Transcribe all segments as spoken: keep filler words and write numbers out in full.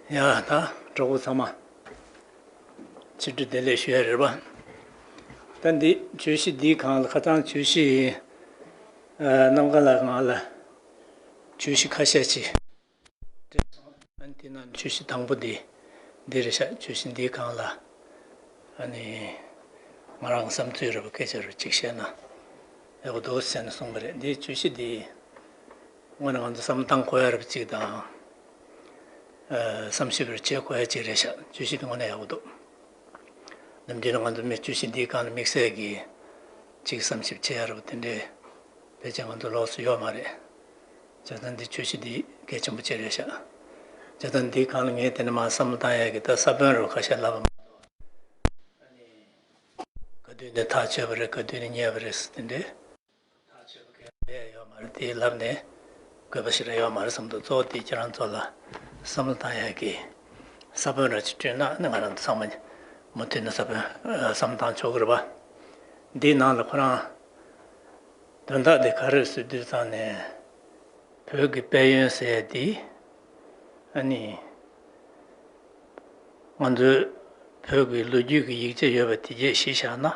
ཡ་ད་གྲོགས་པོ་ཚང་མ་ཆིབས་བསྒྲགས་བདེ་ལེགས་ཞུ་ཡ་རེད་པ། ད་འདི་བརྗོད་གཞི་འདིའི་སྒང་ལ་ཁ་སང་བརྗོད་གཞི་ཨ་གནམ་དཀར་ལགས་ང་ལ་བརྗོད་གཞི་ཁ་ཤས་ཅིག་སྤྲད་སོང་། ཨ་ནི་དེ་ནང་བརྗོད་གཞི་དང་པོ་འདི་འདི་རེད་ཤག་བརྗོད་གཞི་འདིའི་སྒང་ལ་ཨ་ནི་ང་རང་བསམ་ཚུལ་རེད་པ་སྐད་ཆ་རེ་གཅིག་བཤད་ན་ཡག་པོ་འདུག་ཟེར་ནས་གསུངས་པ་རེད། འདིའི་བརྗོད་གཞི་འདི་དངོས་གནས་ང་ཚོ་བསམ་བློ་བཏང་དགོས་ཡ་རེད་པ་གཅིག་དང་། ཨ་བསམ་ཞིབ་རེ་བྱེད་དགོས་ཡ་གཅིག་རེད་ཤག་བརྗོད་གཞི་འདི་དངོས་གནས་ཡག་པོ་འདུག་ནམ་རྒྱུན་ང་ཚོ་མི་བརྗོད་གཞི་འདིའི་སྒང་ལ་དམིགས་བསལ་གྱི་གཅིག་བསམ་ཞིབ་བྱེད་ཡ་རེད་པ་དེ་འདྲའི་ཕལ་ཆེར་ང་ཚོ་ལོགས་སུ་ཡོད་མ་རེད། བྱས་ཙང་འདི་བརྗོད་གཞི་འདི་གལ་ཆེན་པོ་གཅིག་རེད་ཤག་བྱས་ཙང་འདིའི་སྒང་ལ་ངས་དེ་ནས་མར་བསམ་བློ་བཏང་ཡ་གི་ད་ས་བོན་རུ་ཁ་ཤས་ལབ་པ་མ་གཏོགས། ཨ་ནི་ག་དུས་ནས་ཐག་ཆོད་པ་རེད། ག་དུས་ནས་རྙེད་པ་རེད་ཟེར་དེ་འདྲའི་ཐག་ཆོད་པ་གང་ཡང་ཡོད་མ་རེད། དེ་ལབ་ནས་དགོས་པ་ཞིག་རང་ཡོད་མ་རེད་བསམ་འདུག་གཙོ་བོ་དེ་ཁྱེད་རང་ཚོ་ལ་བསམ་བློ་བཏང་ཡག་གི་ས་བོན་ར་ཅིག་བསྐྲུན་ན་ནི་ང་རང་ཚོ་ཚང་མ་མུ་མཐུད་ནས་ས་བོན་ཨ་བསམ་བློ་བཏང་ཆོག་གི་རེད་པ། འདིའི་ནང་ལ་ཁོ་རང་དོན་དག་དེ་ག་རེ་ཟེར་དུས་ཙང་ནས་བོད་ཀྱི་དཔལ་ཡོན་ཟེར་ཡ་དེ་ཨ་ནི་ང་ཚོའི་བོད་ཀྱི་ལོ་རྒྱུས་ཀྱི་ཡིག་ཆ་ཡོད་པ་དེ་གྱད་གཞི་བཞག་ན་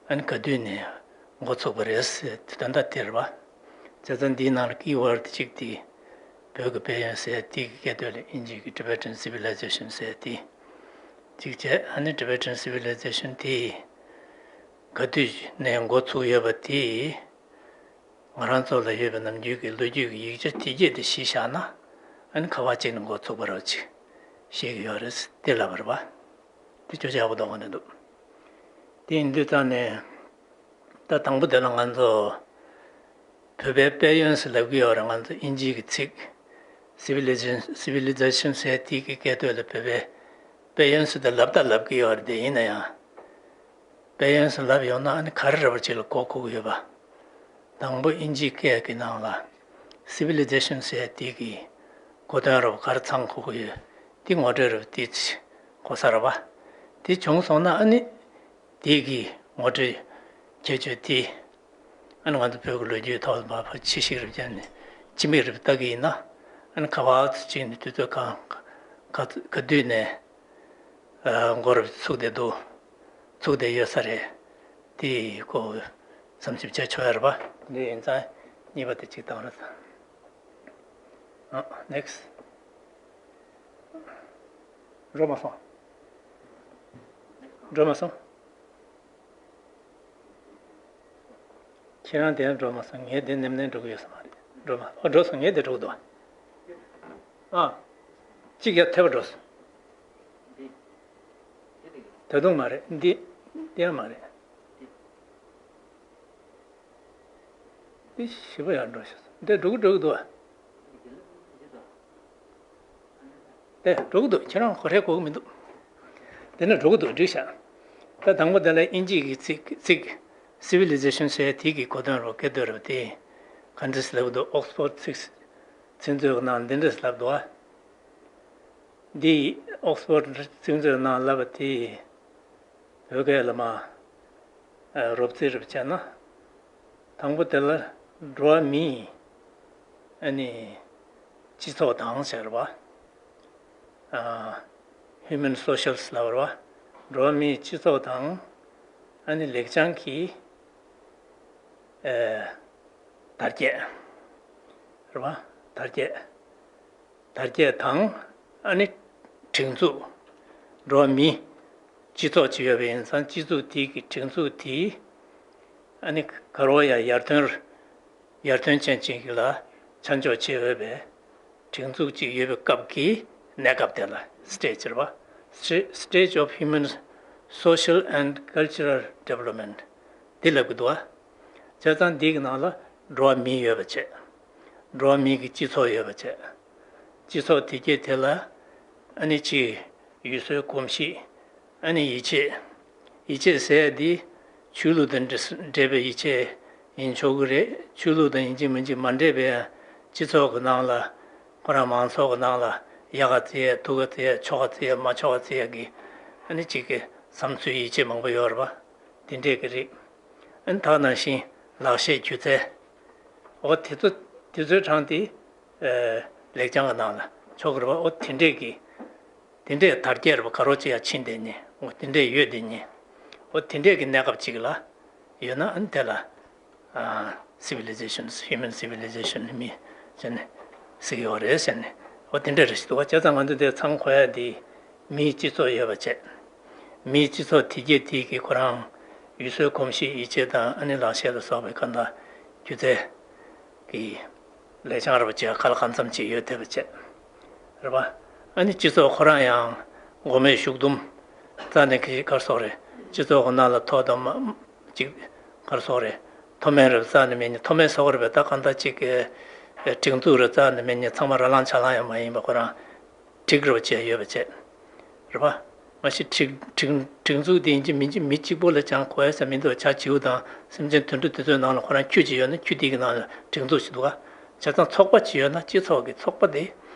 ཨ་ནི་ག་དུས་ནས་འགོ་ཚུགས་པ་རེད་ཟེར་དེ་དོན་དག་དེ་རེད་པ། བྱས་ཙང་འདིའི་ནང་ལ་ཀི་ཝར་ཌི་གཅིག་དེ་བོད་ཀྱི་དཔལ་ཡོན་ཟེར་དེ་གི་སྐད་དོད་ལ་ཨིན་ཇི་གི་Tibetan Civilization ཟེར་དེ་གཅིག་བྱས། ཨ་ནི་Tibetan Civilization དེ་ག་དུས་ནས་འགོ་ཚུགས་ཡོད་པ་དེ་ང་རང་ཚོ་ལ་ཡོད་པའི་ནམ་རྒྱུན་གྱི་ལོ་རྒྱུས་ཀྱི་ཡིག་ཆ་དེ་གྱད་དེ་གཞི་བཞག་ན་ཨ་ནི་ག་བ་ཅིག་ནས་འགོ་ཚུགས་པ་རེད་ཅེས་བཤད་ཀྱི་ཡོད་རེད་དེ་ལབ་པ་རེད་པ། དེ་ཅོ་ཅོག་པོ་འདུག་གོ་ནས་འདུག་དེ་ཡིན་དུས་ཙང་ནས་ད་དང་པོ་དེ་ལ་ང་ཚོ་བོད་པའི་དཔལ་ཡོན་ཟེར་ལབ་ཀྱི་ཡོད་རེད། ང་ཚོ་ཨིན་ཇིའི་གི་ཚིག་Civilization Civilization ཟེར་དེ་གི་སྐད་དོད་ལ་བོད་པའི་དཔལ་ཡོན་ཟེར་ད་ལབ་ད་ལབ་ཀྱི་ཡོད་རེད། དེ་ཡིན་ན་ཡང་དཔལ་ཡོན་ཟེར་ལབ་ཡོང་ན་ཨ་ནི་ག་རེ་རེད་པ་ཅིག་ལ་གོ་དགོས་ཀྱི་ཡོད་པ། དང་པོ་ཨིན་ཇིའི་སྐད་ཀྱི་ནང་ལ་Civilization ཟེར་དེ་གི་གོ་དོན་རེད་པ་ག་རེ་ཚང་དགོས་ཀྱི་ཡོད། དེ་ངོ་སྤྲོད་རེད་པ་དེ་གོ་ས་རེད་པ། དེ་བྱུང་སོང་ན་ཨ་ནི་དེ་གི་ངོ་སྤྲོད་ཁྱད་ཆོས་དེ་ཨ་ནི་ང་ཚོ་བོད་ཀྱི་ལོ་རྒྱུས་ཐོག་ལ་མར་ཕར་ཕྱི་བཤིག་རེ་བརྒྱབ་ནས་ཕྱི་མིག་རེ་ལྟ་གི་ཡིན་ན་ཨ་ནི་ག་བ་ཚོ་གཅིག་ནས་དུས་ཚོད་གང་ག་ག་དུས་ནས་ཨ་འགོ་རུ་ཚུགས་བསྡད་འདུག་ཚུགས་བསྡད་ཡོད་ས་རེད། དེ་ཁོ་བསམ་ཞིབ་བྱས་ཆོག་ཡ་རེད་པ། འདི་ཡིན་ཙང་གཉིས་པ་དེ་གཅིག་བཏང་རེད། ཨ་next། འགྲོ་མ་སོང་། འགྲོ་མ་སོང་། ཁྱེད་རང་དེ་འགྲོ་མ་སོང་། ངས་དེ་ནེམ་ནེམ་འགྲོ་གི་ཡོད་ས་མ་རེད། འགྲོ་མ་ཨ་འགྲོ་སོང་། ངས་དེ་འགྲོ་གི་འདུག་ཨ་གཅིག་ཡར་ཐེབས་པ་འགྲོ་སོང་། ད་དུང་མ་རེད། འདི་དེ་ཡང་མ་རེད། འདི་ཞིབ་པོ་ཡར་འགྲོ་ཤག་འདི་འགྲོ་གི་འགྲོ་གི་འདུག་ཨ། དེ་འགྲོ་གི་འདུག་ཁྱེད་རང་གོ་རེ་གོ་གི་མི་འདུག་དེ་ནས་འགྲོ་གི་འདུག་འགྲིག་ཤག་ད་དང་པོ་དེ་ལ་ཨིན་ཇི་གི་ཚིག་ཚིག Civilization ཟེར་དེ་གི་གོ་དོན་རོ་སྐད་དོད་རོ་དེ་ག་འདྲས་ལབ་འདུག Oxford ཚིག་ཚིག་མཛོད་ནང་འདི་འདྲས་ལབ་འདུག་ཨ། འདི་Oxford ཚིག་མཛོད་ནང་ལབ་པ་དེ་བོད་སྐད་ལ་མ་རོབ་རྩིས་རོབ་བྱས་ན། དང་པོ་དེ་ལ་འགྲོ་བ་མིའི་ཨ་ནི་སྤྱི་ཚོགས་དང་ཟེར་བ། ཨ་Human Socials ལབ་པ། འགྲོ་བ་མིའི་སྤྱི་ཚོགས་དང་ཨ་ནི་ལེགས་བྱང་གི་ཨ་དར་རྒྱས་རེད་བ། དར་རྒྱས། དར་རྒྱས་དང་ཨ་ནི་སྒྲིག་འཛུགས། འགྲོ་བ་མི་སྤྱི་ཚོགས་ཅིག་ཡོད་པ་ཡིན་ཙང་སྤྱི་ཚོགས་དེའི་གི་སྒྲིག་འཛུགས་དེ་ཨ་ནི་ག་རེ་ཡ་ཡར་ཐོན་ཡར་ཐོན་ཅན་ཅིག་ལ་ཆ་འཇོག་བྱེད་འོས་པའི་སྒྲིག་འཛུགས་ཅིག་ཡོད་པའི་སྐབས་ཀྱི་གནས་སྐབས་དེ་ལ་Stage ཟེར་བ། Stage of Human Social and Cultural Development འདི་ལབ་གི་འདུག་བ། བྱས་ཙང་འདི་གི་ནང་ལ་འགྲོ་བ་མི་ཡོད་པ་བྱས། འགྲོ་བ་མི་གི་སྤྱི་ཚོགས་ཡོད་པ་བྱས། སྤྱི་ཚོགས་དེ་གའི་དེ་ལ་ཨ་ནི་གཅིག་ཡུལ་སྲོལ་གོམས་གཤིས། ཨ་ནི་ཡིད་ཆེས། ཡིད་ཆེས་ཟེར་ཡ་འདི་ཆོས་ལུགས་དང་འབྲེལ་འབྲེལ་བའི་ཡིད་ཆེས་ཡིན་ཆོག་གི་རེད། ཆོས་ལུགས་དང་ཡིན་གཅིག་མིན་གཅིག་མ་འདྲེས་པའི་སྤྱི་ཚོགས་ཀྱི་ནང་ལ་ཁོ་རང་མང་ཚོགས་ཀྱི་ནང་ལ་ཡག་ག་བརྩི་ཡ་སྡུག་ག་བརྩི་ཡ་ཆོག་ག་བརྩི་ཡ་མ་ཆོག་ག་བརྩི་ཡ་གི་ཨ་ནི་གཅིག་གི་བསམ་ཚུལ་ཡིད་ཆེས་མང་པོ་ཡོད་རེད་པ། དེ་འདྲས་ཀྱི་རིགས། ཨ་ནི་ད་ག་ནང་བཞིན་ལག་ཤེས་སྒྱུ་རྩལ། འོ་དེ་ཚོ་དེ་ཚོའི་གྲངས་དེ་ཨ་ལེགས་བྱང་གི་ནང་ལ་ཆོག་གི་རེད་པ། འོ་དེ་འདྲས་ཀྱི་ དེ་འདྲས་དར་རྒྱས་རེད་པ། ག་རོ་ཅིག་ཡར་ཕྱིན་བསྡད་མཁན། འོ་དེ་འདྲས་ཡོད་བསྡད་མཁན། འོ་དེ་འདྲས་ཀྱི་གནས་སྐབས་ཅིག་ལ་ཡོད་ན། ཨ་ནི་དེ་ལ་civilizations, human civilization ནི་མི་ཟེར་ནས་ཟེར་གྱི་ཡོད་རེད་ཟེར་ནས། འོ་དེ་འདྲ་རེད་ཞིག་འདུག་བ། བྱས་ཙང་ང་ཚོ་དེ་ཚང་གོ་ཡ་དེ་མིའི་སྤྱི་ཚོགས་ཡོད་པ་བྱས། མིའི་སྤྱི་ཚོགས་དེ་གྱད་དེ་གི་ཁོ་རང་ཡུལ་སྲོལ་གོམས་གཤིས་ཡིད་ཆེས་དང་། ཨ་ནི་ལག་ཤེས་ལ་སོགས་པའི་གང་ལྟར་སྒྱུ་རྩལ་གྱི་ལེགས་བྱང་རེད་པ་བྱས། ག་ལ་གང་འཚམ་ཅིག་ཡོད་བསྡད་པ་བྱས་རེད་པ། ཨ་ནི་སྤྱི་ཚོགས་ཁོ་རང་ཡང་མགོ་མེད་གཞུག་དུམ་རྩ་ནས་གི་ག་རེ་ཟེར་དགོས་རེད། སྤྱི་ཚོགས་ཁོ་ན་ལ་མཐོ་དང་དམའ་ཅིག་ག་རེ་ཟེར་དགོས་རེད། མཐོ་དམན་རེད་པ། རྩ་ནས་མེད་མཁན། མཐོ་དམན་ཟེར་དགོས་རེད་པས། ད་གང་ལྟར་ཅིག་གི་སྒྲིག་འཛུགས་རེད་པ། རྩ་ནས་མེད་མཁན། ཚང་མ་ར་ལངས་ཆ་ལངས་ཡང་མ་ཡིན་པ། ཁོ་རང་སྒྲིག་རེད་པ་བྱས་ཡོད་པ་བྱས་རེད་པ། མ་གཞི་སྒྲིག་སྒྲིག་སྒྲིག་འཛུགས་དེ་ཡིན་གཅིག་མིན་གཅིག་མི་གཅིག་པོ་ལ་སྦྱང་དགོས་ཡ་ཟེར་མི་འདུག་བྱ་བྱིའུ་དང་སེམས་ཅན་དུད་འགྲོ་དེ་ཚོའི་ནང་ལ་ཁོ་རང་ཁྱུ་ཅིག་ཡོད་ན། ཁྱུ་དེ་གི་ནང་ལ་སྒྲིག་འཛུགས་ཤིག་འདུག་ག་བྱས་ཙང་ཚོགས་པ་ཅིག་ཡོད་ན། སྤྱི་ཚོགས་ཀྱི་ཚོགས་པ་དེ།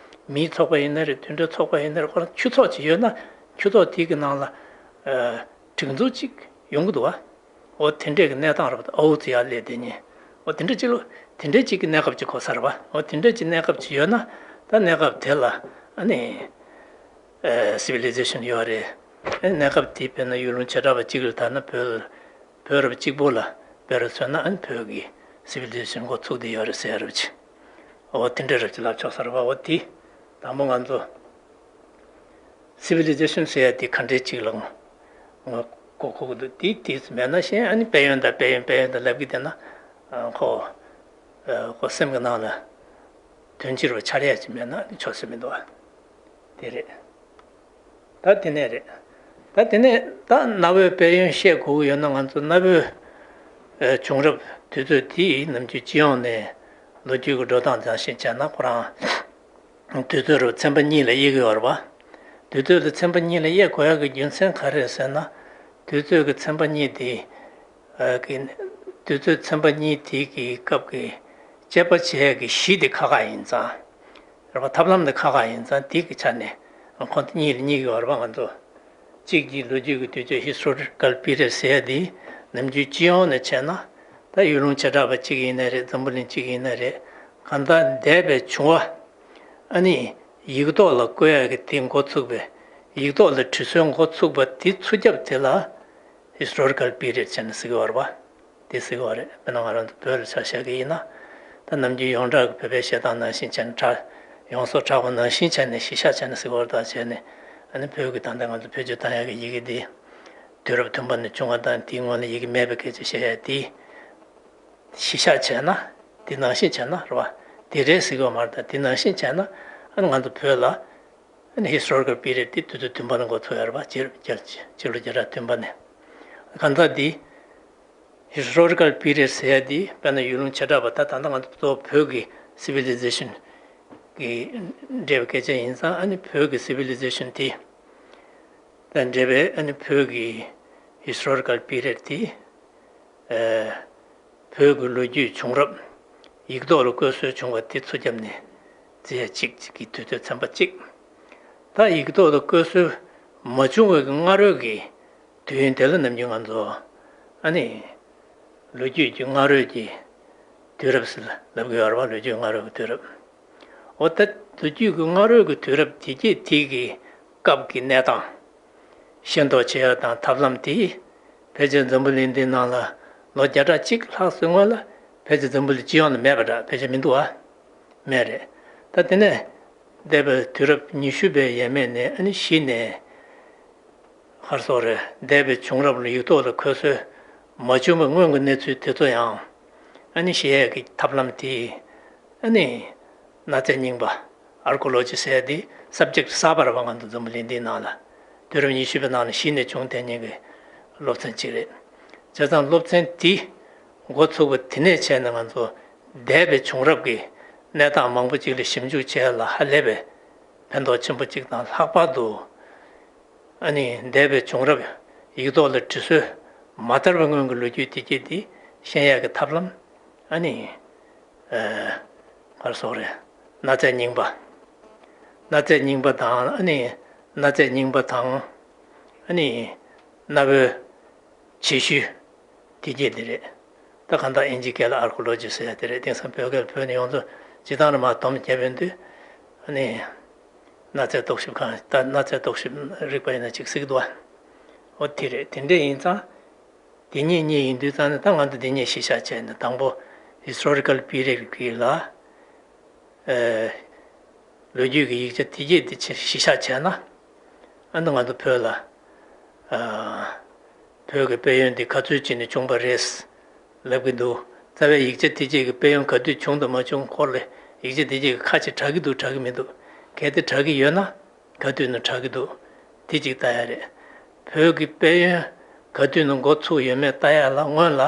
མིའི་ཚོགས་པ་ཡིན་ན་རེད། དུད་འགྲོའི་ཚོགས་པ་ཡིན་ན་རེད། ཁོ་རང་ཁྱུ་ཚོགས་ཅིག་ཡོད་ན། ཁྱུ་ཚོགས་དེ་གི་ནང་ལ་ཨ་སྒྲིག་འཛུགས་ཅིག་ཡོང་གི་འདུག་ག་འོ་དེ་འདྲས་ཀྱི་གནས་སྟངས་རེད་པ། ཨའུ་ཙི་ཡར་སླེབས་བསྡད་མཁན། འོ་དེ་འདྲས་ཅིག་ལ། དེ་འདྲས་ཅིག་གི་གནས་སྐབས་ཅིག་གོ་ས་རེད་པ། འོ་དེ་འདྲས་ཅིག་གནས་སྐབས་ཅིག་ཡོད་ན། ད་གནས་སྐབས་དེ་ལ་ཨ་ནི་ཨ་civilization ཡོད་རེད། ཨ་གནས་སྐབས་དེ་དཔེར་ན་ཡུལ་ལུང་བྱེ་བྲག་པ་གཅིག་ལ་ད་ན། བོད་བོད་རབས་གཅིག་པོ་ལ་དཔེ་རུ་མཚོན་ན། ཨ་ནི་བོད་ཀྱི་civilization འགོ་ཚུགས་བསྡད་ཡོད་རེད་ཟེར་ཡ་རེད་པ་བྱས། འོ་དེ་འདྲ་རེད་པ་བྱས་ལབ་ཆོག་ས་རེད་པ། འོ་དེ་དང་པོ་ང་ཚོ་civilization ཟེར་ཡ་དེ་ག་འདྲས་ཅིག་ལ་ངོ་གོ་དགོས་ཀྱི་འདུག་དེ་དེ་མེད་ན་གཞན། ཨ་ནི་དཔལ་ཡོན་དང་དཔལ་ཡོན་དཔལ་ཡོན་དང་ལབ་ཀྱི་བསྡད་ན། ཨ་ཁོ་ཨ་ཁོ་སེམས་ཀྱི་ནང་ལ་དོན་སྤྱི་རུ་འཆར་ཡ་ཅིག་མེད་ན་ཆོག་ས་མི་འདུག་པ། དེ་རེད། ད་དེ་ནས་རེད། ད་དེ་ནས་ད་གནའ་བོའི་དཔལ་ཡོན་བཤད་དགོས་ཀྱི་ཡོད་ན། ང་ཚོ་གནའ་བོའི་ཨ་བྱུང་རབས་དུས་ཚོད་དེ་ནམ་རྒྱུན་སྤྱི་ཡོངས་ནས་ལོ་རྒྱུས་ཀྱི་འགྲོ་སྟངས་ནང་བཞིན་བྱས་ན། ཁོ་རང་དུས་ཚོད་རུ་ཚན་པ་གཉིས་ལ་དབྱེ་གི་ཡོད་རེད་པ། དུས་ཚོད་ལ་ཚན་པ་གཉིས་ལ་དབྱེ་དགོས་ཡ་གི་རྒྱུ་མཚན་ག་རེ་རེད་ཟེར་ན། དུས་ཚོད་ཀྱི་ཚན་པ་གཉིས་དེ་ཨ་གི་དུས་ཚོད་ཚན་པ་གཉིས་དེ་གི་སྐབས་ཀྱི་དཔྱད་པ་བྱེད་ཡ་གི་གཞི་དེ་ཁག་ཁག་ཡིན་ཙང་། རེད་པ། ཐབས་ལམ་དེ་ཁག་ཁག་ཡིན་ཙང་། དེ་གི་ཆ་ནས་ཁོ་གཉིས་ལ་དབྱེ་གི་ཡོད་རེད་པ། ང་ཚོ་གཅིག་གི་ལོ་རྒྱུས་ཀྱི་དུས་ཚོད། historical period ཟེར་ཡ་དེ་ནམ་རྒྱུན་སྤྱི་ཡོངས་ནས་བྱས་ན། ད་ཡུལ་ལུང་བྱེ་བྲག་པ་གཅིག་ཡིན་ན་རེད། འཛམ་བུ་གླིང་གཅིག་ཡིན་ན་རེད། གང་ལྟར་འདས་པའི་བྱུང་བ་ཨ་ནི་ཡིག་ཐོག་ལ་བཀོད་ཡ་གི་དེ་འགོ་ཚུགས་པའི། ཡིག་ཐོག་ལ་བྲིས་སྲོལ་འགོ་ཚུགས་པ་དེ་ཚུགས་རྒྱབ་དེ་ལ་historical period བྱས་ནས་ཟེར་གྱི་ཡོད་རེད་པ། དེ་ཟེར་གྱི་ཡོད་རེད། དཔེར་ན་ང་རང་ཚོ་བོད་ལ་ཆ་བཞག་གི་ཡིན་ན། ད་ནམ་རྒྱུན་ཡོངས་གྲགས་ཀྱི་བོད་པའི་བཤད་སྟངས་ནང་བཞིན་བྱས་ནས། གྲགས་ཡོངས་སུ་གྲགས་པ་ནང་བཞིན་བྱས་ནས་གཞི་བཞག་བྱས་ནས་ཟེར་གྱི་ཡོད་རེད། ད་བྱས་ནས་ཨ་ནི་བོད་ཀྱི་ད་ལྟ་ང་ཚོ་བེད་སྤྱོད་བཏང་ཡག་གི་ཡི་གེ་འདི་དུས་རབས་བདུན་པ་ནས་བྱུང་བ་དང་། དེའི་སྔོན་ལ་ཡི་གེ་མེད་པའི་སྐད་ཆ་བཤད་ཡ་དེ་གཞི་བཞག་བྱས་ན། དེ་ནང་བཞིན་བྱས་ན་རེད་པ། དེ་རེད་ཟེར་གྱི་ཡོད་མ་རེད། ད་དེ་ནང་བཞིན་བྱས་ན། ཨ་ནི་ང་ཚོ་བོད་ལ་ཨ་ནི་historical period དེ་དུས་ཚོད་བདུན་པ་ནས་འགོ་ཚུགས་ཡོད་རེད་པ། སྤྱི་སྤྱི་ལོ་བརྒྱ་ཕྲག་བདུན་པ་ནས། གང་ལྟར་དེ་historical period ཟེར་ཡ་དེ་དཔེར་ན་ཡུལ་ལུང་བྱེ་བྲག་པ། ད་ད་ལྟ་ང་ཚོ་གཙོ་བོ་བོད་ཀྱི་civilization གི་འབྲེལ་བའི་སྐད་ཆ་ཡིན་ཙང་། ཨ་ནི་བོད་ཀྱི་civilization དེ་དང་འབྲེལ་བའི་ཨ་ནི་བོད་ཀྱི་historical period དེ་ཨ་བོད་ཀྱི་ལོ་རྒྱུས་བྱུང་རབས་ཡིག་ཐོག་ལ་བཀོད་སྲོལ་བྱུང་བ་དེ་ཚུགས་རྒྱབ་ནས་བརྩི་ཡ་གཅིག་གཅིག་གི་དུས་ཚོད་ཚན་པ་གཅིག་ད་ཡིག་ཐོག་ལ་བཀོད་སྲོལ་མ་བྱུང་བའི་སྔ་རོལ་གྱི་དུས་ཡུན་དེ་ལ་ནམ་རྒྱུན་ང་ཚོ་ཨ་ནི་ལོ་རྒྱུས་ཀྱི་སྔ་རོལ་གྱི་དུས་རབས་ཟེར་ལབ་ཀྱི་ཡོད་རེད་པ། ལོ་རྒྱུས་སྔ་རོལ་གྱི་དུས་རབས། འོ་ད་ལོ་རྒྱུས་ཀྱི་སྔ་རོལ་གྱི་དུས་རབས་དེ་གྱད་དེ་གི་སྐབས་ཀྱི་གནས་སྟངས་ཤེས་རྟོགས་བྱེད་ཡ་དང་ཐབས་ལམ་དེ་ཕལ་ཆེར་འཛམ་བུ་གླིང་འདིའི་ནང་ལ་ལོ་བརྒྱ་ཕྲག་གཅིག་ལྷག་ཙམ་སྔོན་ལ་ཕལ་ཆེར་འཛམ་བུ་གླིང་སྤྱི་ཡོངས་ལ་མེད་པ་འདྲ། ཕལ་ཆེར་མི་འདུག་པ། མེད་རེད། ད་དེ་ནས་འདས་པའི་དུས་རབས་ཉི་ཤུ་པའི་ཡས་མས་ནས་ཨ་ནི་གཞི་ནས་ག་རེ་ཟེར་དགོས་རེད། འདས་པའི་བྱུང་རབས་ལ་ཡིག་ཐོག་ལ་འཁོད་སྲོལ་མ་བྱུང་བའི་སྔོན་གྱི་གནས་ཚུལ་དེ་ཚོ་ཡང་ཨ་ནི་ཤེས་ཡས་ཀྱི་ཐབས་ལམ་དེ་ཨ་ནི་གནའ་རྫས་རྙིང་པ། archaeology ཟེར་ཡ་དེ་subject གསར་པ་རེད་པ། ང་ཚོ་འཛམ་བུ་གླིང་འདིའི་ནང་ལ་དུས་རབས་ཉི་ཤུ་པའི་ནང་ལ་གཞི་ནས་བྱུང་བསྡད་མཁན་གྱི་སློབ་ཚན་གཅིག་རེད། བྱས་ཙང་སློབ་ཚན་དེ་འགོ་ཚུགས་པ་དེ་ནས་བྱས་ནས་ང་ཚོ་འདས་པའི་བྱུང་རབས་ཀྱི་གནས་སྟངས་མང་པོ་ཅིག་ལ་ཞིབ་འཇུག་བྱེད་ཡ་ལ་ཧ་ལས་པའི་ཕན་ཐོགས་ཆེན་པོ་གཅིག་དང་། ལྷག་པར་དུ་ཨ་ནི་འདས་པའི་བྱུང་རབས་ཡིག་ཐོག་ལ་འབྲི་སྲོལ་མ་དར་བའི་སྔོན་གྱི་ལོ་རྒྱུས་དེ་གྱད་དེ་ཤེས་ཡག་གི་ཐབས་ལམ། ཨ་ནི་ཨ་ག་རེ་ཟེར་དགོས་རེད། གནའ་རྫས་རྙིང་པ། གནའ་རྫས་རྙིང་པ་དང་། ཨ་ནི་གནའ་རྫས་རྙིང་པ་དང་། ཨ་ནི་གནའ་བོའི་བྱེད་ཤུལ་དེ་གྱད་དེ་རེད། ད་གང་ལྟར་ཨིན་ཇི་སྐད་ལ་archaeology ཟེར་ཡ་དེ་རེད། དེང་སང་བོད་སྐད་ལ་བོད་ནས་ཡོངས་རྫོགས་སྤྱིར་བཏང་རེད་མ་སྡོམ་བརྒྱབ་ཡོང་དུས། ཨ་ནི་ གནའ་རྫས་རྟོག་ཞིབ་ཁང་། ད་གནའ་རྫས་རྟོག་ཞིབ་རིག་པ་ཡིན་ན་ཅིག་གཟིགས་འདུག་བ། འོ་དེ་རེད། དེ་འདྲ་ཡིན་ཙང་། དེ་གཉིས་གཉིས་ཡིན་དུས་ཙང་ནས། ད་ང་ཚོ་དེ་གཉིས་གཞི་བཞག་བྱས་ནས། དང་པོ་ཧིས་ཊོ་རི་ཀལ་པི་རི་ཡོཌ་གི་ལ། ཨ། ལོ་རྒྱུས་ཀྱི་ཡིག་ཆ་དེ་གྱད་དེ་གཞི་བཞག་བྱས་ན། ཨ་ནི་ང་ཚོ་བོད་ལ། ཨ། བོད་ཀྱི་དཔལ་ཡོན་འདི་ག་ཚོད་ཅིག་ནས་བྱུང་བ་རེད་ལབ་ཀྱི་འདུག་རྩ་བའི་ཡིག་ཆ་དེ་གྱད་ཀྱི་དཔལ་ཡོན་ག་དུས་བྱུང་དང་མ་བྱུང་སྐོར་ལ་ཡིག་ཆ་དེ་གྱད་ཀྱི་ཁ་ཅིག་གྲགས་ཀྱི་འདུག་གྲགས་ཀྱི་མི་འདུག་གལ་ཏེ་གྲགས་ཀྱི་ཡོད་ན། ག་དུས་ནས་གྲགས་ཀྱི་འདུག་དེ་གཅིག་ལྟ་ཡ་རེད། བོད་ཀྱི་དཔལ་ཡོན་ག་དུས་ནས་འགོ་ཚུགས་ཡོད་མེད་ལྟ་ཡ་ལ། སྔོན་ལ་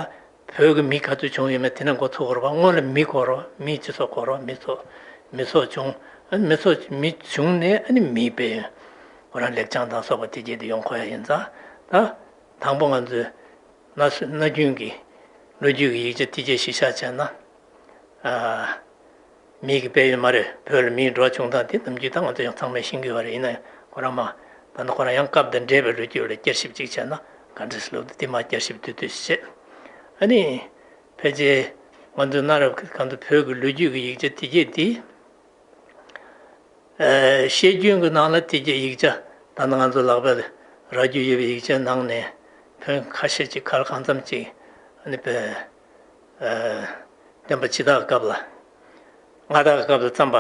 བོད་ཀྱི་མི་ག་ཚོད་བྱུང་ཡོད་མེད་དེ་ནས་འགོ་ཚུགས་དགོས་རེད་པ། སྔོན་ལ་མི་དགོས་རེད་པ། མི་སྤྱི་ཚོགས་དགོས་རེད་པ། མི་ཚོགས། མི་ཚོགས་བྱུང་། ཨ་ནི་མི་ཚོགས། མི་བྱུང་ནས་ཨ་ནི་མིའི་དཔལ་ཡོན་ཁོ་རང་ལེགས་བྱང་དང་སོགས་པ་དེ་གྱད་དེ་ཡོང་དགོས་ཡ་ཡིན་ཙང་། ད་དང་པོ་ང་ཚོས་གནའ་སྲོལ་གནའ་རྒྱུན་གྱི་ལོ་རྒྱུས་ཀྱི་ཡིག་ཆ་དེ་གྱད་གཞི་བཞག་བྱས་ན། ཨ། མི་གི་དཔལ་ཡོན་མ་རེད། བོད་ལ་མིའི་འགྲོ་བ་བྱུང་སྟངས་དེ་ནམ་རྒྱུན་ད་ང་ཚོ་ཡང་ཚང་མས་ཤེས་ཀྱི་ཡོད་རེད། ཡིན་ན་ཡང་ཁོ་རང་མ། ད་ནི་ཁོ་རང་ཡང་སྐབས་དང་འབྲེལ་བའི་ལོ་རྒྱུས་ལ་བསྐྱར་ཞིབ་ཅིག་བྱས་ན་ག་འདྲ་ཞིག་ལབ་དུས། དེ་མ་བསྐྱར་ཞིབ་དུས་དུས་ཤིག་བྱས། ཨ་ནི་ཕལ་ཆེར་ང་ཚོའི་གནའ་རབས་གང་དུ་བོད་ཀྱི་ལོ་རྒྱུས་ཀྱི་ཡིག་ཆ་དེ་གྱད་དེ། ཨ། བཤད་རྒྱུན་གྱི་ནང་ལ་དེ་གྱད་ཡིག་ཆ། ད་ནི་ང་ཚོ་ལག་པ་ལ་རག་རྒྱུ་ཡོད་པའི་ཡིག་ཆའི་ནང་ནས། བོན་ཁ་ཤས་ཅིག་གར་གང་འཚམ་ཅིག་ཨ་ནི་བོད། ཨ། སྟོན་པ་འཆི་བདག་སྐབས་ལ། མངའ་བདག་སྐབས་ལ་བརྩམས་པ་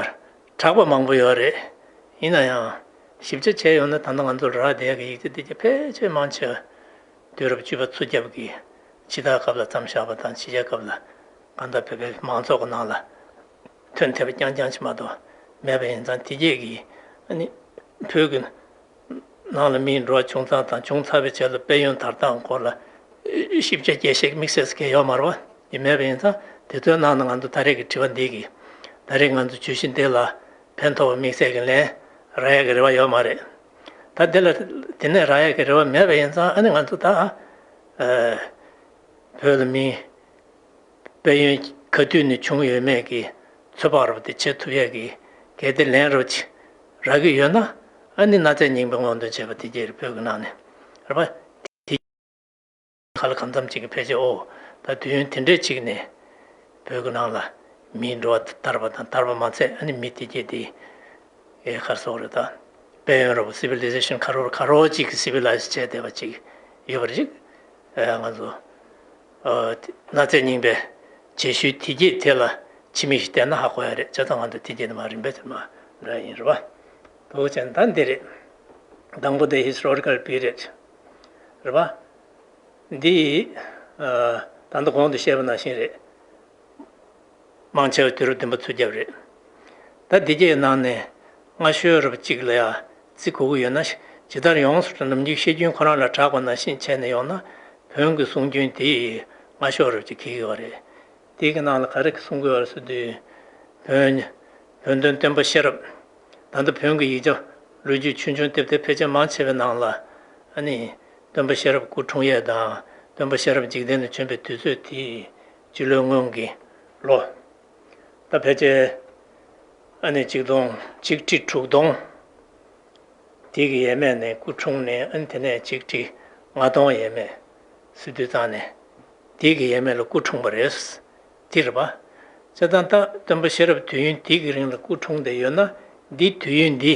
གྲགས་པ་མང་པོ་ཡོད་རེད། ཡིན་ན་ཡང་ཞིབ་ཆ་བྱས་ཡོང་ན། ད་ནི་ང་ཚོ་རག་བསྡད་ཡག་གི་ཡིག་ཆ་དེ་གྱད་ཕལ་ཆེར་མང་ཆེ་བ་དུས་རབས་བཅུ་པ་ཚོ་རྒྱབ་ཀྱི་འཆི་བདག་སྐབས་ལ་བརྩམས་བཞག་པ་དང་། ཕྱི་རྒྱལ་སྐབས་ལ་གང་ལྟར་བོད་པའི་མང་ཚོགས་ཀྱི་ནང་ལ་ཐོན་ཐེབས་པ་རྐྱང་རྐྱང་ཅིག་མ་གཏོགས་མེད་པ་ཡིན་ཙང་། དེ་གྱད་ཀྱི་ཨ་ནི་བོད་ཀྱི་ནང་ལ་མིའི་འགྲོ་བ་བྱུང་སྟངས་དང་། བྱུང་ཚར་བའི་རྗེས་ལ་དཔལ་ཡོན་དར་སྟངས་སྐོར་ལ་ཞིབ་ཆ་རྒྱས་བཤད་དམིགས་བསལ་གྱི་ཡོད་མ་རེད་པ། དེ་མེད་པ་ཡིན་ཙང་། དེ་ཚོའི་ནང་ནས་ང་ཚོ་ད་རེས་ཀྱི་དྲི་བ་འདི་གིས། ད་རེས་ང་ཚོ་བརྗོད་གཞི་འདི་ལ་ཕན་ཐོགས་པ་དམིགས་བསལ་གྱི་ལན་རག་ཡག་གི་རེ་བ་ཡོད་མ་རེད། ད་འདི་ལ་དེ་ནས་རག་ཡག་གི་རེ་བ་མེད་པ་ཡིན་ཙང་། ཨ་ནི་ང་ཚོ་ད། ཨ། བོད་ལ་མིའི་དཔལ་ཡོན་ག་དུས་ནས་བྱུང་ཡོད་མེད་ཀྱི་ཚོད་དཔག་རོབ་དེ་བྱེད་ཐུབ་ཡས་ཀྱི་གལ་ཏེ་ལན་རོབ་ཅིག་རག་གི་ཡོད་ན། ཨ་ནི་གནའ་རྫས་རྙིང་པའི་སྔོག་འདོན་བྱས་པ་དེ་གྱད་རེད། བོད་ཀྱི་ནང་ནས་རེད་པ། དེ་ག་ལ་གང་འཚམ་ཅིག་གིས་ཕལ་ཆེར། ཨོ། ད་དུས་ཡུན་དེ་འདྲའི་ཅིག་ནས་བོད་ཀྱི་ནང་ལ་མིའི་འགྲོ་བ་དར་བ་དང་། དར་བ་མ་ཚད་ཨ་ནི་མི་དེ་གྱད་དེ། ཨེ། ག་རེ་ཟེར་དགོས་རེད། ད་དཔལ་ཡོན་རོབ་པ། སི་བི་ལི་ཟེ་ཤན་ག་རེ་ག་རེ་ཅིག་གིས་སི་བི་ལའིཛ་བྱས་བསྡད་པ་ཅིག་ཡོད་པ་རེད། ཨེ། ང་ཚོ། ཨ། གནའ་རྫས་རྙིང་པའི་རྗེས་ཤུལ་དེ་གྱད་དེ་ལ་ཕྱི་མིག་ཅིག་བལྟས་ན་ཧ་གོ་ཡ་རེད། བྱས་ཙང་ང་ཚོ་དེ་གྱད་དེ་མར་རིམ་པས་དེ་མར་འགྲོ་ཡ་ཡིན། རེད་པ། འདུག་བྱས་ན་ད་འདི་རེད། དང་པོ་དེ་ཧིས་ཊོ་རི་ཀལ་པི་རི་ཡོཌ་རེད་པ། འདི། ཨ། ད་ལྟ་གོང་དུ་བཤད་པ་ནང་བཞིན་རེད། མང་ཆེ་བ་དུས་རབས་བདུན་པ་ཚོ་རྒྱབ་རེད། ད་འདི་གྱད་ནང་ནས་སྔ་ཤོས་རོབ་ཅིག་ལ་ཡ་བརྩི་དགོས་ཀྱི་ཡོད་ན། ཇི་ལྟར་ཡོངས་སུ་ནམ་རྒྱུན་བཤད་རྒྱུན་ཁོ་རང་ལ་གྲགས་པ་ནང་བཞིན་བྱས་ནས་ཡོང་ན། བོན་གྱི་གསུང་རྒྱུན་དེ་སྔ་ཤོས་རོབ་ཅིག་འཁེལ་གྱི་ཡོད་རེད། དེ་གི་ནང་ལ་ག་རེ་གསུང་གི་ཡོད་རེད་ཟེར་དུས། བོན། བོན་སྟོན་སྟོན་པ་ཤེས་རབ། ད་ལྟ་བོན་གྱི་ཡིག་ཆ་ལོ་རྒྱུས་ཆུང་ཆུང་དེབ་ཐེར་ཕལ་ཆེར་མང་ཆེ་བའི་ནང་ལ། ཨ་ནི་སྟོན་པ་ཤེས་རབ་སྐུ་འཁྲུངས་ཡས་དང་། སྟོན་པ་ཤེས་རབ་འཇིག་རྟེན་ལ་བྱོན་པའི་དུས་ཚོད་དེ་སྤྱི་ལོའི་སྔོན་གྱི་ལོ། ད་ཕལ་ཆེར་ཨ་ནི་ཆིག་སྟོང་། ཆིག་ཁྲི་དྲུག་སྟོང་དེ་གི་ཡས་མས་ནས་སྐུ་འཁྲུངས་ནས། ཨ་ནི་དེ་ནས་ཆིག་ཁྲི་ལྔ་སྟོང་ཡས་མས་ཟེར་དུས་ཙང་ནས་དེ་གི་ཡས་མས་ལ་སྐུ་འཁྲུངས་པ་རེད། དེ་རེད་པ། བྱས་ཙང་ད་སྟོན་པ་ཤེས་རབ་དུས་ཡུན་དེ་གི་རིང་ལ་སྐུ་འཁྲུངས་བསྡད་ཡོད་ན། འདི་དུས་ཡུན་འདི་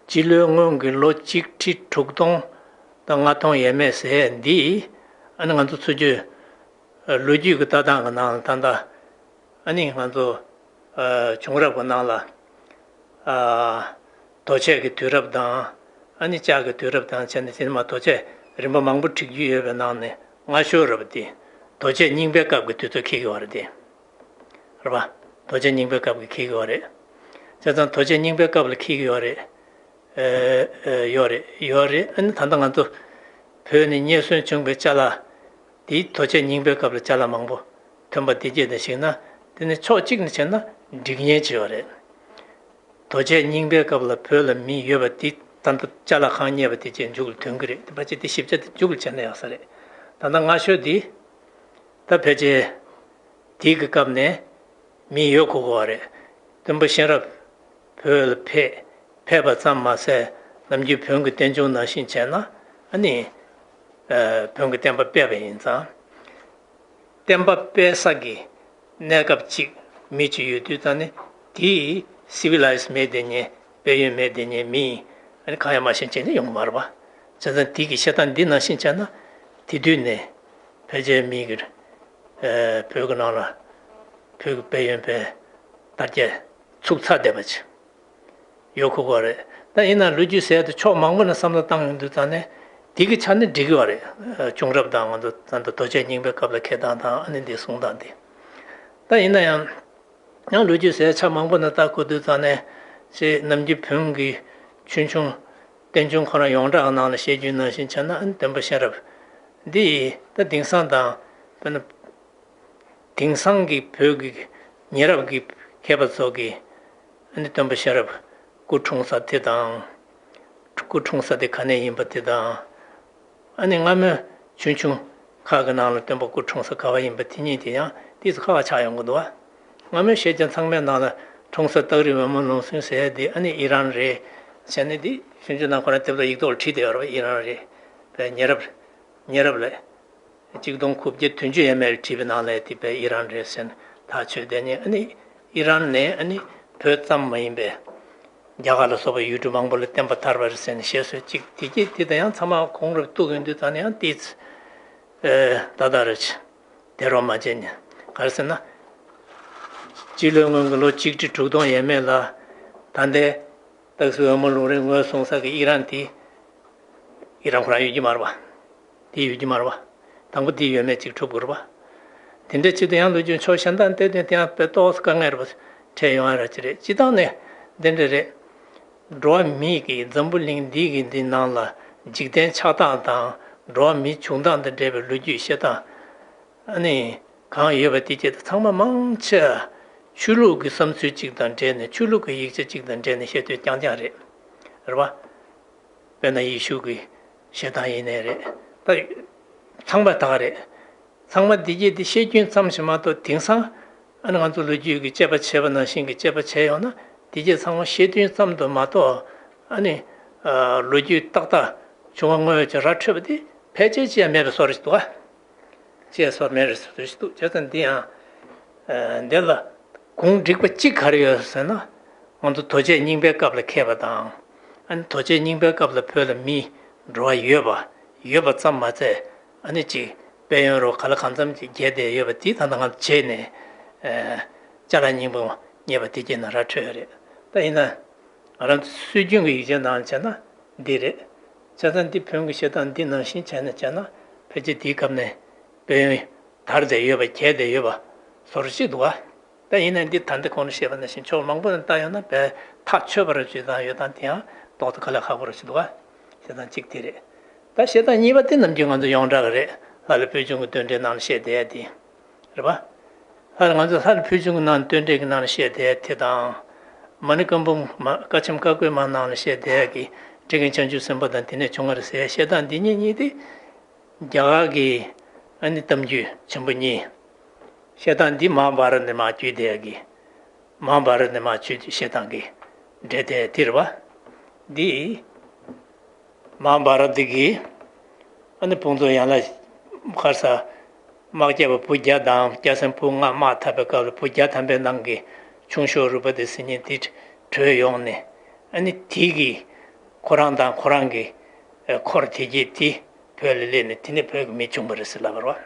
སྤྱི་ལོའི་སྔོན་གྱི་ལོ་ཆིག་ཁྲི་དྲུག་སྟོང་དང་ལྔ་སྟོང་ཡས་མས་ཟེར་འདི། ཨ་ནི་ང་ཚོ་འཚོ་བཅུད། ཨ། ལོ་རྒྱུས་ཀྱི་ལྟ་སྟངས་ཀྱི་ནང་ལ་ད་ལྟ། ཨ་ནི་ང་ཚོ། ཨ། བྱུང་རབས་ཀྱི་ནང་ལ། ཨ། རྡོ་ཆས་ཀྱི་དུས་རབས་དང་། ཨ་ནི་ལྕགས་ཀྱི་དུས་རབས་དང་བྱས་ནས། དེ་ནས་མར་རྡོ་ཆས་རིམ་པ་མང་པོ་བྲིས་རྒྱུ་ཡོད་པའི་ནང་ནས་སྔ་ཤོས་རོབ་དེ་རྡོ་ཆས་རྙིང་པའི་སྐབས་ཀྱི་དུས་ཚོད་འཁེལ་གྱི་ཡོད་རེད་དེ། རེད་པ། རྡོ་ཆས་རྙིང་པའི་སྐབས་ཀྱི་འཁེལ་གྱི་ཡོད་རེད། བྱས་ཙང་རྡོ་ཆས་རྙིང་པའི་སྐབས་ལ་འཁེལ་གྱི་ཡོད་རེད། ཨེ། ཨེ། ཡོད་རེད། ཡོད་རེད། ཨ་ནི་ད་ལྟ་ང་ཚོ་བོད་ནས་རྙེད་སོན་བྱུང་བའི་ཅ་ལག་དེ་རྡོ་ཆས་རྙིང་པའི་སྐབས་ལ་ཅ་ལག་མང་པོ་ཐོན་པ་དེ་གྱད་ནས་གཞིགས་ན། དེ་ནི་ཕྱོགས་གཅིག་ནས་བྱས་ན་འགྲིག་ཉེན་ཅིག་ཡོད་རེད། རྡོ་ཆས་རྙིང་པའི་སྐབས་ལ་བོད་ལ་མི་ཡོད་པ་དེ། ད་ལྟ་ཅ་ལག་གང་རྙེད་པ་དེ་གྱད་མཇུག་ལ་ཐོན་གྱི་རེད། དེ་ཕལ་ཆེར་དེ་ཞིབ་ཆ་དེ་མཇུག་ལ་བྱས་ན་ཡག་ས་རེད། ད་ལྟ་སྔ་ཤོས་དེ། ད་ཕལ་ཆེར་དེ་གི་སྐབས་ནས་མི་ཡོད་དགོས་ཀྱི་ཡོད་རེད། སྟོན་པ་གཤེན་རབ་བོད་ལ་ཕེབས། ཕེབས་པ་ཙམ་མ་ཟད་ནམ་རྒྱུན་བོན་གྱི་བསྟན་སྐྱོང་ནང་བཞིན་བྱས་ན། ཨ་ནི། ཨ། བོན་གྱི་བསྟན་པ་སྤེལ་བ་ཡིན་ཙང་། བསྟན་པ་སྤེལ་ས་གི་གནས་སྐབས་གཅིག་མི་གཅིག་ཡོད་དུས་ཙང་ནས། དེ་སི་བི་ལའིཛ་མེད་བསྡད་ཉེན་ དཔལ་ཡོན་མེད་བསྡད་མཁན་མི་ཨ་ནི་གང་ཡང་མ་ཤེས་བྱས་ནས་ཡོང་གི་མ་རེད་པ། བྱས་ཙང་དེ་གི་བཤད་སྟངས་འདི་ནང་བཞིན་བྱས་ན་དེ་དུས་ནས་ཕལ་ཆེར་མི་གི་ཨ་བོད་ཀྱི་ནང་ལ་བོད་ཀྱི་དཔལ་ཡོན་པའི་དར་རྒྱས་ཚུགས་ཚར་བསྡད་པ་ཅིག་ཡོད་ཁུག་པ་རེད། ད་ཡིན་ན་ལོ་རྒྱུས་ཟེར་ཡ་དེ་ཕྱོགས་མང་པོ་ནས་བསམ་བློ་བཏང་ཡོང་དུས་ཙང་ནས་དེ་གི་ཆ་ནས་འགྲིག་གི་བ་རེད། ཨ་གཅུང་རབ་དང་ང་ཚོ་ད་ལྟ་རྡོ་རྗེ་རྙིང་པའི་སྐབས་ལ་འཁེལ་སྟངས་དང་ཨ་ནི་འདི་གསུང་སྟངས་འདི། ད་ཡིན་ན་ཡང་། ཡང་ལོ་རྒྱུས་ཟེར་ཆ་མང་པོ་ནས་ལྟ་དགོས་དུས་ཙང་ནས་ཅེས་ནམ་རྒྱུན་བོན་གྱི་ཆོས་འབྱུང་བསྟན་འབྱུང་ཁོ་རང་ཡོངས་གྲགས་ནང་ལ་བཤད་རྒྱུའི་ནང་བཞིན་བྱས་ན་ཨ་ནི་སྟོན་པ་གཤེན་རབ་འདི་ཡིས་ད་དེང་སང་དང་དཔེར་ན་དེང་སང་གི་བོད་ཀྱི་ཉེ་རབས་ཀྱི་མཁས་པ་ཚོ་གིས་ཨ་ནི་སྟོན་པ་གཤེན་རབ་སྐུ་འཁྲུངས་ས་དེ་དང་། སྐུ་འཁྲུངས་ས་དེ་ག་ནས་ཡིན་པ་དེ་དང་། ཨ་ནི་སྔ་མོའི་ཆོས་འབྱུང་ཁག་གི་ནང་ལ་སྟོན་པ་སྐུ་འཁྲུངས་ས་ག་བ་ཡིན་པ་དེ་གཉིས་དེ་ཡང་ཏོག་ཙམ་ཁག་ཁག་ཆགས་ཡོང་གི་འདུག་བ། སྔ་མོའི་བཤད་རྒྱུན་ཚང་མའི་ནང་ལ་འཁྲུངས་ས་སྟག་རི་འོལ་མོ་ལུང་ཟིན་ཟེར་ཡ་དེ་ཨ་ནི་ཨི་རན་རེད་ཟེར་ནས་དེ་ཆོས་འབྱུང་ནང་ཁོ་རང་དེབ་ལ་ཡིག་ཐོག་ལ་བྲིས་བསྡད་ཡོད་རེད་བ། ཨི་རན་རེད། བས་ཉེ་རབས་ཉེ་རབས་ལ་གཅིག་སྟོང་དགུ་བརྒྱ་བདུན་ཅུ་ཡས་མས་ལ་བྲིས་པའི་ནང་ལ་དེ་བས་ཨི་རན་རེད་ཟེར་ནས་ཐག་ཆོད་བསྡད་ནས་ཨ་ནི་ཨི་རན་ནས་ཨ་ནི་བོད་ཙམ་མ་ཡིན་པའི། རྒྱ་གར་ལ་སོགས་པའི་ཡུལ་གྲུ་མང་པོ་ལ་བསྟན་པ་དར་བ་རེད་ཟེར་ནས་བཤད་སྲོལ་གཅིག་དེ་རྗེས་དེ་དང་ཡང་ཚང་མ་གོང་རུ་གཏུགས་ཡོང་དུས་ཙང་ནས་ཡང་ཏོག་ཙམ་ད་ལྟ་རེད། དེ་རོགས་མ་བྱས་ནས་ག་རེ་ཟེར་ན། སྤྱི་ལོའི་སྔོན་གྱི་ལོ་གཅིག་ཁྲི་དྲུག་སྟོང་ཡས་མས་ལ་ད་ལྟའི་སྟག་གཟིག་འོལ་མོ་ལུང་རིང་ངོས་བཟུང་ས་གི་ཨི་རན་དེ། ཡི་རང་ཁོ་རང་ཡོད་ཀྱི་མ་རེད་པ། དེ་ཡོད་ཀྱི་མ་རེད་པ། དང་པོ་དེ་ཡོད་མེད་ཅིག་གྲུབ་དགོས་རེད་པ། དེ་འདྲ་བྱེད་དུས་ཡང་ལོ་རྒྱུས་ཕྱོགས་གཞན་དང་བལྟས་དུས་དེ་ཡང་དཔེ་ཏོག་ཙམ་དཀའ་ངལ་རེད་པ། འཕྲད་ཡོང་ཡ་ར་ཅི་རེད། སྤྱི་བཏང་ནས་འདི་འདྲ་རེད། འགྲོ་བ་མི་གི་འཛམ་བུ་གླིང་འདི་གི་འདི་ནང་ལ་འཇིག་རྟེན་ཆགས་སྟངས་དང་འགྲོ་བ་མི་བྱུང་སྟངས་དང་འབྲེལ་བའི་ལོ་རྒྱུས་བཤད་སྟངས་ཨ་ནི་གང་ཡོད་པ་དེ་བཅས་དང་ཚང་མ་མང་ཆེ་ཆོས་ལུགས་ཀྱི་བསམ་ཚུལ་གཅིག་དང་འབྲེལ་ནས་ཆོས་ལུགས་ཀྱི་ཡིག་ཆ་གཅིག་དང་འབྲེལ་ནས་བཤད་དུས་རྐྱང་རྐྱང་རེད། རེད་པ། དཔེར་ན་ཡེ་ཤུ་གི་བཤད་སྟངས་ཡིན་ནའི་རེད། ད་ཚང་མ་ད་ག་རེད། ཚང་མ་འདི་སྐད་འདི་བཤད་རྒྱུན་ཙམ་ཞིག་མ་གཏོགས་དེང་སང་ཨ་ནི་ང་ཚོ་ལོ་རྒྱུས་ཀྱི་དཔྱད་པ་བྱས་པ་ནང་བཞིན་གྱི་དཔྱད་པ་བྱས་ཡོང་ན་འདི་སྐད་ཚང་མ་བཤད་དོན་ཙམ་དུ་མ་གཏོགས་ཨ་ནི་ལོ་རྒྱུས་ཏག་ཏག་བྱུང་བ་དངོས་ཀྱི་ར་འཕྲོད་པ་དེ་ཕལ་ཆེར་ཅི་ཡང་མེད་པའི་བཟོ་འདྲ་ཞིག་འདུག་ག་ཅེས་སོགས་མེད་རེད་ཟེར་དུས་ཤིག་འདུག་བྱས་ཙང་འདི་ཡང་། འདི་ལ་གུང་འགྲིག་པ་གཅིག་ག་རེ་ཡོད་ཟེར་ན། ང་ཚོ་རྡོ་རྗེ་རྙིང་པའི་སྐབས་ལ་མཁས་པ་དང་། ཨ་ནི་རྡོ་རྗེ་རྙིང་པའི་སྐབས་ལ་བོད་ལ་མི་འགྲོ་བ་ཡོད་པ་ཡོད་པ་ཙམ་མ་ཚད་ཨ་ནི་ཅིག་དཔལ་ཡོན་རོགས་ག་ལ་གང་འཚམ་ཅིག་རྒྱས་བསྡད་ཡོད་པ་དེ་ད་ལྟ་ང་ཚོ་བྱས་ནས། ཅ་ལག་རྙིང་པ་རྙེད་པ་དེ་རྒྱས་ན་ར་འཕྲོད་ཡོད་རེད། ད་ཡིན་ན། ང་རང་ཚོ་སྲོལ་རྒྱུན་གྱི་ཡིག་ཆ་ནང་བྱས་ན་འདི་རེད། བྱས་ཙང་འདི་བོན་གྱི་བཤད་སྟངས་འདི་ནང་བཞིན་བྱས་ན་བྱས་ན་ཕལ་ཆེར་འདིའི་སྐབས་ནས་དཔལ་ཡོན་དར་བསྡད་ཡོད་པ་རྒྱས་བསྡད་ཡོད་པ་བཟོ་འདྲ་ཅིག་འདུག་ག་ད་ཡིན་ན་འདི་ད་ལྟ་གོང་ནས་བཤད་པ་ནང་བཞིན་ཕྱོགས་མང་པོ་ནས་བལྟ་ཡོང་ན་བས་ཐག་ཆོད་པ་ར་ཅིག་དང་ཡོད་སྟངས་དེ་ཡང་རྡོག་ཏུ་དཀའ་ལས་ཁག་པོ་ར་ཅིག་འདུག་ག་བཤད་སྟངས་གཅིག་དེ་རེད། ད་བཤད་སྟངས་གཉིས་པ་དེ་ནམ་རྒྱུན་ང་ཚོ་ཡོངས་གྲགས་ཀྱི་རེད། ལྷ་ལ་ཕུལ་བྱུང་གི་རྟེན་འབྲེལ་ནང་ལ་བཤད་བསྡད་ཡ་དེ། རེད་པ། ལྷ་ལ་ང་ཚོ་ལྷ་ལ་ཕུལ་བྱུང་གི་ནང་རྟེན་འབྲེལ་གྱི་ནང་ལ་བཤད་བསྡད་དེ་དང་། མ་ཎི་བཀའ་འབུམ་མ་བཀའ་ཆེམས་བཀའ་བསྒོའི་མ་ནང་ལ་བཤད་བསྡད་ཀྱི་ཁྲི་ཀན་བྱང་ཆུབ་སེམས་དཔའ་དང་དེ་ནས་བྱུང་བ་རེད་ཟེར་བཤད་སྟངས་འདི་གཉིས་གཉིས་དེ། རྒྱ་གར་གྱི་ཨ་ནི་གཏམ་རྒྱུད་ཆེན་པོ་གཉིས། བཤད་སྟངས་འདི་མ་ཧཱ་བྷ་ར་ནས་མར་བརྒྱུད་བསྡད་ཀྱི། མ་ཧཱ་བྷ་ར་ནས་མར་བརྒྱུད་དེ་བཤད་སྟངས་ཀྱི་འབྲེལ་དེ་དེ་རེད་པ། འདི། མ་ཧཱ་བྷ་ར་ཏ་གི་ཨ་ནི་དཔུང་ཚོགས་ཡན་ལག་ག་རེ་ཟ། དམག་རྒྱལ་པོ་བུ་བརྒྱ་དང་རྒྱལ་མཚན་བུ་ལྔ་དམག་འཐབ་པའི་སྐབས་ལ་བུ་བརྒྱ་ཐམ་པའི་ནང་གི་ཆུང་ཤོས་རུ་པ་དེ་ཟེར་མཁན་དེ་བྲོས་ཡོང་ནས་ཨ་ནི་དེ་གི་ཁོ་རང་དང་ཁོ་རང་གི་འཁོར་དེ་གྱད་དེ་བོད་ལ་སླེབས་ནས་དེ་ནས་བོད་ཀྱི་མི་བྱུང་བ་རེད་ཟེར་ལབ་པ་རེད་པ།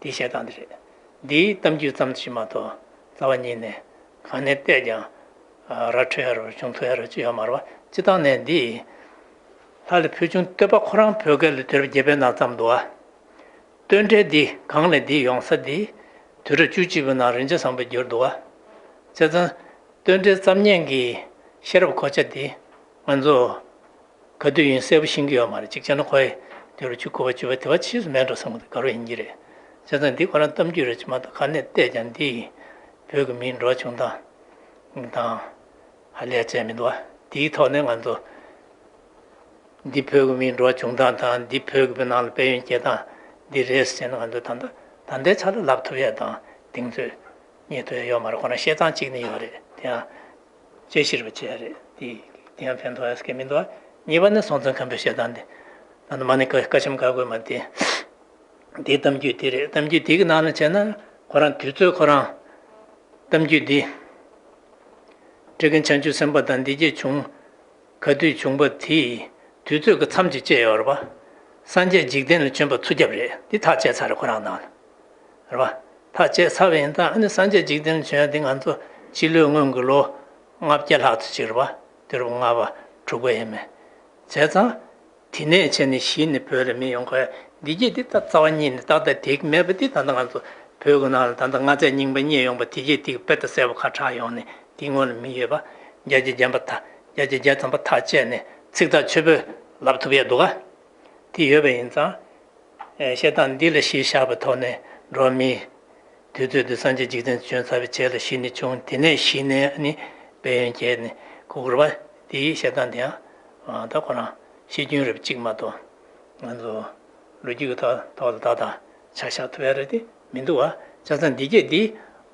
འདི་བཤད་སྟངས་འདི་རེད། འདིའི་གཏམ་རྒྱུད་ཙམ་ཞིག་མ་གཏོགས་རྩ་བ་ཉིད་ནས་གང་ནས་བལྟས་ཀྱང་ར་འཕྲོད་ཡ་ར་བྱུང་ཐུབ་ཡ་ར་ཅིག་ཡོད་མ་རེད་པ། སྤྱིར་བཏང་ནས་འདི་ལྷ་ལ་ཕུལ་བྱུང་བསྟོད་པ་ཁོ་རང་བོད་སྐད་ལ་དུས་རབས་བརྒྱད་པའི་ནང་བརྩམས་འདུག་ག་རྟེན་འབྲེལ་འདི་གང་ལས་འདི་ཡོང་ས་འདི་དུས་རབས་བཅུ་གཅིག་པའི་ནང་རིན་ཆེན་བཟང་པོས་བསྒྱུར་འདུག་ག་བྱས་ཙང་རྟེན་འབྲེལ་རྩོམ་མཁན་གྱི་ཤེས་རབ་གོ་ཆ་འདི་ང་ཚོ་ག་དུས་ཡིན་གསལ་པོ་ཤེས་ཀྱི་ཡོད་མ་རེད། གཅིག་བྱས་ན་ཁོ་ཡི་དུས་རབས་བཅུ་དགུ་པ་བཅུ་པ་དེ་བ་ཕྱིས་སུ་མེད་འགྲོ་བསམ་གི་འདུག་ག་རེ་ཡིན་གྱི་རེད། བྱས་ཙང་འདི་ཁོ་རང་གཏམ་རྒྱུད་རེད་ཅེས་མ་གཏོགས་ག་ནས་བལྟས་ཀྱང་འདི་བོད་ཀྱི་མིའི་འགྲོ་བ་བྱུང་སྟངས་དང་ཧ་ལས་བྱས་མི་འདུག་བ། དེའི་ཐོག་ནས་ང་ཚོ་འདི་བོད་ཀྱི་མིའི་འགྲོ་བ་བྱུང་སྟངས་དང་འདི་བོད་ཀྱི་ནང་ལ་དཔལ་ཡོན་སྐྱེ་སྟངས་འདི་རེད་ཟེར་ནས་ང་ཚོ་ད་ལྟ་ད་ལྟའི་ཆ་ལ་ལབ་ཐུབ་ཡ་དང་གདེང་ཚོད་རྙེད་ཐུབ་ཡ་ཡོད་མ་རེད། ཁོ་རང་བཤད་སྟངས་གཅིག་ནི་ཡོད་རེད། དེ་ཡང་དཔྱད་ཞིབ་བྱས་རེད། དེ་དེ་ཡང་ཕན་ཐོགས་ཡ་སྐད་མི་འདུག་གཉིས་པ་ནི་སྲོང་བཙན་སྒམ་པོའི་བཤད་སྟངས་དེ་ད་ནི་མ་ཎི་བཀའ་བཀའ་ཆེམས་བཀའ་བསྒོ་མ་དེ་དེའི་གཏམ་རྒྱུད་དེ་རེད། གཏམ་རྒྱུད་དེ་གི་ནང་ལ་བྱས་ན་ཁོ་རང་དུས་ཚོད་ཁོ་རང་གཏམ་རྒྱུད་འདི་ སྤྲེལ་རྒན་བྱང་ཆུབ་སེམས་དཔའ་དང་འདི་སྐད་བྱུང་། ག་དུས་བྱུང་བ་དེ་དུས་ཚོད་ཀྱི་མཚམས་ཀྱིས་བཅད་ཡོད་རེད་པ། སངས་རྒྱས་འཇིག་རྟེན་ལ་བྱོན་པ་ཚུར་ཁྱབ་རེད། འདི་ཐག་བཅད་ཚར་རེད། ཁོ་རང་ནང་ལ་རེད་པ། ཐག་བཅད་ཚར་བ་ཡིན་ཙང་ཨ་ནི་སངས་རྒྱས་འཇིག་རྟེན་ལ་བྱོན་ཡ་འདི་ང་ཚོ་སྤྱི་ལོའི་སྔོན་གྱི་ལོ་ལྔ་བརྒྱ་ལྷག་ཙམ་ཅིག་རེད་པ། དུས་རབས་ལྔ་པ་དྲུག་པ་ཡིན་མིན། བྱས་ཙང་དེ་ནས་བྱས་ནས་གཞི་ནས་བོད་ལ་མི་ཡོང་གི་ཡ་འདི་སྐད་འདི་ད་རྩ་བ་ཉིད་ནས་ཏག་ཏག་དེ་མེད་པ་འདི་ད་ལྟ་ང་ཚོ་བོད་ཀྱི་ནང་ལ་ད་ལྟ་མངའ་མཛད་རྙིང་པ་རྙེད་ཡོང་པ་དེ་སྐད་འདི་དཔེ་ད་གསལ་པོ་ཁ་གྲགས་ཡོང་ནས་འདི་སྔོན་ལ་མི་ཡོད་པ། བརྒྱ་ཆ་བརྒྱ་པ་ཐག་བརྒྱ་ཆ་བརྒྱ་ཐམ་པ་ཐག་བཅད་ནས་ཚིག་ཐག་ཆོད་པོས་ལབ་ཐུབ་ཡ་འདུག་ག་དེ་ཡོད་པ་ཡིན་ཙང་། ཨེ། བཤད་སྟངས་འདི་ལ་གཞི་བཞག་པའི་ཐོག་ནས་འགྲོ་བ་མིའི་དུས་ཚོད་དུ་སངས་རྒྱས་འཇིག་རྟེན་དུ་བྱོན་ཚར་བའི་རྗེས་ལ་གཞི་ནས་བྱུང་། དེ་ནས་གཞི་ནས་ནི་དཔལ་ཡོན་རྒྱས་ནས་གོ་དགོས་པ་དེའི་བཤད་སྟངས་དེའང་ད་ཁོ་རང་བཤད་རྒྱུན་རེད་གཅིག་མ་གཏོགས་ང་ཚོ་ལོ་རྒྱུས་ཀྱི་ཐོག་ཐོག་ལ་ད་ལྟ་ཆ་བཞག་ཐུབ་ཡ་རེད་དེ་མི་འདུག་བ། བྱས་ཙང་འདི་སྐད་འདི་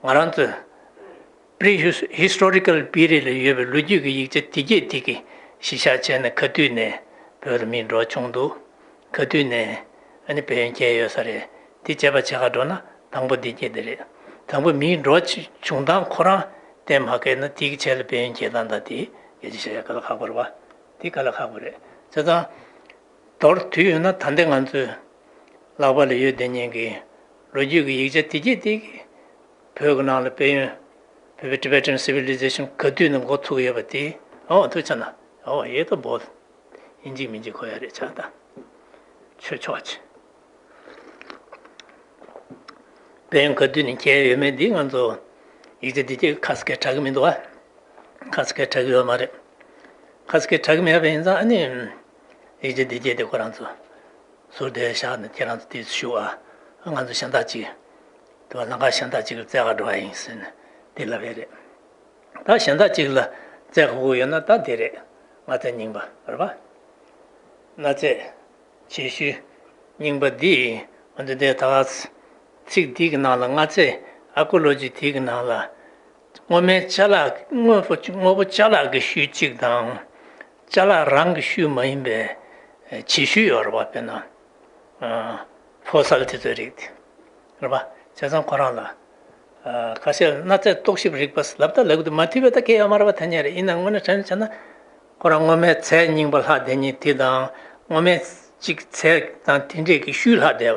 ང་རང་ཚོས་Pre-historical period ལ་ཡོད་པའི་ལོ་རྒྱུས་ཀྱི་ཡིག་ཆ་དེ་གས་དེ་གས་གཞི་བཞག་བྱས་ནས་ག་དུས་ནས་བོད་ལ་མི་འགྲོ་བྱུང་འདུག་ག་དུས་ནས་ཨ་ནི་བོད་ཡོན་རྒྱས་ཡོད་ས་རེད། དེ་བྱས་པ་བྱས་ག་འགྲོ་ན་དང་པོ་འདི་སྐད་དེ་རེད། དང་པོ་མིའི་འགྲོ་བྱུང་སྟངས་ཁོ་རང་བསྟན་མ་ཁེལ་ན་དེ་གི་ཆེད་ལ་བོད་ཡོན་རྒྱས་སྟངས་དང་དེ་སྐད་ཆ་བཤད་ཡ་དཀའ་ལས་ཁག་པོ་རེད་བ། དེ་དཀའ་ལས་ཁག་པོ་རེད། བྱས་ཙང་མདོར་བསྡུས་ཡོད་ན་ད་ལྟ་ང་ཚོའི་ལག་པ་ལ་ཡོད་བསྡད་མཁན་གྱི་ལོ་རྒྱུས་ཀྱི་ཡིག་ཆ་དེ་གས་དེ་གས་བོད་ཀྱི་ནང་ལ་དཔལ་ཡོན་བོད་པའི་Tibetan Civilization ག་དུས་ནས་འགོ་ཚུགས་ཡོད་པ་དེ་འོ་ཐུག་ཆ་ན་འོ་ཡེ་ཏོ་བོད་ཡིན་གཅིག་མིན་གཅིག་གོ་ཡ་རེད་ཆ་ད་ཆོས་ཕྱོགས་ཆེ། དཔལ་ཡོན་ག་དུས་ནས་མཁས་ཡོད་མེད་འདི་ང་ཚོ་ཡིག་ཆ་འདི་གས་ཁ་སྐད་གྲགས་ཀྱི་མི་འདུག་ཨ། ཁ་སྐད་གྲགས་ཀྱི་ཡོད་མ་རེད། ཁ་སྐད་གྲགས་ཀྱི་མེད་པ་ཡིན་ཙང་ཨ་ནི་ཡིག་ཆ་འདི་གས་དེ་ཁོ་རང་ཚོ་ཟུར་དེ་བཞག་ནས་ཁྱེད་རང་ཚོ་དེ་ཞུ་ཨ། ང་ཚོ་གཞན་དག་ཅིག་དུ་བ་ལམ་ཁ་གཞན་དག་ཅིག་ལ་བཙལ་ག་འགྲོ་བ་ཡིན་ཟེར་ནས་དེ་ལབ་ཡས་རེད། ད་གཞན་དག་ཅིག་ལ་བཙལ་དགོས་ཀྱི་ཡོད་ན་ད་དེ་རེད། མངའ་མཛད་རྙིང་པ་རེད་པ། མངའ་མཛད་བྱེད་ཤུལ་རྙིང་པ་འདི་འོན་ཏེ་དེ་ད་ཚིག་འདི་གི་ནང་ལ་མངའ་མཛད་ཨར་ཀི་ཡོ་ལོ་ཇི་འདི་གི་ནང་ལ་སྔོན་མའི་ཅ་ལག་དངོས་པོ་དངོས་པོ་ཅ་ལག་གི་ཤུལ་གཅིག་དང་། ཅ་ལག་རང་གི་ཤུལ་མ་ཡིན་པའི་བྱེད་ཤུལ་ཡོད་རེད་པ། དཔེར་ན། ཕོ་སལ་དེ་ཚོའི་རིགས་དེ་རེད་པ། བྱས་ཙང་ཁོ་རང་ལ་ཁ་ཤས་མངའ་མཛད་རྟོག་ཞིབ་རིག་པ་ལབ་ད་ལབ་གི་འདུག་མ་མཐུན་པའི་ད་གལ་ཡོད་མ་རེད་པ། ཐ་སྙད་རེད། ཡིན་ན་དངོས་གནས་དྲན་བྱས་ན་ཁོ་རང་སྔོན་མའི་ཚད་རྙིང་པ་ལྷག་བསྡད་མཁན་དེ་དང་སྔོན་མའི་གཅིག་ཚད་དང་དེ་འདྲས་ཀྱི་ཤུལ་ལྷག་བསྡད་པ།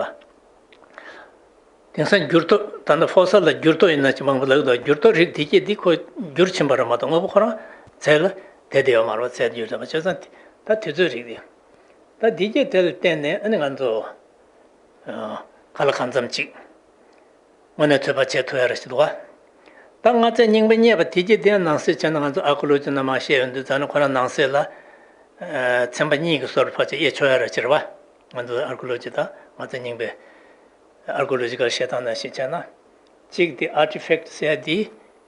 དེང་སང་འགྱུར་ལྡོག་ད་ལྟ་ཕོ་སལ་ལ་འགྱུར་ལྡོག་ཡིན་ན་ཅི་མང་པོ་ལབ་གི་འདུག་འགྱུར་ལྡོག་རིགས་དེ་སྐད་དེ་ཁོ་འགྱུར་ཕྱིན་པ་རེད་མ་གཏོགས་དངོས་པོ་ཁོ་རང་ཚད་ལ་བསྡད་བསྡད་ཡོད་མ་རེད་པ། ཚད་འགྱུར་བསྡད་པ་བྱས་ཙང་ད་དེ་ཚོའི་རིགས་དེ། ད་དེ་སྐད་དེ་ལ་བརྟེན་ནས་ཨ་ནི་ང་ཚོ་ག་ལ་གང་འཚམ་ཅིག་དངོས་གནས་ཚོད་དཔག་བྱེད་ཐུབ་ཡ་ར་ཞིག་འདུག་ག་ད་མངའ་མཛད་རྙིང་པ་རྙེད་པ་དེ་སྐད་དེ་ནང་གསེས་བྱས་ན་ང་ཚོ་ཨར་ཀི་ཡོ་ལོ་ཇི་ནང་མར་བཤད་ཡོང་དུས་ཙང་ནི་ཁོ་རང་ནང་གསེས་ལ་ཚན་པ་གཉིས་ཀྱི་སོར་ཕར་ཆེར་དབྱེ་ཆོག་ཡ་ར་ཅིག་རེད་པ། ང་ཚོ་ཨར་ཀི་ཡོ་ལོ་ཇི་དང་མངའ་མཛད་རྙིང་པའི་ཨར་ཀི་ཡོ་ལོ་ཇི་ཀལ་བཤད་སྟངས་ནང་བཞིན་བྱས་ན། གཅིག་དེ་ཨར་ཊི་ཕེག་ཊི་ཟེར་ཡ་དེ་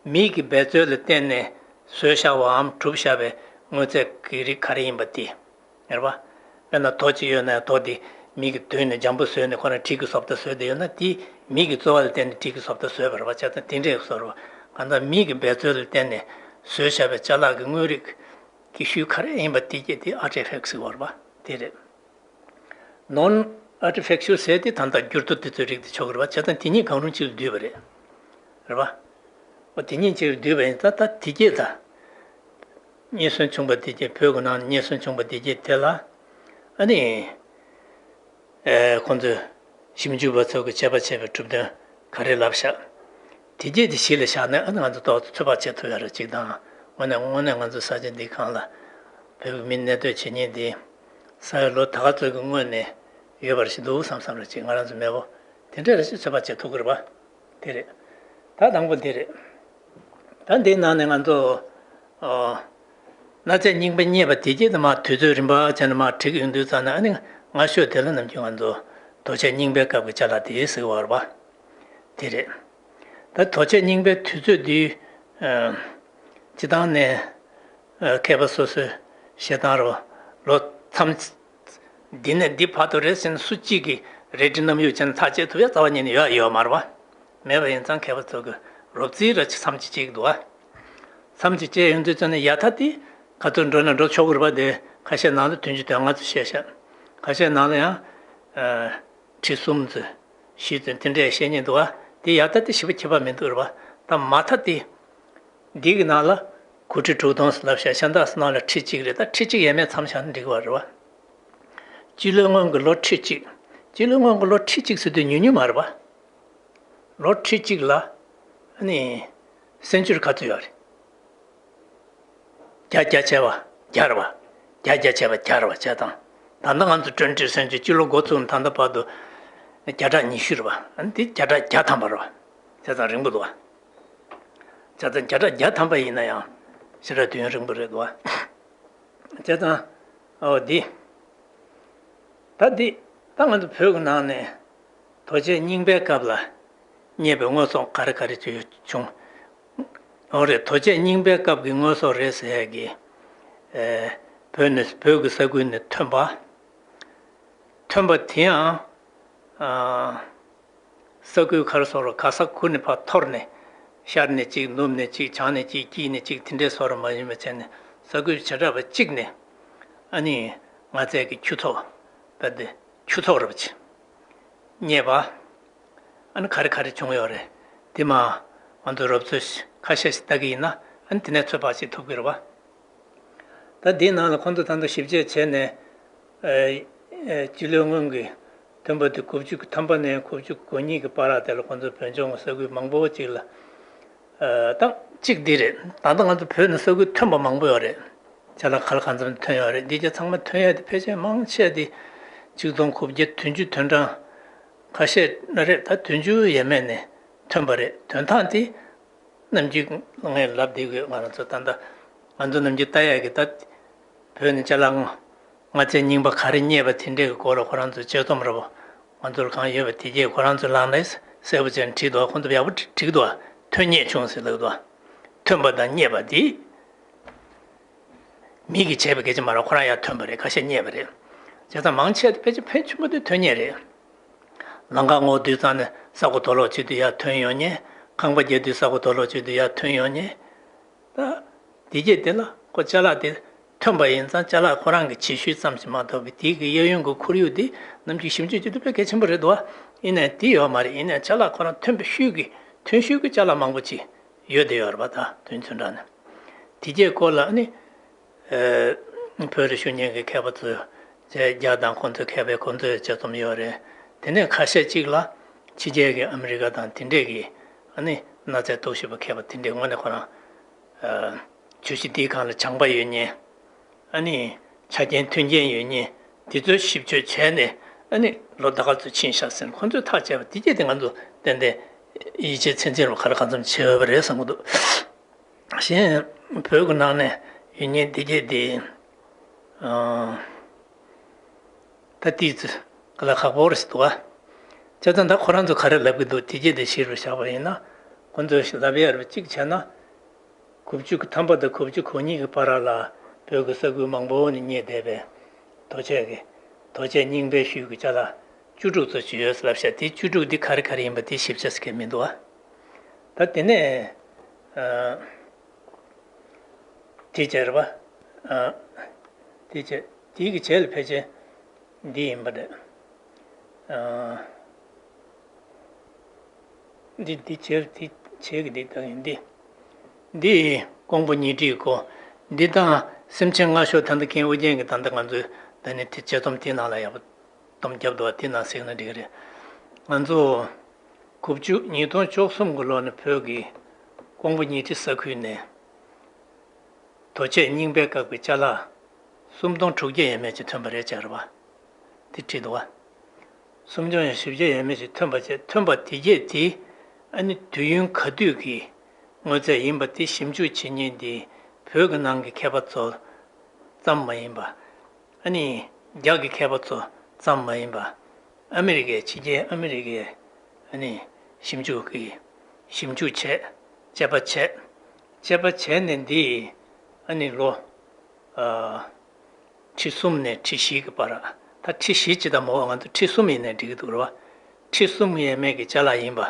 མི་གི་འབད་རྩོལ་ལ་བརྟེན་ནས་བཟོས་བཞག་པའམ་གྲུབ་བཞག་པའི་དངོས་རྫས་ཀྱི་རིགས་ག་རེ་ཡིན་པ་དེ་རེད་པ། དཔེར་ན་རྡོ་གཅིག་ཡོད་ན་རྡོ་དེ་མི་གིས་བརྡུངས་ནས་འཇམ་པོ་བཟོས་ནས་ཁོ་རང་གྲི་གི་བཟོ་ལྟ་བཟོས་བསྡད་ཡོད་ན་དེ་མི་གི་རྩོལ་བ་ལ་བརྟེན་ནས་གྲི་གི་བཟོ་ལྟ་བཟོས་པ་རེད་པ། བྱས་ཙང་དེ་འདྲས་བཟོ་རེད་པ། གང་ལྟར་མི་གི་འབད་རྩོལ་ལ་བརྟེན་ནས་བཟོས་བཞག་པའི་ཅ་ལག་གི་དངོས་རིགས་ཀྱི་ཤུལ་ག་རེ་ཡིན་པ་དེ་སྐད་དེ་ཨར་ཊི་ཕེག་ཊི་ཟེར་བ་རེད་པ། དེ་རེད། ནོན་ཨར་ཊི་ཕེག་ཅུ་ཨལ་ཟེར་དེ་ད་ལྟ་འགྱུར་ལྡོག་དེ་ཚོའི་རིགས་དེ་ཆོག་གི་རེད་པ། བྱས་ཙང་དེ་གཉིས་གང་རུང་གཅིག་ལ་བསྡུས་པ་རེད། རེད་པ། འོ་དེ་གཉིས་གཅིག་ལ་བསྡུས་པ་ཡིན་ཙང་ད་དེ་སྐད་ད། རྙེད་སོན་བྱུང་བ་དེ་སྐད་བོད་ཀྱི་ནང་ནས་རྙེད་སོན་བྱུང་བ་དེ་སྐད་དེ་ལ། ཨ་ནི། ཨེ། ཁོང་ཚོས་ཞིབ་འཇུག་པ་ཚོ་གིས་དཔྱད་པ་བྱས་པའི་གྲུབ་དོན་ག་རེ་ལབ་ཤག་དེ་རྗེས་དེ་གཞི་ལ་བཞག་ནས་ཨ་ནི་ང་ཚོ་ཏོག་ཙམ་ཚོད་དཔག་བྱེད་ཐུབ་ཡ་ར་ཅིག་དང་། དངོས་གནས་དངོས་གནས་ང་ཚོ་ས་ཆ་འདི་སྒང་ལ་བོད་ཀྱི་མི་གནས་སྡོད་བྱེད་མཁན་འདི་ས་ཡ་ལོ་ད་ག་ཚོད་ཀྱི་སྔོན་ནས་ཡོད་པ་རེད་ཞིག་འདུག་བསམ་བསམ་ར་ཅིག་ང་རང་ཚོ་མེས་པོ་དེ་འདྲ་རེ་ཞིག་ཚོད་དཔག་བྱེད་ཐུབ་ཀྱི་རེད་པ། དེ་རེད། ད་དང་པོ་འདི་རེད། ད་འདིའི་ནང་ནས་ང་ཚོ། ཨོ། གནའ་རྫས་རྙིང་པ་རྙེད་པ་དེ་རྗེས་དུ་མ་དུས་ཚོད་རིམ་པ་བྱས་ནས་མར་བསྒྲིགས་ཡོང་དུས་ཙམ་ན་ཨ་ནི་སྔ་ཤོས་དེ་ལ་ནམ་རྒྱུན་ང་ཚོ་རྡོ་ཆས་རྙིང་པའི་སྐབས་ཀྱི་ཅ་ལག་དེ་ཟེར་བ་རེད་པ། དེ་རེད། ད་རྡོ་ཆས་རྙིང་པའི་དུས་ཚོད་འདི། ཨ། སྤྱིར་བཏང་ནས། ཨ། མཁས་པ་སོ་སོའི་བཤད་སྟངས་རེད་པ། ལོ་མཚམས། འདི་ནས་འདི་བར་དུ་རེད་ཟེར་ནས་སུ་གཅིག་གིས་རལ་གྲི་གནམ་ཡུག་ཅན་ཐག་བཅད་ཐུབ་ཡ་རྩ་བ་ཉིད་ནས་ཡོད་ཡོད་མ་རེད་པ། མེད་པ་ཡིན་ཙང་མཁས་པ་ཚོ་གི་རོབ་རྩིས་ར་ཅིག་མཚམས་ཅིག་བཅད་འདུག་པ། མཚམས་ཅིག་བཅད་ཡོང་དུས་ཙམ་ནས་ཡ་ཐ་དེ་ག་ཚོད་འགྲོ་ན་འགྲོ་ཆོག་གི་རེད་པ། དེ་ཁ་ཤས་ནང་ལ་བདུན་ཅུ་དོན་ལྔ་ཚོ་བཤད་ཤག་ཁ་ཤས་ནང་ལ་ཡང་། ཨ། ཁྲི་གསུམ་ཚོ། བཞི་ཚོ་དེ་འདྲས་བཤད་མཁན་འདུག་པ། དེ་ཡ་ཐ་དེ་ཞེ་པོ་ཁྱད་པར་མི་འདུག་རེད་པ། ད་མ་ཐ་དེ། འདི་གི་ནང་ལ། གོ་ཁྲི་དྲུག་སྟོང་ཟེར་ལབ་བཞག་ཤ་སྟག་ཟེར་ནང་ལ་ཁྲི་གཅིག་རེད། ད་ཁྲི་གཅིག་ཡས་མས་མཚམས་བཞག་ན་འགྲིག་པ་རེད་བ། སྤྱི་ལོའི་སྔོན་གྱི་ལོ་ཁྲི་གཅིག་སྤྱི་ལོའི་སྔོན་གྱི་ལོ་ཁྲི་གཅིག་ཟེར་དུས་ཉུང་ཉུང་མ་རེད་བ། ལོ་ཁྲི་གཅིག་ལ་ཨ་ནི་སེན་ཅུ་རི་ག་ཚོད་ཡོད་རེད། བརྒྱ་བརྒྱ་བྱས་པ་བརྒྱ་རེད་བ། བརྒྱ་བརྒྱ་བྱས་པ་བརྒྱ་རེད་བ། བྱས་ཙང་ད་ལྟ་ང་ཚོ་ཊུ་ཝེན་ཊི་སེན་ཅུ་རི་སྤྱི་ལོ་འགོ་བཙུགས་ནས་ད་ལྟ་བར་དུ་བརྒྱ་ཕྲག་ཉི་ཤུ་རེད་བ། ཨ་ནི་འདི་བརྒྱ་ཕྲག་བརྒྱ་ཐམ་པ་རེད་བ། བྱས་ཙང་རིང་པོ་འདུག་བ། བྱས་ཙང་བརྒྱ་ཕྲག་བརྒྱ་ཐམ་པ་ཡིན་ན་ཡང་ཞེ་དྲག་དུས་ཡུན་རིང་པོ་རེད་འདུག་བ། བྱས་ཙང་ཨོ་འདི། ད་འདི་ད་ང་ཚོ་བོད་ཀྱི་ནང་ནས་རྡོ་རྗེ་རྙིང་པའི་སྐབས་ལ་རྙེད་པའི་དངོས་ཟོག་ག་རེ་ག་རེ་ཅིག་བྱུང་། འོ་རེད། རྡོ་རྗེ་རྙིང་པའི་སྐབས་ཀྱི་དངོས་ཟོག་རེད་ཟེར་ཡས་ཀྱི། ཨེ། བོད་ནས་བོད་ཀྱི་ས་ཁུལ་ནས་ཐོན་པ། ཐོན་པ་དེ་ཡང་། ཨ། ས་ཁུལ་ག་རེ་ཟེར་རོ། ག་ས་ཁུལ་ནས་ཕར་འཐོར་ནས། ཤར་ནས་གཅིག་ནུབ་ནས་གཅིག་བྱང་ནས་གཅིག་དཀྱིལ་ནས་གཅིག་དེ་འདྲའི་བཟོ་འདྲ་མ་ཡིན་པ་བྱས་ནས་ས་ཁུལ་བྱེ་བྲག་པ་གཅིག་ནས། ཨ་ནི་ང་བཅས་ཀྱི་ཁྱུ་ཚོགས་རྦད་དེ་ཁྱུ་ཚོགས་རེད་པ་ཅིག་རྙེད་པ། ཨ་ནི་ག་རེ་ག་རེ་བྱུང་ཡོད་རེད། དེ་མ་ང་ཚོ་རོབ་ཚོད་ཁ་ཤས་ཤིག་ལྟ་གི་ཡིན་ན། ཨ་ནི་དེ་ནས་ཚོད་དཔག་བྱེད་ཐུབ་ཀྱི་རེད་བ། ད་འདིའི་ནང་ལ་ཁོང་ཚོ་ད་ལྟ་ཞིབ་དཔྱད་བྱས་ནས། ཨ། ཨ། སྤྱི་ལོའི་སྔོན་གྱི་ཐོན་པ་དེ་དགུ་བཅུ་གི་ཐམ་པ་ནས་དགུ་བཅུ་གོ་གཉིས་ཀྱི་བར་དེ་ལ་ཁོང་ཚོ་བོད་ལྗོངས་ཀྱི་ས་ཁུལ་མང་པོ་ཅིག་ལ། ཨ། ད་གཅིག་འདི་རེད། ད་ལྟ་ང་ཚོ་བོད་ནས་ས་ཁུལ་ཐོན་པ་མང་པོ་ཡོད་རེད། ཅ་ལག་ག་ལ་གང་འཚམ་ཐོན་ཡོད་རེད། འདི་གྱད་ཚང་མ་ཐོན་ཡས་དེ་ཕལ་ཆེར་མང་ཆེ་དེ་ཆིག་སྟོང་དགུ་བརྒྱ་བདུན་ཅུ་དོན་གྲངས་ཁ་ཤས་ན་རེད། ད་བདུན་ཅུ་ཡས་མས་ནས་ཐོན་པ་རེད། དོན་དག་དེ་ནམ་རྒྱུན་ངས་ལབ་བསྡད་ཡོད། ང་རང་ཚོ་ད་ལྟ་ང་ཚོ་ནམ་རྒྱུན་ལྟ་ཡས་ཀྱི་ད་བོད་ནས་ཅ་ལག་ང་ཚོས་རྙིང་པ་ག་རེ་རྙེད་པ་དེ་འདྲའི་སྐོར་ལ་ཁོ་རང་ཚོ་དཔྱད་རྩོམ་རེ་བ་ང་ཚོར་གང་ཡོད་པ་དེ་གྱད་ཁོ་རང་ཚོས་ལངས་ནས་གསལ་པོ་བྱས་ནས་བྲིས་འདུག་ཁོང་ཚོ་ཡག་པོ་བྲིས་འདུག་ཐོན་རྙེད་བྱུང་ཟེར་ལབ་འདུག་ཐོན་པ་དང་རྙེད་པ་དེ་མི་གིས་བྱས་པ་སྐད་ཆ་མ་རེད། ཁོ་རང་ཡར་ཐོན་པ་རེད། ཁ་ཤས་རྙེད་པ་རེད། བྱས་ཙང་མང་ཆེ་བ་དེ་ཕལ་ཆེར་ཕོན་ཆེན་པོ་དེ་ཐོན་རྙེད་རེད། ལམ་ཁ་སྔོག་དུས་ཙང་ནས་ས་གོ་རྡོ་སློག་བྱེད་དུས་ཡར་ཐོན་ཡོང་མཁན། ཁང་པ་རྒྱག་དུས་ས་གོ་རྡོ་སློག་བྱེད་དུས་ཡར་ཐོན་ཡོང་མཁན། ད་དེ་གྱད་དེ་ལ་ཁོ་ཅ་ལག་དེ་ཐོན་པ་ཡིན་ཙང་ཅ་ལག་ཁོ་རང་གི་བྱེད་ཤུལ་ཙམ་ཞིག་མ་གཏོགས་པའི་དེ་གི་གཡས་གཡོན་གྱི་ཁོར་ཡུག་དེ་ནམ་རྒྱུན་ཞིབ་འཇུག་བྱེད་དུས་དཔེ་གལ་ཆེན་པོ་རེད་འདུག་བ། ཡིན་ནའི་དེ་ཡོད་མ་རེད། ཡིན་ནའི་ཅ་ལག་ཁོ་རང་ཐོན་པའི་ཤུལ་གྱི་ཐོན་ཤུལ་གྱི་ཅ་ལག་མང་པོ་ཅིག་ཡོད་བསྡད་ཡོད་རེད་པ། ད་དོན་ཚན་འདྲ་ནས་དེ་གྱད་སྐོར་ལ་ནི། ཨ། བོད་ལ་བཞུགས་མཁན་གྱི་མཁས་པ་ཚོས་རྒྱ་དང་ཁོང་ཚོའི་མཁས་པའི་ཁོང་ཚོས་དཔྱད་རྩོམ་ཡོད་རེད། དེ་ནས་ཁ་ཤས་གཅིག་ལ་ཕྱི་རྒྱལ་གྱི་ཨ་མི་རི་ཀ་དང་དེ་འདྲས་ཀྱི་ཨ་ནི་གནའ་རྫས་རྟོག་ཞིབ་པ་མཁས་པ་དེ་འདྲས་དངོས་གནས་ཁོ་རང་ཨ། བརྗོད་གཞི་འདིའི་སྒང་ལ་སྦྱངས་པ་ཡོད་མཁན། ཨ་ནི་ཆ་རྐྱེན་མཐུན་རྐྱེན་ཡོད་མཁན་དེ་ཚོས་ཞིབ་དཔྱོད་བྱས་ནས། ཨ་ནི་ལོ་ཟླ་ག་ཚོད་ཕྱིན་ཤག་ཟེར་ནས་ཁོང་ཚོས་ཐག་བཅད་པ་དེ་གྱད་དེ་ང་ཚོ་ཏན་ཏན་ཡིད་ཆེས་ཚད་འཛིན་རུ་ག་ལ་གང་འཚམ་བྱེད་འོས་པ་རེད་བསམ་གྱི་འདུག་གཞན་བོད་ཀྱི་ནང་ནས་ཡོད་མཁན་དེ་གྱད་དེ། ཨ། ད་ཏིས་ཙི་ག་ལ་ཁག་པོ་རེད་ཟེར་འདུག་བ། བྱས་ཙང་ད་ཁོ་རང་ཚོ་ག་རེ་ལབ་ཀྱི་འདུག་དེ་གྱད་དེ་གཞིར་བཞག་པ་ཡིན་ན། ཁོ་ཚོས་ལབ་ཡ་རེད་པ། གཅིག་བྱས་ན། དགུ་བཅུ་གི་ཐམ་པ་དང་དགུ་བཅུ་གོ་གཉིས་ཀྱི་བར་ལ་བོད་ཀྱི་ས་ཁུལ་མང་པོ་ནས་རྙེད་བསྡད་པའི་རྡོ་རྗེ་གི་རྡོ་རྗེ་རྙིང་པའི་ཤུལ་གྱི་ཅ་ལག་བཅུ་དྲུག་ཙམ་ཞིག་ཡོད་ཟེར་ལབ་ཤག་དེ་བཅུ་དྲུག་འདི་ག་རེ་ག་རེ་ཡིན་པ་དེ་ཞིབ་ཆ་ཟེར་མཁན་མི་འདུག་བ། ད་དེ་ནས། ཨ། དེ་བྱས་རེད་པ། ཨ། དེ་བྱས། དེའི་གི་རྗེས་ལ་ཕལ་ཆེར་འདི་ཡིན་པ་རེད། ཨ། འདི་འདི་བྱས། དེ་བྱས་གི་འདི་ད་ཡིན་འདི། འདི་ཀོང་པོ་ཉི་ཁྲིའི་སྐོར། འདི་དང་སེམས་ཅན་ལྔ་ཤོག་ད་ལྟ་མཁན་ཨོ་རྒྱན་གྱིས་ད་ལྟ་ང་ཚོའི་ད་ནི་དེ་དཔྱད་རྩོམ་དེའི་ནང་ལ་ཡག་པོ་སྡོམ་བརྒྱབ་འདུག་བ། དེ་ནང་གཟིགས་ན་འགྲིག་གི་རེད། ང་ཚོ་དགུ་བཅུ། ཉིས་སྟོང་བཅུ་གསུམ་གྱི་ལོ་ནས་བོད་ཀྱི་ཀོང་པོ་ཉི་ཁྲི་ས་ཁུལ་ནས་རྡོ་རྗེ་རྙིང་པའི་སྐབས་ཀྱི་ཅ་ལག་སུམ་སྟོང་དྲུག་བརྒྱ་ཡས་མས་ཅིག་ཐོན་པ་རེད་བྱས་རེད་བ། དེ་བྲིས་འདུག་བ། སུམ་སྟོང་བཞི་བརྒྱ་ཡས་མས་ཅིག་ཐོན་པ་བྱས། ཐོན་པ་དེ་གྱད་དེ་ཨ་ནི་དུས་ཡུན་ག་དུས་ཀྱི་དངོས་རྫས་ཡིན་པ་དེ་ཞིབ་འཇུག་བྱེད་མཁན་དེ་བོད་ཀྱི་ནང་གི་མཁས་པ་ཚོ་ཙམ་མ་ཡིན་པ། ཨ་ནི་རྒྱ་གི་མཁས་པ་ཚོ་ཙམ་མ་ཡིན་པ། ཨ་མི་རི་ཀའི། ཕྱི་རྒྱལ་ཨ་མི་རི་ཀའི་ཨ་ནི་ཞིབ་འཇུག་གི་ཞིབ་འཇུག་བྱས། དཔྱད་པ་བྱས། དཔྱད་པ་བྱས་ནས་འདི་ཨ་ནི་ལོ། ཨ། ཁྲི་གསུམ་ནས་ཁྲི་བཞི་གི་བར། ད་ཁྲི་བཞི་ཅིག་ད་མོ། ང་ཚོ་ཁྲི་གསུམ་ཡིན་ནའི་འགྲིག་གི་འདུག་རེད་བ། ཁྲི་གསུམ་ཡས་མས་ཀྱི་ཅ་ལག་ཡིན་པ་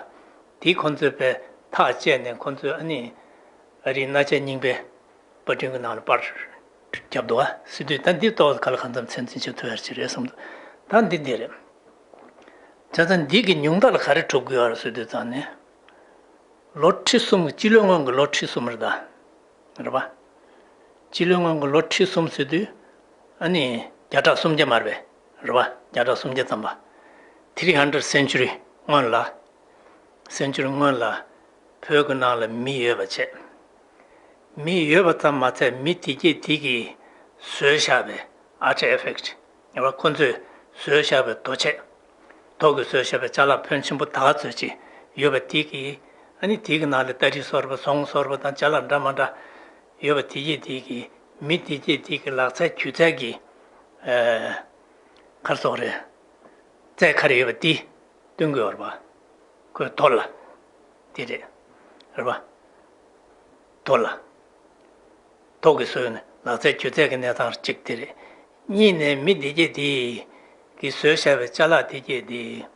དེ་ཁོང་ཚོས་དཔེ་ཐག་བཅད་ནས། ཁོང་ཚོས་ཨ་ནི་ཨ་རིའི་གནའ་རྫས་རྙིང་པའི་པར་སྐྲུན་གྱི་ནང་ལ་པར་བརྒྱབ་འདུག་བ། ཟེར་དུས་ད་འདི་ཏོག་ཙམ་ག་ལ་གང་འཚམ་ཚད་འཛིན་བྱེད་ཐུབ་ཡ་ཅིག་རེད་བསམ་འདུག་ད་འདི་འདི་རེད། བྱས་ཙང་འདི་གི་ཉུང་མཐའ་ལ་ག་རེ་གྲུབ་དགོས་ཡོད་རེད་ཟེར་དུས་ཙང་ནས། ལོ་ཁྲི་གསུམ་གྱི། སྤྱི་ལོའི་སྔོན་གྱི་ལོ་ཁྲི་གསུམ་རེད་ད། རེད་པ། སྤྱི་ལོའི་སྔོན་གྱི་ལོ་ཁྲི་གསུམ་ཟེར་དུས། ཨ་ནི་བརྒྱ་ཕྲག་སུམ་བརྒྱ་མ་རེད་པས། རེད་པ། བརྒྱ་ཕྲག་སུམ་བརྒྱ་ཙམ་པ། ཐི་རི་ཧན་ཌེ་རེཌ་སེན་ཅུ་རི་སྔོན་ལ། སེན་ཅུ་རི་སྔོན་ལ་བོད་ཀྱི་ནང་ལ་མི་ཡོད་པ་བྱས། མི་ཡོད་པ་ཙམ་མ་ཚད་མི་དེ་གྱད་དེ་གིས་བཟོས་བཞག་པའི་ཨར་ཊི་ཨེ་ཕེག་ཊི། ཡང་ཁོ་ཚོས་བཟོས་བཞག་པའི་རྡོ་ཆས། རྡོ་གིས་བཟོས་བཞག་པའི་ཅ་ལག་ཕོན་ཆེན་པོ་ད་ག་ཚོད་ཅིག་ཡོད་པ་དེ་གིས། ཨ་ནི་དེ་གི་ནང་ལ་སྟ་རི་བཟོ་འདྲ་པོ་ཟོང་བཟོ་འདྲ་པོ་དང་ཅ་ལག་འདྲ་མ་འདྲ་ཡོད་པ་དེ་གྱད་དེ་གིས་མི་དེ་གྱད་དེ་གི་ལག་རྩལ་སྒྱུ་རྩལ་གྱི། ཨ། ག་རེ་ཟེར་དགོས་རེད། རྩལ་ག་རེ་ཡོད་པ་དེ་སྟོན་གྱི་ཡོད་རེད་པ། ཁོའི་རྡོ་ལ། དེ་རེད། རེད་པ། རྡོ་ལ། རྡོ་གིས་བཟོས་ནས་ལག་རྩལ་སྒྱུ་རྩལ་གྱི་གནས་སྟངས་གཅིག་དེ་རེད། གཉིས་ནས་མི་དེ་གྱད་དེ་གིས་བཟོས་བཞག་པའི་ཅ་ལག་དེ་གྱད་དེ།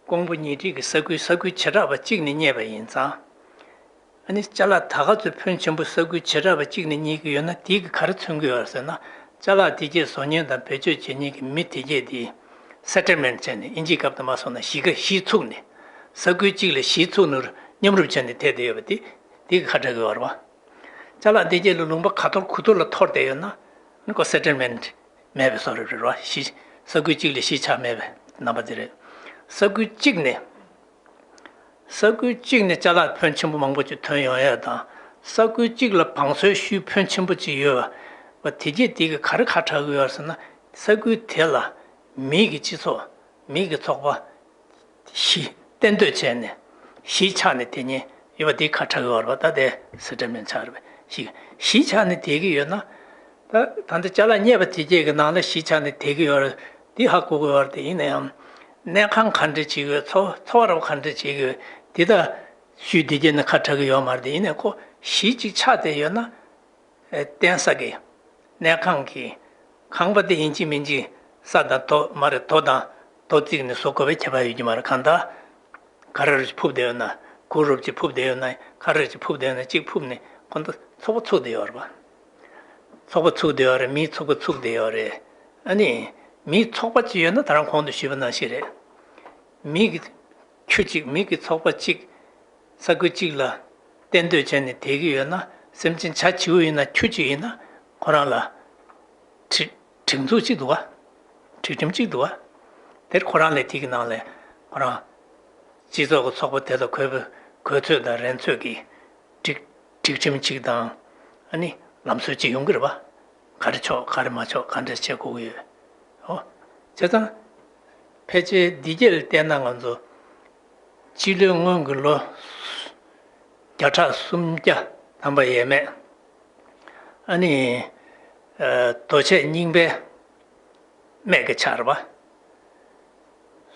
ཀོང་པོ་ཉེ་འཁྲིས་ཀྱི་ས་ཁུལ་ས་ཁུལ་བྱེ་བྲག་པ་གཅིག་ནས་རྙེད་པ་ཡིན་ཙང་། ཨ་ནི་ཅ་ལག་ད་ག་ཚོད་ཕོན་ཆེན་པོ་ས་ཁུལ་བྱེ་བྲག་པ་གཅིག་ནས་རྙེད་ཀྱི་ཡོད་ན་དེ་གིས་ག་རེ་མཚོན་གྱི་ཡོད་ཟེར་ན། ཅ་ལག་དེ་གྱད་བཟོ་མཁན་དང་བེད་སྤྱོད་བྱེད་མཁན་གྱི་མི་དེ་གྱད་དེ་སེ་ཊལ་མེན་ཊི་བྱས་ནས། ཨིན་ཇིའི་སྐབས་དུ་མ་སོང་ན་གཞིས་ཀ་གཞིས་ཚུགས་ནས། ས་ཁུལ་གཅིག་ལ་གཞིས་ཚུགས་ནས་མཉམ་རུབ་བྱས་ནས་ཐེབས་བསྡད་ཡོད་པ་དེ། དེ་གིས་ཁ་གྲག་གི་ཡོད་རེད་པ། ཅ་ལག་དེ་གྱད་ལ་ལུང་པ་ག་ཐོར་གུ་ཐོར་ལ་འཐོར་བསྡད་ཡོད་ན། ཨ་ནི་ཁོ་སེ་ཊལ་མེན་ཊི་མེད་པའི་བཟོ་འདྲ་རེད་པ། གཞིས། ས་ཁུལ་གཅིག་ལ་གཞིས་ཆགས་མེད་པའི་རྣམ་པ་དེ་རེད། ས་ཁུལ་གཅིག་ནས། ས་ཁུལ་གཅིག་ནས་ཅ་ལག་ཕོན་ཆེན་པོ་མང་པོ་ཅིག་ཐོན་ཡོང་ཡ་དང་། ས་ཁུལ་གཅིག་ལ་བང་མཛོད་ཤུལ་ཕོན་ཆེན་པོ་ཅིག་ཡོད་པ། དེ་གྱད་དེ་གིས་ག་རེ་ཁ་གྲག་གི་ཡོད་ཟེར་ན། ས་ཁུལ་དེ་ལ་མི་གི་སྤྱི་ཚོགས། མི་གི་ཚོགས་པ། གཞིས། གཏན་སྡོད་བྱས་ནས། གཞིས་ཆགས་ནས་བསྡད་མཁན་ཡོད་པ་དེ་ཁ་གྲག་གི་ཡོད་རེད་པ། ད་དེ་སེ་ཊལ་མེན་ཊི་ཆགས་རེད་པ། གཞིས། གཞིས་ཆགས་ནས་བསྡད་ཀྱི་ཡོད་ན། ད་ད་ལྟ་ཅ་ལག་རྙེད་པ་དེ་གྱད་ཀྱི་ནང་ལ་གཞིས་ཆགས་ནས་བསྡད་ཀྱི་ཡོད་རེད། དེ་ཧ་གོ་གི་ཡོད་རེད་དེ། ཡིན་ན་ཡང་གནས་ཁང་ག་འདྲ་ཅིག་ཡོད། འཚོ་འཚོ་བ་རོགས་ག་འདྲ་བྱེད་ཀྱི་ཡོད། དེ་ད་ཤུལ་དེ་གྱད་ནས་ཁ་གྲག་གི་ཡོད་མ་རེད་དེ། ཡིན་ནའི་ཁོ་གཞིས་གཅིག་ཆགས་བསྡད་ཡོད་ན། ཨེ། བརྟེན་ས་གི་གནས་ཁང་གི་ཁང་པ་དེ་ཡིན་གཅིག་མིན་གཅིག་ས་དང་རྡོ་མ་རེད། རྡོ་དང་རྡོ་བརྩིགས་ནས་བཟོ་དགོས་པའི་ཁྱད་པར་ཡོད་ཀྱི་མ་རེད། གང་ལྟར་ག་རེ་རུ་ཕུབ་བསྡད་ཡོད་ན། གུར་རུབ་ཅིག་ཕུབ་བསྡད་ཡོད་ན། ག་རེ་ཅིག་ཕུབ་བསྡད་ཡོད་ན། གཅིག་ཕུབ་ནས་ཁོ་ཚོ་ཚོགས་པ་ཚུགས་བསྡད་ཡོད་རེད་པ། ཚོགས་པ་ཚུགས་བསྡད་ཡོད་རེད། མིའི་ཚོགས་པ་ཚུགས་བསྡད་ཡོད་རེད། ཨ་ནི་མིའི་ཚོགས་པ་ཅིག་ཡོད་ན་ད་རང་གོང་དུ་ཞུས་པ་ནང་བཞིན་རེད། མི་གི་ཁྱུ་གཅིག་མི་གི་ཚོགས་པ་གཅིག་ས་ཁུལ་གཅིག་ལ་གཏན་སྡོད་བྱས་ནས་བསྡད་ཀྱི་ཡོད་ན། སེམས་ཅན་བྱ་བྱིའུ་ཡིན་ན་ཁྱུ་གཅིག་ཡིན་ན་ཁོ་རང་ལ་སྒྲིག་སྒྲིག་འཛུགས་གཅིག་འདུག་ག་སྒྲིག་ཁྲིམས་གཅིག་འདུག་ག་དེར་ཁོ་རང་ལ་དེ་གི་ནང་ལ་ཁོ་རང་སྤྱི་ཚོགས་ཀྱི་ཚོགས་པ་དེ་ལ་དགོས་པའི་དགོས་ཚོད་དང་རན་ཚོད་ཀྱི་སྒྲིག་སྒྲིག་ཁྲིམས་གཅིག་དང་། ཨ་ནི་ལམ་སྲོལ་གཅིག་ཡོང་གི་རེད་པ། ག་རེ་ཆོག་ག་རེ་མ་ཆོག་ག་འདྲ་བྱེད་དགོས་ཀྱི་ཡོད། ཨོ། བྱས་ཙང་ཕལ་ཆེར་འདི་གྱད་ལ་བལྟས་ན་ང་ཚོ་སྤྱི་ལོའི་སྔོན་གྱི་ལོ་བརྒྱ་ཕྲག་སུམ་བརྒྱ་ཐམ་པ་ཡས་མས། ཨ་ནི། ཨ། རྡོ་ཆས་རྙིང་པའི་སྨད་ཀྱི་ཆ་རེད་པ།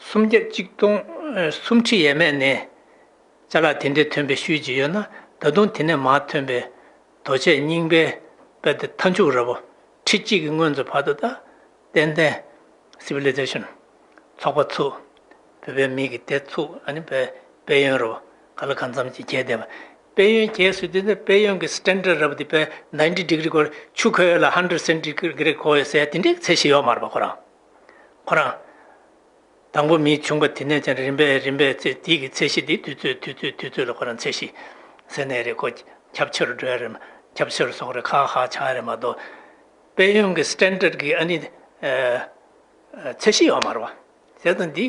སུམ་བརྒྱ་གཅིག་སྟོང་། ཨ། སུམ་ཁྲི་ཡས་མས་ནས་ཅ་ལག་དེ་འདྲས་ཐོན་པའི་ཤུལ་ཅིག་ཡོད་ན། ད་དུང་དེ་ནས་མར་ཐོན་པའི་རྡོ་ཆས་རྙིང་པའི་དཔེ་དེ་མཐའ་མཇུག་ར་བོ་ཁྲི་གཅིག་གི་སྔོན་དུ་བར་དུ་ད་ཏན་ཏན་སི་བི་ལི་ཛེ་ཤན། ཚོགས་པ་ཚུགས། བོད་པའི་མི་གི་སྡེ་ཚུགས། ཨ་ནི་དཔལ་དཔལ་ཡོན་ར་བོ་ག་ལ་གང་འཚམ་ཅིག་རྒྱས་བསྡད་པ། དཔལ་ཡོན་རྒྱས་ཟེར་དུས་ནི་དཔལ་ཡོན་གྱི་སི་ཊན་ཌར་ཌི་ར་བོ་དེ་དཔེ་ནའིན་ཊི་ཌི་གྷི་རི་སྐོར། ཆུ་ཁོལ་ཡོད་ལ་ཧན་ཌེ་རེཌ་སེན་ཊི་གྷི་རི་སྐོར་ཡོད་ཟེར་དེ་འདྲའི་ཚད་གཞི་ཡོད་མ་རེད་པ། ཁོ་རང་ཁོ་རང་། དང་པོ་མི་བྱུང་བ་དེ་ནས་ཀྱང་རིམ་པས་རིམ་པས་ཚེ་དེའི་གི་ཚད་གཞི་དེ་དུས་ཚོད་དུས་ཚོད་དུས་ཚོད་ལ་ཁོ་རང་ཚད་གཞི་ཟེར་ནའི་རེད། ཁོ་ཁྱབ་ཆེ་རུ་འགྲོ་ཡ་རེད་མ། ཁྱབ་ཆེ་རུ་སོང་རེད། ཁག་ཁག་ཆགས་ཡ་རེད་མ་གཏོགས། དཔལ་ཡོན་གྱི་སི་ཊན་ཌར་ཌི་གི་ཨ་ནི། ཨ། ཚད་གཞི་ཡོད་མ་རེད་པ། བྱས་ཙང་འདི་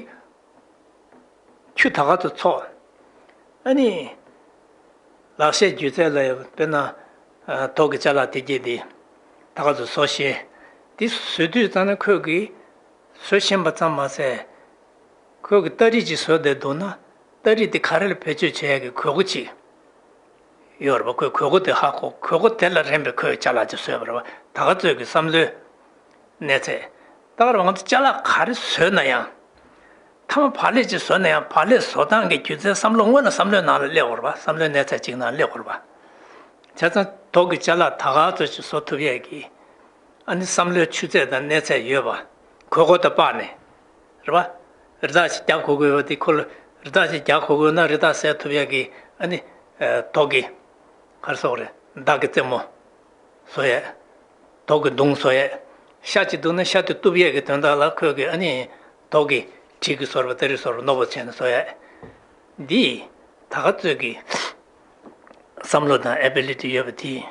ཁྱུ་ད་ག་ཚོད་ཚོགས། ཨ་ནི། ལག་ཤེས་སྒྱུ་རྩལ་ལ་ཡང་དཔེར་ན། ཨ། རྡོ་གི་ཅ་ལག་དེ་གྱད་དེ་ད་ག་ཚོད་བཟོ་ཤེས། དེ་བཟོ་དུས་ཙམ་ན་ཁོས་གི་བཟོ་ཤེས་པ་ཙམ་མ་ཟད། ཁོས་གི་སྟ་རེ་ཅིག་བཟོས་བསྡད་འདུག་ན། སྟ་རེ་དེ་ག་རེ་ལ་བེད་སྤྱོད་བྱེད་ཡ་གི་གོས་སྐུ་ཅིག་ཡོད་རེད་པ། ཁོས་གོས་སྐུ་དེ་ཧ་གོ། གོས་སྐུ་དེ་ལ་རན་པའི་ཁོས་ཅ་ལག་ཅིག་བཟོས་པ་རེད་པ། ད་ག་ཚོད་ཀྱི་བསམ་བློའི་གནས་ཚད། ད་ག་རང་ང་ཚོ་ཅ་ལག་ག་རེ་བཟོས་ན་ཡང་། མཐའ་མ་བག་ལེབ་ཅིག་བཟོས་ན་ཡང་བག་ལེབ་བཟོ་སྟངས་ཀྱི་སྒྱུ་རྩལ་བསམ་བློ་སྔོན་ལ་བསམ་བློའི་ནང་ལ་སླེབས་དགོས་རེད་པ། བསམ་བློའི་གནས་ཚད་ཅིག་ནང་སླེབས་དགོས་རེད་པ། བྱས་ཙང་རྡོ་གི་ཅ་ལག་ད་ག་ཚོད་ཅིག་བཟོ་ཐུབ་ཡས་ཀྱི། ཨ་ནི་བསམ་བློའི་ཆུ་ཚད་དང་གནས་ཚད་ཡོད་པ། གོས་སྐུ་དང་སྤགས་ནས། རེད་པ། རི་དྭགས་ཤིག་རྒྱག་དགོས་ཀྱི་ཡོད་པ་དེ། ཁོ་ལ་རི་དྭགས་ཤིག་རྒྱག་དགོས་ཀྱི་ཡོད་ན་རི་དྭགས་བསད་ཐུབ་ཡས་ཀྱི། ཨ་ནི། ཨ། རྡོ་གི། ག་རེ་ཟེར་དགོས་རེད། མདའ་གི་རྩེ་མོ་བཟོ་ཡས། རྡོ་གི་མདུང་བཟོ་ཡས། ཤ་ཅིག་འདུག་ན་ཤ་དེ་གཏུབ་ཡས་ཀྱི་དོན་དག་ལ་ཁོས་ཀྱི་ཨ་ནི་རྡོ་གི་གྲི་གི་བཟོ་འདྲ་པོ། སྟ་རེ་བཟོ་འདྲ་པོ་རྣོ་པོ་བྱས་ནས་བཟོ་ཡས། འདི་ད་ག་ཚོད་ཀྱི་བསམ་བློ་དང་ཨེ་བི་ལི་ཊི་ཡོད་པ་དེ།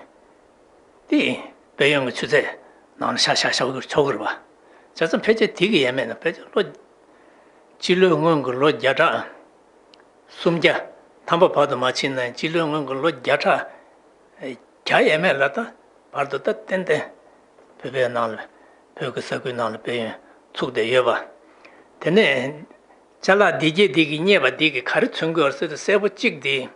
དེ་ དཔལ་ཡོན་གྱི་ཆུ་ཚད་ནང་ལ་ཤར་ཤར་ཤར་གྱི་ཆོག་གི་རེད་པ། བྱས་ཙང་ཕལ་ཆེར་དེ་གི་ཡས་མས་ན་ཕལ་ཆེར་ལོ། སྤྱི་ལོའི་སྔོན་གྱི་ལོ་བརྒྱ་ཕྲག་སུམ་བརྒྱ་ཐམ་པ་བར་དུ་མ་ཕྱིན་ན་ཡང་སྤྱི་ལོའི་སྔོན་གྱི་ལོ་བརྒྱ་ཕྲག་བརྒྱ་ཡས་མས་ལ་ད་བར་དུ་ད་ཏན་ཏན་བོད་པའི་ནང་ལ་བོད་ཀྱི་ས་ཁུལ་ནང་ལ་དཔལ་ཡོན་ཚུགས་བསྡད་ཡོད་པ། དེ་ནས་ཅ་ལག་འདི་སྐྱེས་འདི་གིས་རྙེད་པ་འདི་གིས་ག་རེ་མཚོན་གྱི་ཡོད་རེད་ཟེར་དུས་གསལ་པོ་གཅིག་འདི།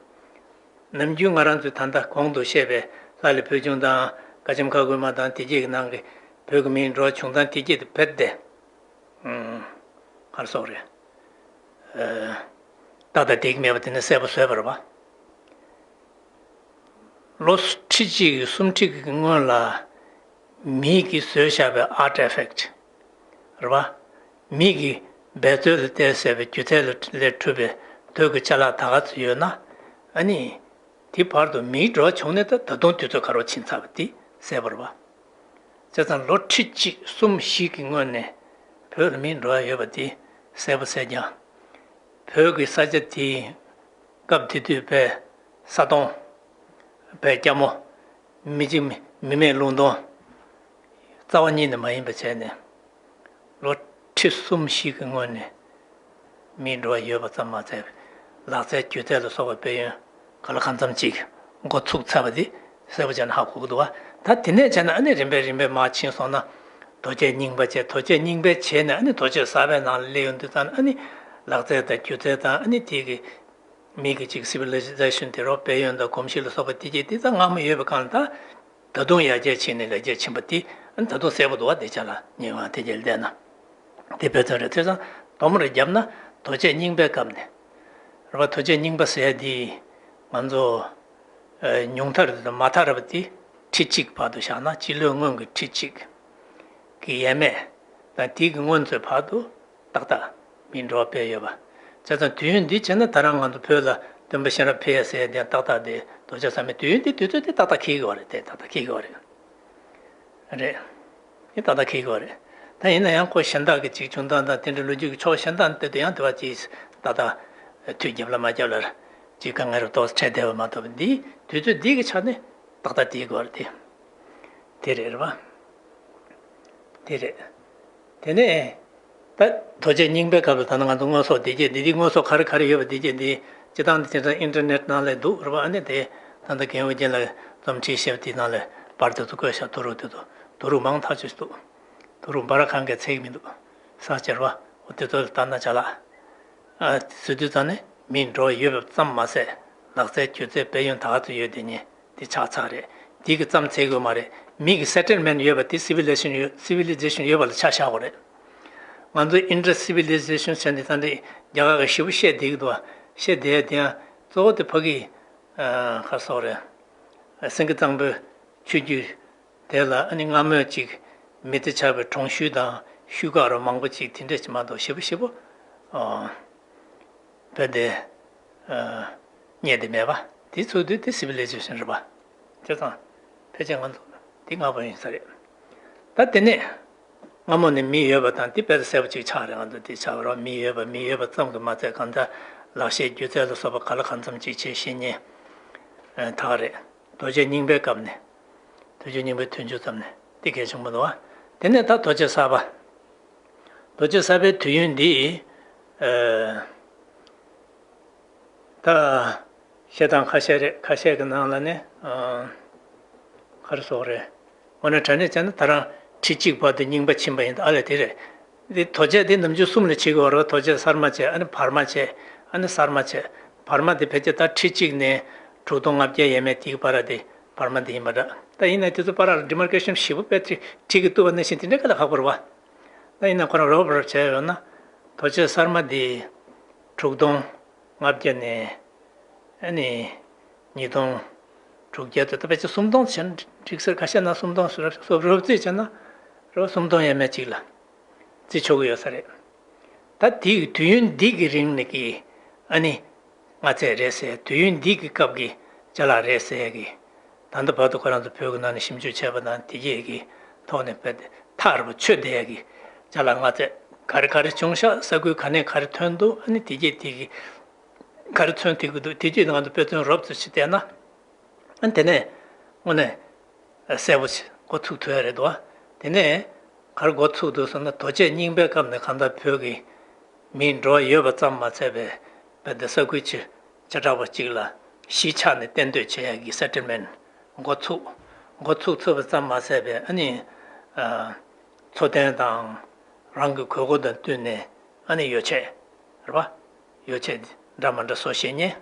ནམ་རྒྱུན་ང་རང་ཚོས་ད་ལྟ་གོང་དུ་བཤད་པའི་ལྷ་ལས་བུ་ཆུང་དང་དགའ་ལྕམ་ཁ་དགོད་མ་དང་དེ་སྐྱེས་ཀྱི་ནང་གི་བོད་ཀྱི་མིའི་འགྲོ་བ་བྱུང་སྟངས་དེ་སྐྱེས་དེ་བེད་དེ། ཨུམ། ག་རེ་ཟེར་དགོས་རེད། ཨ། ཏག་ཏག་བསྡད་ཀྱི་མེད་པ་དེ་ནི་གསལ་པོ་བཟོས་པ་རེད་པ། ལོ་ཁྲི་གཅིག་གི་སུམ་ཁྲི་གི་སྔོན་ལ་མི་གིས་བཟོས་བཞག་པའི་ཨར་ཊི་ཕེག་ཊི་རེད་པ། མི་གིས་འབད་རྩོལ་ལ་བརྟེན་བྱས་པའི་སྒྱུ་རྩལ་ལ་ལས་གྲུབ་པའི་བོད་ཀྱི་ཅ་ལག་ད་ག་ཚོད་ཡོད་ན། ཨ་ནི། དེ་བར་དུ་མིའི་འགྲོ་བ་བྱུང་ནས་ད་ད་དུང་དུས་ཚོད་ག་རེ་ཕྱིན་ཚར་བ་དེ་གསལ་པོ་རེད་པ། བྱས་ཙང་ལོ་ཁྲི་གཅིག་གསུམ་བཞི་གི་སྔོན་ནས་བོད་ལ་མིའི་འགྲོ་བ་ཡོད་པ་དེ་གསལ་པོ་གསལ་རྐྱང་། བོད་ཀྱི་ས་ཆ་དེ་སྐབས་དེ་དུས་དཔེ་ས་སྟོང་། དཔེ་སྐྱ་མོ། མི་གཅིག་མི་མེད་ལུང་སྟོང་། རྩ་བ་ཉིད་ནས་མ་ཡིན་པ་བྱས་ནས། ལོ་ཁྲི་གསུམ་བཞི་གི་སྔོན་ནས་མིའི་འགྲོ་བ་ཡོད་པ་ཙམ་མ་ཟད། ལག་རྩལ་སྒྱུ་རྩལ་ལ་སོགས་པའི་དཔལ་ཡོན་ག་ལ་གང་འཚམ་ཅིག་འགོ་ཚུགས་ཚར་བ་འདི་གསལ་པོ་བྱས་ནས་ཧ་གོ་གི་འདུག་བ། ད་དེ་ནས་བྱས་ན་ཨ་ནི་རིམ་པས་རིམ་པས་མར་ཕྱིན་སོང་ན། རྡོ་གཅལ་རྙིང་པ་བྱས། རྡོ་གཅལ་རྙིང་པའི་རྗེས་ནས་ཨ་ནི་རྡོ་གཅལ་གསར་པའི་ནང་ལ་སླེབས་ཡོང་དུས་ཙམ་ན་ཨ་ནི་ལག་རྩལ་དང་སྒྱུ་རྩལ་དང་ཨ་ནི་དེ་གི་མི་གི་ཅིག་སི་བི་ལི་ཟེ་ཤན་དེ་རོ། དཔལ་ཡོན་དང་གོམས་གཤིས་ལ་སོགས་པ་དེ་གྱད་དེ་ད་སྔ་མོ་ཡོད་པའི་སྒང་ལ་ད། ད་དུང་ཡར་རྒྱས་ཕྱིན་ནས་ལེགས་རྒྱས་ཕྱིན་པ་དེ་ད་དུང་གསལ་པོ་འདུག་བ། དེ་ཆ་ལ་ཉེ་བ་དེ་རྒྱལ་བསྡད་ན། དེ་དཔེ་མཚོན་རེད། དེ་ཙང་དོ་མོ་རེ་བརྒྱབ་ན་རྡོ་གཅལ་རྙིང་པའི་སྐབས་ནས་རེད་བ། རྡོ་གཅལ་རྙིང་པ་ཟེར་དེ་ང་ཚོ་ཉུང་མཐའ་རེད་དང་མ་མཐའ་རེད་བ། དེ་ཁྲི་གཅིག་བར་དུ་བཞག་ན། སྤྱི་ལོའི་སྔོན་གྱི་ཁྲི་གཅིག་གི་ཡས་མས་དང་དེ་གི་སྔོན་ཚོའི་བར་དུ། ཏག་ཏག་མིའི་འགྲོ་བ་དཔེ་ཡོད་པ། བྱས་ཙང་དུས་ཡུན་འདི་བྱས་ན་ད་རང་ང་ཚོ་བོད་ལ་སྟོན་པ་གཤེན་རབ་ཕེབས་ཡས་ཟེར་ཡས་དེ་ཏག་ཏག་དེ་རྡོ་གཅལ་གསར་མའི་དུས་ཡུན་དེ་དུས་ཚོད་དེ་ཏག་ཏག་འཁེལ་གི་ཡོད་རེད། དེ་ཏག་ཏག་འཁེལ་གི་ཡོད་རེད། རེད། དེ་ཏག་ཏག་འཁེལ་གི་ཡོད་རེད། ད་ཡིན་ན་ཡང་ཁོ་གཞན་དག་གི་ཅིག་བྱུང་སྟངས་དང་དེ་འདྲའི་ལོ་རྒྱུས་ཀྱི་ཕྱོགས་གཞན་དག་དེ་དུ་ཡང་དེ་བ་ཅིག་ཏག་ཏག་དུས་རྒྱབ་ལ་མ་རྒྱབ་ལ་ཅིག་དཀའ་ངལ་རུ་ཏོག་ཙམ་འཕྲད་བསྡད་པ་མ་གཏོགས། འདི་དུས་ཚོད་འདི་གི་ཆ་ནས་ཏག་ཏག་དེ་གི་ཡོད་རེད་དེ། དེ་རེད་རེད་བ། དེ་རེད། དེ་ནས་ད་རྡོ་གཅལ་རྙིང་པའི་སྐབས་ལ་ད་ནི་ང་ཚོ་དངོས་ཟོག་འདི་གྱད་འདི་འདི་དངོས་ཟོག་ག་རེ་ག་རེ་ཡོད་པ་འདི་གྱད་འདི་སྤྱི་བཏང་འདི་དེ་འདྲ་ཨིན་ཊར་ནེཊ་ནང་ལ་འདུག་རེད་བ། ཨ་ནི་དེ་ད་ལྟ་རྒན་ཡོལ་རྒན་ལགས་རྩོམ་བྲིས་བཞག་པ་དེ་ནང་ལ་པར་དེ་ཚོ་བཀོད་བཞག་དུ་རུ་དེ་ཚོ་དུ་རུ་མང་ཐག་ཆོད་འདུག་དུ་རུ་འབའ་ར་གང་གས་ཚད་ཀྱི་མི་འདུག་ས་ཆེར་བ། འོ་དེ་ཚོ་ལ་ལྟ་ན་ཅ་ལག་ཨ། ཟེར་དུས་ཙང་ནས་མིའི་འགྲོ་བ་ཡོད་པ་ཙམ་མ་ཟད། ལག་རྩལ་སྒྱུ་རྩལ་དཔལ་ཡོན་ད་ག་ཚོད་ཡོད་དེ་ཉེ་དེ་ཆགས་ཚར་རེད། དེ་གི་ཙམ་ཚད་དགོས་མ་རེད། མི་གི་སེ་ཊལ་མེན་ཊི་ཡོད་པ་དེ་སི་བི་ལི་ཟེ་ཤན་ཡོད། སི་བི་ལི་ཟེ་ཤན་ཡོད་པ་ལ་ཆ་བཞག་དགོས་རེད། ང་ཚོ་ཨིན་ཌ་སི་སི་བི་ལི་ཟེ་ཤན་ཟེར་ནས་ད་འདི་རྒྱ་གར་གི་ཞེ་པོ་བཤད་བསྡད་ཀྱི་འདུག་བ། བཤད་བསྡད་དེ་ཡང་གཙོ་བོ་དེ་ཕ་གི་ཨ། ག་རེ་ཟེར་དགོས་རེད། སེང་གེ་གཙང་པོའི་ཆོས་བརྒྱུད་དེ་ལ་ཨ་ནི་སྔ་མོའི་ཅིག་མི་ཚེ་ཆགས་པའི་གྲོང་ཤུལ་དང་ཤུལ་ཁག་རུ་མང་པོ་ཅིག་དེ་འདྲ་ཅིག་མ་གཏོགས་ཞེ་པོ་ཞེ་པོ། ཨ། བོད་དེ། ཨ། རྙེད་དེ་མེད་པ། དེ་ཚོ་དུས་དེ་སི་བི་ལི་ཟེ་ཤན་རེད་པ། བྱས་ཙང་ཕལ་ཆེར་ང་ཚོ་དེ་སྔ་པོ་ཡིན་ས་རེད། ད་དེ་ནས་སྔ་མོ་ནས་མི་ཡོད་པ་དང་དེ་དཔེ་གསལ་པོ་ཅིག་ཆགས་རེད། ང་ཚོ་དེ་ཆགས་རོགས་མི་ཡོད་པ། མི་ཡོད་པ་ཙམ་གྱིས་མ་ཚད་གང་ལྟར་ལག་ཤེས་སྒྱུ་རྩལ་ལ་སོགས་པ་ག་ལ་གང་འཚམ་ཅིག་བྱེད་ཤེས་མཁན་ད་ག་རེད། རྡོ་གཅལ་རྙིང་པའི་སྐབས་ནས། རྡོ་གཅལ་རྙིང་པའི་དུས་མཇུག་ཙམ་ནས་དེ་གལ་ཆེན་པོ་འདུག་བ། དེ་ནས་ད་རྡོ་གཅལ་གསར་པ། རྡོ་གཅལ་གསར་པའི་དུས་ཡུན་འདི། ཨ། ད་བཤད་སྟངས་ཁ་ཤས་རེད། ཁ་ཤས་ཀྱི་ནང་ལ་ནི། ཨ། ག་རེ་ཟེར་དགོས་རེད། དངོས་གནས་དྲང་གནས་བྱས་ན་ད་རང་ཁྲི་གཅིག་བར་དུ་རྙིང་པ་ཕྱིན་པ་ཡིན། ཨ་ལས་དེ་རེད། འདི་རྡོ་གཅལ་འདི་ནམ་རྒྱུན་གསུམ་ལ་ཕྱེ་གི་ཡོད་རེད། རྡོ་གཅལ་གསར་མ་བྱས། ཨ་ནི་བར་མ་བྱས། ཨ་ནི་གསར་མ་བྱས། བར་མ་འདི་ཕལ་ཆེར་ད་ཁྲི་གཅིག་ནས་དྲུག་སྟོང་ལྔ་བརྒྱ་ཡས་མས་དེའི་བར་དེ་བར་མ་འདི་ཡིན་པ་འདྲ། ད་ཡིན་ན་དེ་ཚོ་བར་ལ་ཌི་མར་ཀེ་ཤན་ཞེ་པོ་དཔེ་ཁྲིད་ཁྲིད་ཀྱི་བཏུབ་པ་ནང་བཞིན་དེ་འདྲ་ག་ལ་ཁག་པོ་རེད་བ། ད་ཡིན་ན་ཁོ་རང་རོབ་རོབ་བྱས་ཡོད་ན། རྡོ་གཅལ་གསར་མ་འདི་དྲུག་སྟོང་ལྔ་བརྒྱ་ནས་ཨ་ནི་ཉིས་སྟོང་དྲུག་བརྒྱ་དེ་ད་ཕལ་ཆེར་སུམ་སྟོང་བྱས་ན་འགྲིག་ཟེར། ཁ་ཤས་ན་སུམ་སྟོང་ཟེར། རོབ་རོབ་རྩིས་བྱས་ན་རོ་སུམ་སྟོང་ཡས་མས་གཅིག་ལ་བརྩི་ཆོག་གི་ཡོད་ས་རེད། ད་དེའི་དུས་ཡུན་འདི་གི་རིང་ནས་ཀྱི་ཨ་ནི་མངའ་ཚད་རེད་ཟེར། དུས་ཡུན་འདི་གི་སྐབས་ཀྱི་ཅ་ལག་རེད་ཟེར་གི། ད་ལྟ་བར་དུ་ཁོ་རང་ཚོ་བོད་ཀྱི་ནང་ནས་ཞིབ་འཇུག་བྱས་པ་དང་དེ་གས་ཀྱི་ཐོག་ནས་དཔེ་ཐག་རིང་པོ་ཆོད་བསྡད་ཡ་གི་ཅ་ལག་མངའ་ཚད་ག་རེ་ག་རེ་བྱུང་ཤག་ས་ཁུལ་ག་ནས་ག་རེ་ཐོན་འདུག་ཨ་ནི་དེ་གས་དེ་གི་ག་རེ་མཚོན་ཐུབ་ཀྱི་འདུག་དེ་གས་ང་ཚོ་དཔེ་མཚོན་རོབ་ཙམ་ཞིག་བལྟས་ན། ཨ་ནི་དེ་ནས་དངོས་གནས་གསལ་པོ་ཞིག་ འགོ་ཚུགས་ཐུབ་ཡ་རེད་འདུག་བ། དེ་ནས་ག་རེ་འགོ་ཚུགས་འདུག་ཟེར་ན། རྡོ་གཅལ་རྙིང་པའི་སྐབས་ནས་གང་ལྟར་བོད་ཀྱི་མིའི་འགྲོ་བ་ཡོད་པ་ཙམ་མ་ཟད་པའི་བོད་དེ་ས་ཁུལ་ཆེ་ཆེ་དྲགས་པ་གཅིག་ལ་གཞིས་ཆགས་ནས་གཏན་སྡོད་བྱེད་ཡ་གི་སེ་ཊལ་མེན་ཊི་འགོ་ཚུགས། འགོ་ཚུགས་ཚར་བ་ཙམ་མ་ཟད་པའི་ཨ་ནི་ཨ་འཚོ་རྟེན་དང་རང་གི་གོས་སྐོར་དང་བསྟུན་ནས་ཨ་ནི་ཡོ་བྱད་རེད་པ། ཡོ་བྱད་འདྲ་མི་འདྲ་བཟོ་ཤེས་མཁན་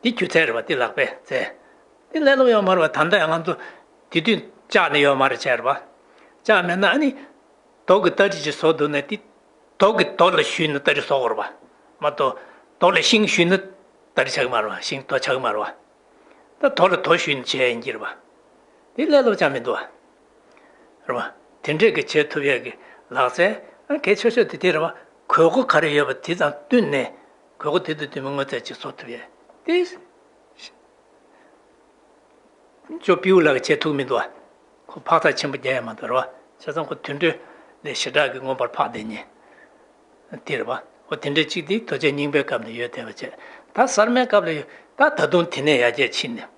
དེ་སྒྱུ་རྩལ་རེད་པ། དེ་ལག་པས་མཛད། དེ་ལས་སླ་པོ་ཡོད་མ་རེད་པ། ད་ལྟ་ཡང་ང་ཚོ་དེ་དུས་ལྕགས་ནི་ཡོད་མ་རེད། བྱས་རེད་པ། ལྕགས་མེད་ན་ཨ་ནི་རྡོ་གི་སྟ་རེ་ཅིག་བཟོ་འདུག་ན། དེ་རྡོ་གི་རྡོ་ལ་གཞུས་ནས་སྟ་རེ་བཟོ་དགོས་རེད་པ། མ་གཏོགས་རྡོ་ལ་ཤིང་གཞུས་ན་སྟ་རེ་ཆགས་ཀྱི་མ་རེད་པ། ཤིང་རྡོ་ཆགས་ཀྱི་མ་རེད་པ། ད་རྡོ་ལ་རྡོ་གཞུས་ནས་བྱས་ཡིན་གྱི་རེད་པ། དེ་ལས་སླ་པོ་ཅང་མི་འདུག་པ། རེད་པ། དེ་འདྲས་ཀྱི་བྱེད་ཐུབ་ཡས་ཀྱི་ལག་རྩལ་ཨ་གལ་ཆེ་ཤོས་དེ་དེ་རེད་པ། གོས་སྐོར་ག་རེ་ཡོད་པ་དེ་དང་བསྟུན་ནས་གོས་སྐོར་དེ་དང་བསྟུན་པའི་དངོས་རྫས་ཅིག་བཟོ་ཐུབ་ཡས་དེ། ཅོ་པིའུ་ལགས་ཀྱིས་བྱེད་ཐུབ་མི་འདུག་པ། ཁོ་འཕག་འཚག་ཆེན་པོ་རྒྱག་ཡ་མ་གཏོགས་རེད་པ། བྱས་ཙང་ཁོ་དུད་འགྲོ་ལས་ཞེ་དྲག་གི་མངོན་པར་འཕགས་བསྡད་མཁན་དེ་རེད་པ། འོ་དེ་འདྲ་གཅིག་དེ་རྡོ་གཅལ་རྙིང་པའི་སྐབས་ནས་ཡོད་བསྡད་པ་བྱས། ད་གསར་མའི་སྐབས་ལ་ཡོད། ད་ད་དུང་དེ་ནས་ཡར་རྒྱས་ཕྱིན་ནས།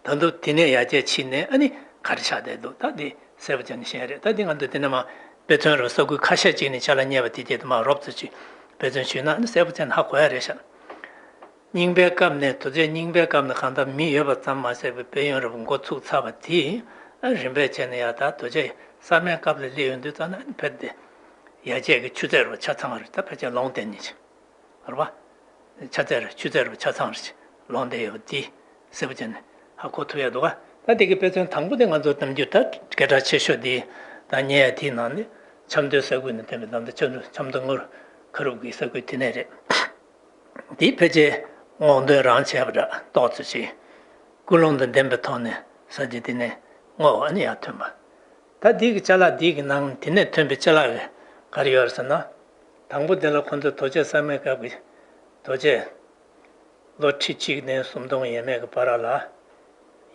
ད་དུང་དེ་ནས་ཡར་རྒྱས་ཕྱིན་ནས་ཨ་ནི་ག་རེ་ཆགས་བསྡད་འདུག་ད་དེ་གསལ་པོ་བྱས་ནས་བཤད་རེད། ད་དེ་ང་ཚོ་དེ་ནས་མར་དཔེ་མཚོན་རུ་ས་ཁུལ་ཁ་ཤས་ཅིག་ནས་ཆ་ལ་ཉེ་བ་དེ་རྗེས་དུ་མར་རོབ་ཙམ་ཅིག་དཔེ་མཚོན་ཞུས་ན་ཨ་ནི་གསལ་པོ་བྱས་ནས་ཧ་གོ་ཡ་རེད་ཤག་རྙིང་པའི་སྐབས་ནས། རྡོ་གཅལ་རྙིང་པའི་སྐབས་ནས་གང་ལྟར་མི་ཡོད་པ་ཙམ་མ་ཟད་པའི་དཔལ་ཡོན་རབ་འགོ་ཚུགས་ཚར་བ་དེ་ཨ་རིམ་པས་བྱས་ནས་ཡར་ད་རྡོ་གཅལ་གསར་མའི་སྐབས་ལ་སླེབས་ཡོང་དུས་ཙམ་ན་ཨ་ནི་བོད་དེ་ཡར་རྒྱས་ཀྱི་ཆུ་ཚད་རུ་ཆ་ཚང་རེད། ད་ཕལ་ཆེར་ལོངས་བསྡད་མཁན་ཅིག་རེད་པ། ཆུ་ཚད་རུ་ཆུ་ཚད་རུ་ཆ་ཚང་རེད་ལོངས་བསྡད་ཡོད་པ་དེ་གསལ་པོ་བྱས་ནས་ཧ་གོ་ཐུབ་ཡ་འདུག་ག་ད་དེ་གི་དཔེ་མཚོན་དང་པོ་དེ་ང་ཚོ་ནམ་རྒྱུན་ད་སྐད་གྲགས་ཆེ་ཤོས་དེ་ད་ཉེ་ཡ་དེའི་ནང་ནས་ཆབ་མདོའི་ས་ཁུལ་ནས་ཐོན་པའི་ད་ལྟ་ཆབ་མདོ་ཆབ་མདོ་ངོར་ཁ་རུབ་ཀྱི་ས་ཁུལ་དེ་ནས་རེད། དེ་ཕལ་ཆེར་སྔོག་འདོན་རང་བྱས་པ་འདྲ་ཏོག་ཙམ་ཅིག་ཀུན་སློང་དང་ལྡན་པའི་ཐོག་ནས་ས་ཆ་དེ་ནས་སྔོག་ཨ་ནི་ཡར་ཐོན་པ། ད་འདི་གི་ཅ་ལག་འདི་གི་ནང་དེ་ནས་ཐོན་པའི་ཅ་ལག་གི་ག་རེ་ཡོད་རེད་ཟེར་ན། དང་པོ་དེ་ལ་ཁོ་ཚོས་རྡོ་གཅལ་གསར་མའི་སྐབས་ཀྱི་རྡོ་གཅལ་ལོ་ཁྲི་གཅིག་ནས་སུམ་སྟོང་ཡས་མས་ཀྱི་བར་ལ་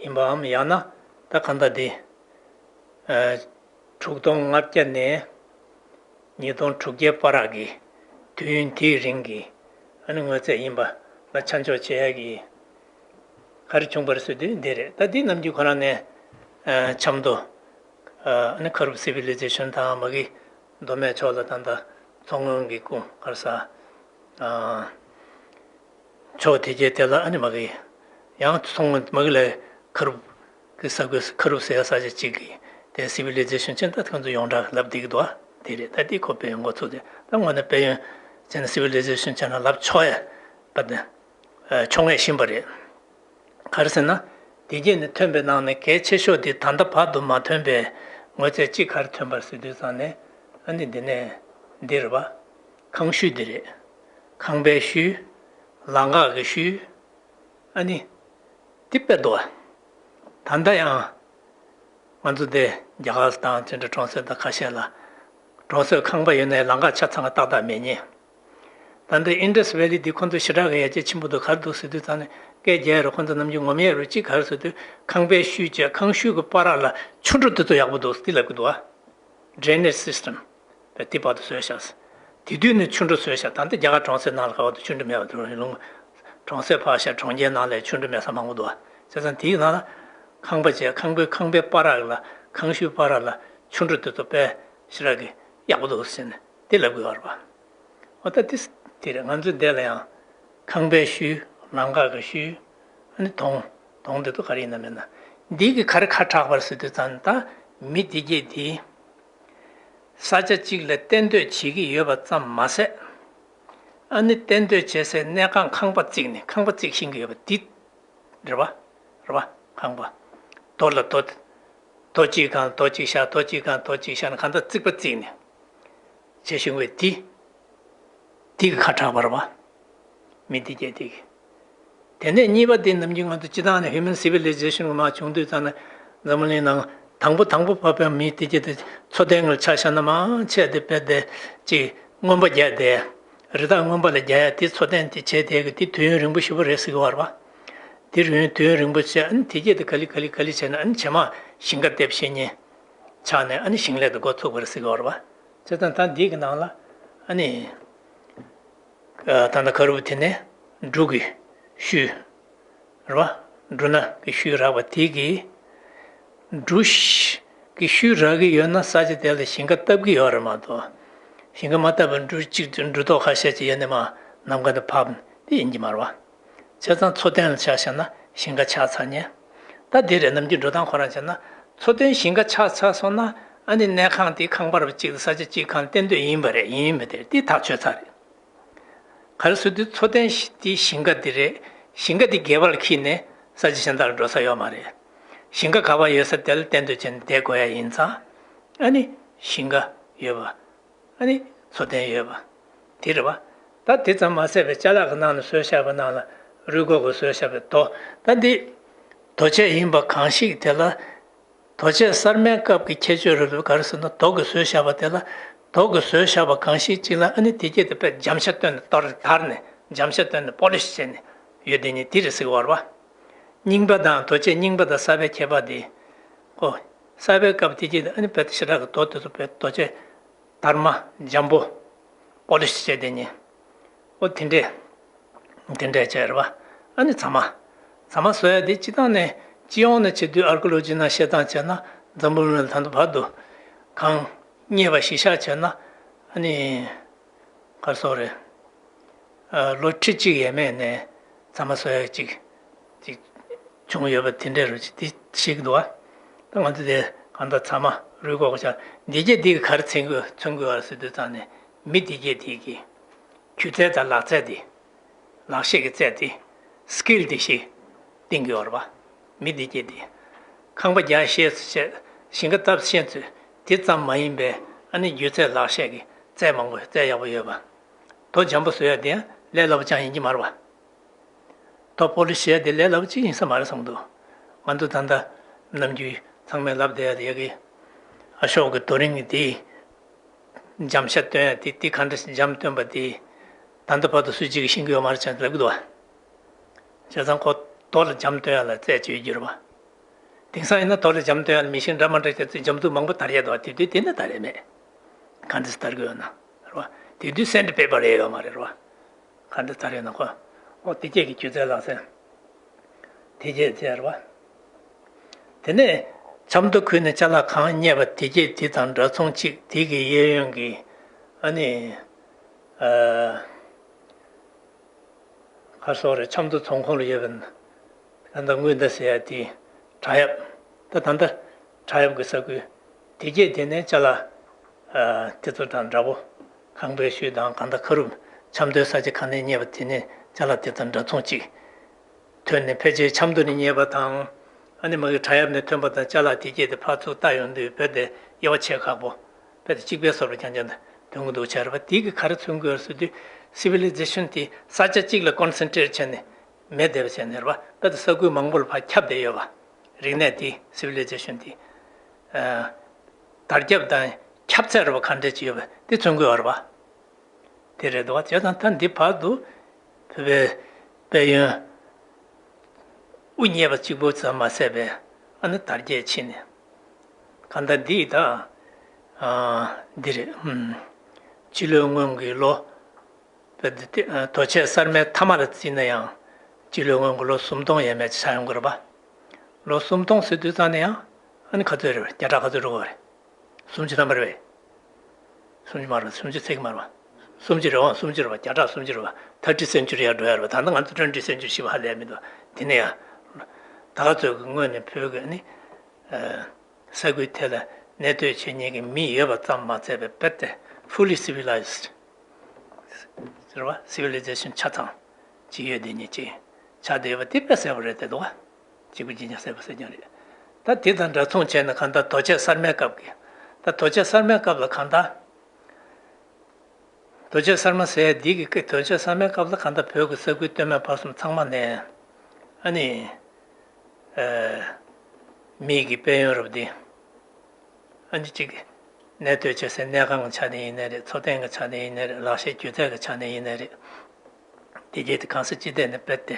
ཡིན་པའམ། ཡང་ན་ད་གང་ལྟར་དེ་ཨ་དྲུག་སྟོང་ལྔ་བརྒྱ་ནས་ཉིས་སྟོང་དྲུག་བརྒྱའི་བར་གྱི་དུས་ཡུན་དེའི་རིང་གི་ཨ་ནི་དངོས་རྫས་ཡིན་པ་ལ་ཆ་འཇོག་བྱེད་ཡ་གི་ག་རེ་བྱུང་བ་རེད་ཟེར་དུས་འདི་རེད། ད་འདི་ནམ་རྒྱུན་ཁོ་རང་ནས་ཨ་ཆབ་མདོ་ཨ་ནི་ཁ་རུབ་སི་བི་ལི་ཛེ་ཤན་དང་མ་གི་མདོ་སྨད་ཕྱོགས་ལ་ད་ལྟ་མཚོ་སྔོན་གྱི་ཀུན་ག་རེ་ཟ་ཨ་ཕྱོགས་དེ་གའི་དེ་ལ་ཨ་ནི་མ་གི་ཡང་མཚོ་སྔོན་མ་གི་ལ་ཁ་རུབ་ཀྱི་ས་ཁུལ་ཁ་རུབ་ཟེར་ས་ཆ་གཅིག་གི་དེ་སི་བི་ལི་ཛེ་ཤན་ཅན་ད་ཁོང་ཚོ་ཡོངས་གྲགས་ལབ་བསྡད་ཀྱི་འདུག་ཨ། དེ་རེད། ད་དེ་ཁོ་དཔལ་ཡོན་འགོ་ཚུགས་ཏེ་ད་དངོས་གནས་དཔལ་ཡོན་ཅན་སི་བི་ལི་ཛེ་ཤན་ཅན་ལ་ལབ་ཆོག་ཡ་པ་དེ་ཆོག་ངེས་བཞིན་པ་རེད། ག་རེ་ཟེར་ན། དེ་རྗེས་ནས་ཐོན་པའི་ནང་ནས་གལ་ཆེ་ཤོས་དེ་ད་ལྟ་བར་དུ་མ་ཐོན་པའི་དངོས་རྫས་གཅིག་ག་རེ་ཐོན་པ་རེད་ཟེར་དུས་ཙང་ནས་ཨ་ནི་འདི་ནས་འདི་རེད་པ། ཁང་ཤུལ་འདི་རེད། ཁང་པའི་ཤུལ། ལམ་ཁ་གི་ཤུལ། ཨ་ནི་འདི་དཔེ་འདུག་པ། ད་ལྟ་ཡང་ང་ཚོ་འདི་རྒྱ་གར་དང་དེ་འདྲ་གྲོང་གསེབ་དང་ཁ་ཤས་ལ་གྲོང་གསེབ་ཁང་པ་ཡོད་ནའི་ལམ་ཁ་ཆ་ཚང་ཏག་ཏག་མེད་མཁན། ད་ལྟ་Indus Valley འདི་ཁོང་ཚོ་ཞེ་དྲག་གི་ཡར་རྒྱས་ཆེན་པོ་འདུག་ག་རེ་འདུག་ཟེར་དུས་ཙང་ནས་སྐད་རྒྱག་ཡ་རུ་ཁོང་ཚོ་ནམ་རྒྱུན་ངོམ་ཡ་རུ་གཅིག་ག་རེ་ཟེར་དུས་ཁང་པའི་ཤུལ་བཅས་ཁང་ཤུལ་གྱི་བར་ལ་ཆུ་འགྲོ་དེ་ཚོ་ཡག་པོ་འདུག་དེ་ལབ་ཀྱི་འདུག་ཨ། Drainage system དེ་བར་དུ་བཟོས་ཤག་དེ་དུས་ནས་ཆུ་འགྲོ་བཟོས་ཤག་ད་ལྟ་རྒྱ་གར་གྲོང་གསེབ་ནང་ལ་ག་བར་དུ་ཆུ་འགྲོ་མེད་པ་དེ་རུ་ལུང་གྲོང་གསེབ་ཕར་བཞག་གྲོང་ཁྱེར་ནང་ལ་ཆུ་འགྲོ་མེད་ས་མང་པོ་འདུག་ཨ། བྱས་ཙང་དེའི་ནང་ལ་ཁང་པ་བཅས་ཁང་པའི་ཁང་པའི་བར་ལ་ཁང་ཤུལ་བར་ལ་ཆུ་འགྲོ་དེ་ཚོ་དཔེ་ཞེ་དྲག་གི་ཡག་པོ་འདུག་ཟེར་ནས་དེ་ལབ་དགོས་པ་རེད་པ། འོ་ད་དེ་དེ་རེད། ང་ཚོའི་འདི་ལ་ཡང་ཁང་པའི་ཤུལ། ལམ་ཁ་གི་ཤུལ། ཨ་ནི་དོང་། དོང་དེ་ཚོ་ག་རེ་ཡིན་ན་མིན་ན། འདི་གི་ག་རེ་ཁ་གྲགས་པ་རེད་ཟེར་དུས་ཙང་ནས་ད་མི་དེ་གྱད་དེ་ས་ཆ་གཅིག་ལ་གཏན་སྡོད་བྱེད་ཀྱི་ཡོད་པ་ཙམ་མ་ཟད། ཨ་ནི་གཏན་སྡོད་བྱེད་སའི་གནས་ཁང་ཁང་པ་བརྩིགས་ནས་ཁང་པ་བརྩིགས་ཤེས་ཀྱི་ཡོད་པ་འདི་རེད་པ། རེད་པ། ཁང་པ། རྡོ་ལ་རྡོ། རྡོ་གཅིག་སྒང་རྡོ་གཅིག་བཞག་རྡོ་གཅིག་སྒང་རྡོ་གཅིག་བཞག་ནས་གང་ལྟར་རྩིག་པ་བརྩིགས་ནས་བྱེད་བཞིན་པའི་དེ། དེ་གི་ཁ་གྲགས་པ་རེད་པ། མི་དེ་གྱད་དེ་གི། དེ་ནས་གཉིས་པ་དེ་ནམ་རྒྱུན་ང་ཚོ་སྤྱི་བཏང་ནས་Human Civilization གི་མར་བྱུང་དུས་ཙང་ནས་འཛམ་བུ་གླིང་ནང་དང་པོ་དང་པོ་བབས་པའི་མི་དེ་གྱད་དེ་འཚོ་རྟེན་གྱི་ཆ་བཞག་ན་མང་ཆེ་དེ་དཔེ་དེ་གཅིག་རྔོན་པ་རྒྱག་དེ། རི་དྭགས་རྔོན་པ་ལ་རྒྱག་ཡ་དེ་འཚོ་རྟེན་དེ་བྱས་དེ་གི་དེ་དུས་ཡུན་རིང་པོ་ཞེ་པོ་རེད་ཟེར་གི་ཡོད་རེད་པ། དེ་རིང་དུས་ཡུན་རིང་པོ་བྱས་ཨ་ནི་དེ་གྱད་དེ་ག་ལེ་ག་ལེ་ག་ལེ་བྱས་ནས་ཨ་ནི་བྱེ་མ་ཞིང་ཁ་འདེབས་ཤེས་མཁན་ཆགས་ནས་ཨ་ནི་ཞིང་ལས་དེ་འགོ་ཚུགས་པ་རེད་ཟེར་གི་ཡོད་རེད་པ། བྱས་ཙང་ད་འདི་གི་ནང་ལ་ཨ་ནི། ཨ་ད་ལྟ་ཁ་རུབ་དེ་ནས་འབྲུ་གི་ཤུལ་རེད་པ། འབྲུ་སྣ་གི་ཤུལ་རགས་པ་དེ་གི་འབྲུ་ཤ- གི་ཤུལ་རག་གི་ཡོད་ན་ས་ཆ་དེ་ལ་ཞིང་ཁ་བཏབ་ཀྱི་ཡོད་རེད་མ་གཏོགས། ཞིང་ཁ་མ་བཏབ་པར་འབྲུ་གཅིག་འབྲུ་རྡོག་ཁ་ཤས་ཅིག་ཡོད་ནས་མར་ནམ་མཁའ་ནས་བབས་དེ་ཡིན་གྱི་མ་རེད་བ། བྱས་ཙང་མཚོ་སྟོན་ལ་ཆ་བཞག་ན་ཞིང་ཁ་ཆགས་ཚར་ཉེ། ད་དེ་རེད། ནམ་རྒྱུན་འགྲོ་སྟངས་ཁོ་རང་བྱས་ན་མཚོ་སྟོན་ཞིང་ཁ་ཆགས་ཚར་སོང་ན་ཨ་ནི་གནས་ཁང་དེ་ཁང་པ་རུ་གཅིག་དང་ས་ཆ་གཅིག་གང་བསྟན་འདོད་ཡིན་པ་རེད། ཡིན་མི་དེ་དེ་ཐག་ཆོད་ཚར་རེད། ག་རེ་ཟེར་དུས་མཚོ་སྟོན་དེ་ཞིང་ཁ་དེ་རེད། ཞིང་ཁ་དེ་སྒལ་པར་འཁྱེར་ནས་ས་ཆ་གཞན་དག་ལ་འགྲོ་ས་ཡོད་མ་རེད། ཞིང་ཁ་ག་པར་ཡོད་ས་དེ་ལ་བསྟན་འདོད་བྱས་ནས་བསྡད་དགོས་ཡ་ཡིན་ཙང་། ཨ་ནི་ཞིང་ཁ་ཡོད་པ། ཨ་ནི་མཚོ་སྟོན་ཡོད་པ། དེ་རེད་བ། ད་དེ་ཙམ་མ་ཟད་པའི་ཅ་ལག་གི་ནང་ལ་བཟོས་བཞག་པའི་ནང་ལ་རུས་ཁོག་གིས་བཟོས་བཞག་པའི་རྡོ། ད་འདི་རྡོ་ཆས་ཡིན་པ་གང་ཞིག་དེ་ལ། རྡོ་ཆས་གསར་མའི་སྐབས་ཀྱི་ཁྱད་ཆོས་རེད་འདུག་ག་རེ་ཟེར་ན་རྡོ་གིས་བཟོས་བཞག་པ་དེ་ལ། རྡོ་གིས་བཟོས་བཞག་པ་གང་ཞིག་ཅིག་ལ་ཨ་ནི་དེ་སྐད་དུ་དཔེ་འཇམ་ཤ་བཏོན་ནས་གཏོར་དར་ནས་འཇམ་ཤ་བཏོན་ནས་པོ་ལིཤ་བྱས་ནས་ཡོད་དེ་ནི་དེ་རེད་ཟེར་གི་ཡོད་རེད་བ། རྙིང་པ་དང་རྡོ་ཆས་རྙིང་པ་དང་གསར་པའི་ཁྱད་པར་དེ། ཨོ། གསར་པའི་སྐབས་དེ་སྐད་དུ་ཨ་ནི་དཔེ་ཞེ་དྲག་གི་རྡོ་དེ་ཚོ་དཔེ་རྡོ་ཆས་དར་མ་འཇམ་པོ་པོ་ལིཤ་བྱས་དེ་ནི། ཨོ་དེ་འདྲས། དེ་འདྲས་བྱས་རེད་བ། ཨ་ནི་ཚ་མ། ཚ་མ་བཟོ་ཡ་དེ་སྤྱི་བཏང་ནས་སྤྱི་ཡོངས་ནས་བྱེད་དུས་ཨར་ཀི་ཨོ་ལོ་ཇི་ནང་བཤད་སྟངས་བྱས་ན་འཛམ་བུ་གླིང་ལ་ད་ལྟ་བར་དུ་གང་རྙེད་པ་གཞི་བཞག་བྱས་ན་ཨ་ནི་ག་རེ་ཟེར་དགོས་རེད། ཨ། ལོ་ཁྲི་གཅིག་ཡས་མས་ནས་ཚ་མ་བཟོ་ཡ་ཅིག་ཅིག་བྱུང་ཡོད་པ་དེ་འདྲས་རེད་ཅིག་དེ་ཤེས་ཀྱི་འདུག་བ། ད་ང་ཚོ་དེ་གང་ལྟར་ཚ་མ་རུས་ཁོག་ཆགས་འདི་སྐད་འདི་ག་རེ་མཚོན་དགོས་མཚོན་དགོས་བ་ཟེར་དུས་ཙང་ནས་མི་འདི་སྐད་འདི་གི་སྒྱུ་རྩལ་དང་ལག་རྩལ་དེ། ལག་ཤེས་ཀྱི་རྩལ་དེ། སི་ཀིལ་དེ་ཞིག་བསྟན་གྱི་ཡོད་རེད་བ། མི་འདི་སྐད་འདི། ཁང་པ་རྒྱག་ཤེས་ཚོད་བྱས་ཞིང་ཁ་བཏབ་ཤེས་ཚོད་དེ་ཙམ་མ་ཡིན་པའི་ཨ་ནི་སྒྱུ་རྩལ་ལག་ཤེས་ཀྱི་རྩལ་མང་པོ་རྩལ་ཡག་པོ་ཡོད་པ། རྡོ་འཇམ་པོ་བཟོ་ཡ་དེ་ཡང་ལས་སླ་པོ་ཅང་ཡིན་གྱི་མ་རེད་བ། རྡོ་པོ་ལིཤ་བྱས་དེ་ལས་སླ་པོ་ཅིག་ཡིན་ས་མ་རེད་བསམ་འདུག་ང་ཚོ་ད་ལྟ་ནམ་རྒྱུན་ཚང་མས་ལབ་བསྡད་ཡ་དེ་ཡ་གི་ཨ་ཤོག་གི་རྡོ་རིང་གི་དེ། འཇམ་ཤ་བཏོན་ཡ་དེ་དེ་ག་འདྲ་འཇམ་བཏོན་པ་དེ། ད་ལྟ་བར་དུ་སུ་གཅིག་གིས་ཤེས་ཀྱི་ཡོད་མ་རེད་ཅེས་ལབ་ཀྱི་འདུག་བ། བྱས་ཙང་ཁོ་རྡོ་ལ་འཇམ་བཏོན་ཡ་ལ་རྩལ་ཅིག་ཡོད་རྒྱུ་རེད་བ། དེང་སང་ཡིན་ན་རྡོ་ལ་འཇམ་བཏོན་ཡ་ལ་མི་ཤེས་འདྲ་མ་འདྲ་བྱས་ཚེ་འཇམ་རྩུབ་མང་པོ་དར་ཡ་འདུག་བ། དེ་དུས་དེ་ནས་དར་ཡ་མེད། ག་འདྲ་དར་གི་ཡོད་ན་རེད་བ། དེ་དུས་སེན་ཌི་པེ་པར་ཡོད་མ་རེད་བ། ག་འདྲ་དར་ཡོད་ན་ཁོ། ཨོ་དེ་སྐད་ཀྱི་སྒྱུ་རྩལ་ལག་རྩལ། དེ་སྐད་ཟེར་བ། དེ་ནས་ཆབ་མདོ་ཁུལ་ནས་ཅ་ལག་གང་རྙེད་པ་དེ་སྐད་དེ་དང་འདྲ་མཚུངས་གཅིག་དེ་གི་གཡས་གཡོན་གྱི་ཨ་ནི། ཨ། ག་རེ་ཟེར་དགོས་རེད། ཆབ་མདོ་རྫོང་ཁོངས་ལ་ཡོད་པའི་ད་ལྟ་དངུལ་མདའ་ཟེར་ཡ་དེ་བྲག་གཡབ། ད་ད་ལྟ་བྲག་གཡབ་ཀྱི་ས་ཁུལ་དེ་སྐད་དེ་ནས་ཅ་ལག་ཨ། དེ་ཚོ་དང་འདྲ་པོ། ཁང་པའི་ཤུལ་དང་གང་ལྟར་ཁ་རུབ་ཆབ་མདོའི་ས་ཆ་གང་ནས་རྙེད་པ་དེ་ནས་ཅ་ལག་དེ་དང་འདྲ་མཚུངས་གཅིག་ཐོན་ནས་ཕལ་ཆེར་ཆབ་མདོ་ནས་རྙེད་པ་དང་། ཨ་ནི་མ་གི་བྲག་གཡབ་ནས་ཐོན་པ་དང་ཅ་ལག་དེ་སྐད་དེ་ཕར་ཚུར་བལྟ་ཡོང་དུས་བོད་དེ་དབྱེ་བ་ཕྱེ་ཁག་པོ། བོད་དེ་གཅིག་པའི་བཟོ་འདྲ་རྐྱང་རྐྱང་དེ་ཐོན་གྱི་འདུག་བྱས་རེད་པ། དེ་གི་ག་རེ་མཚོན་གྱི་ཡོད་ཟེར་དུས་སི་ཝི་ལི་ཛེ་ཤན་དེ་ས་ཆ་གཅིག་ལ་ཀོན་སེན་ཊྲེཊ་བྱས་ནས་མེད་བསྡད་པ་བྱས་ནས་རེད་པ། བོད་དེ་ས་ཁུལ་མང་པོ་ལ་ཕར་ཁྱབ་བསྡད་ཡོད་པ། རིག་གནས་དེ་སི་ཝི་ལི་ཛེ་ཤན་དེ། ཨ། དར་ཁྱབ་དང་ཁྱབ་ཚད་རེད་པ། ག་འདྲས་ཅིག་ཡོད་པ་དེ་མཚོན་གྱི་ཡོད་རེད་པ། དེ་རེད་འདུག་བ། བྱས་ཙང་ད་འདི་བར་དུ་བོད་པའི་དཔལ་ཡོན་དབུ་བརྙེས་པ་གཅིག་པོ་ཙམ་མ་ཟད་པའི་ཨ་ནི་དར་རྒྱས་ཕྱིན་ནས། གང་ལྟར་འདི་ད་ཨ་འདི་རེད། ཨུམ། སྤྱི་ལོའི་སྔོན་གྱི་ལོ། བོད་འདི་ཨ་རྡོ་ཆས་གསར་མའི་མཐའ་མ་ལ་བརྩིས་ན་ཡང་སྤྱི་ལོའི་སྔོན་གྱི་ལོ་སུམ་སྟོང་ཡས་མས་ཆགས་ཡོང་གི་རེད་པ། ལོ་སུམ་སྟོང་ཟེར་དུས་ཙང་ནས་ཡང་ཨ་ནི་ག་ཚོད་རེད། བརྒྱ་ཕྲག་ག་ཚོད་འགྲོ་གི་རེད། སུམ་ཅུ་ཐམ་པ་རེད་པས། སུམ་ཅུ་མ་རེད། སུམ་ཅུ་ཚིག་མ་རེད། སུམ་ཅུ་རེད་འོང་། སུམ་ཅུ་རེད་པ། བརྒྱ་ཕྲག་སུམ་ཅུ་རེད་པ། ཐར་ཊི་སེན་ཅུ་རི་ཡར་འགྲོ་ཡ་རེད་པ། ད་ལྟ་ང་ཚོ་ཊུ་ཝེན་ཊི་སེན་ཅུ་རི་ཞེས་པ་ཧ་ལས་མི་འདུག་དེ་ནས་ཡང་། ད་ག་ཚོད་ཀྱི་སྔོན་ནས་བོད་ཀྱི་ནི། ས་ཁུལ་དེ་ལ་གནས་སྡོད་བྱེད་མཁན་གྱི་མི་ཡོད་པ་ཙམ་མ་ཚད་པའི་བོད་དེ་ཧྥུ་ལི་སི་ཝི་ལའི་ཛི་ཌི། ཟེར་བ། སི་ཝི་ལི་ཛེ་ཤན་ཆ་ཚང་ཅིག་ཡོད་དེ་ཉིད་ཅིག་ཆགས་བསྡད་ཡོད་པ་དེ་དཔེ་གསལ་པོ་རེད་དེ་འདུག་བ། གཅིག་པུ་གཅིག་རྐྱང་གསལ་པོ་གསལ་རྐྱང་རེད། ད་དེ་དང་འདྲ་མཚུངས་བྱས་ན་གང་ལྟར་རྡོ་ཆས་གསར་མའི་སྐབས་ཀྱི། ད་རྡོ་ཆས་གསར་མའི་སྐབས་ལ་གང་ལྟར། རྡོ་ཆས་གསར་མ་ཟེར་ཡ་འདི་གི་སྐད། རྡོ་ཆས་གསར་མའི་སྐབས་ལ་གང་ལྟར་བོད་ཀྱི་ས་ཁུལ་སྟོད་སྨད་བར་གསུམ་ཚང་མ་ནས་ཨ་ནི། ཨ། མི་གི་དཔལ་ཡོན་རབ་འདི། ཨ་ནི་གཅིག་གནས་སྡོད་བྱེད་སའི་གནས་ཁང་གི་ཆ་ནས་ཡིན་ནའི་རེད། འཚོ་རྟེན་གྱི་ཆ་ནས་ཡིན་ནའི་རེད། ལག་ཤེས་སྒྱུ་རྩལ་གྱི་ཆ་ནས་ཡིན་ནའི་རེད། དེ་རྗེས་དེ་གང་ས་ཅི་ཐད་ནས་སྤེལ་ཏེ།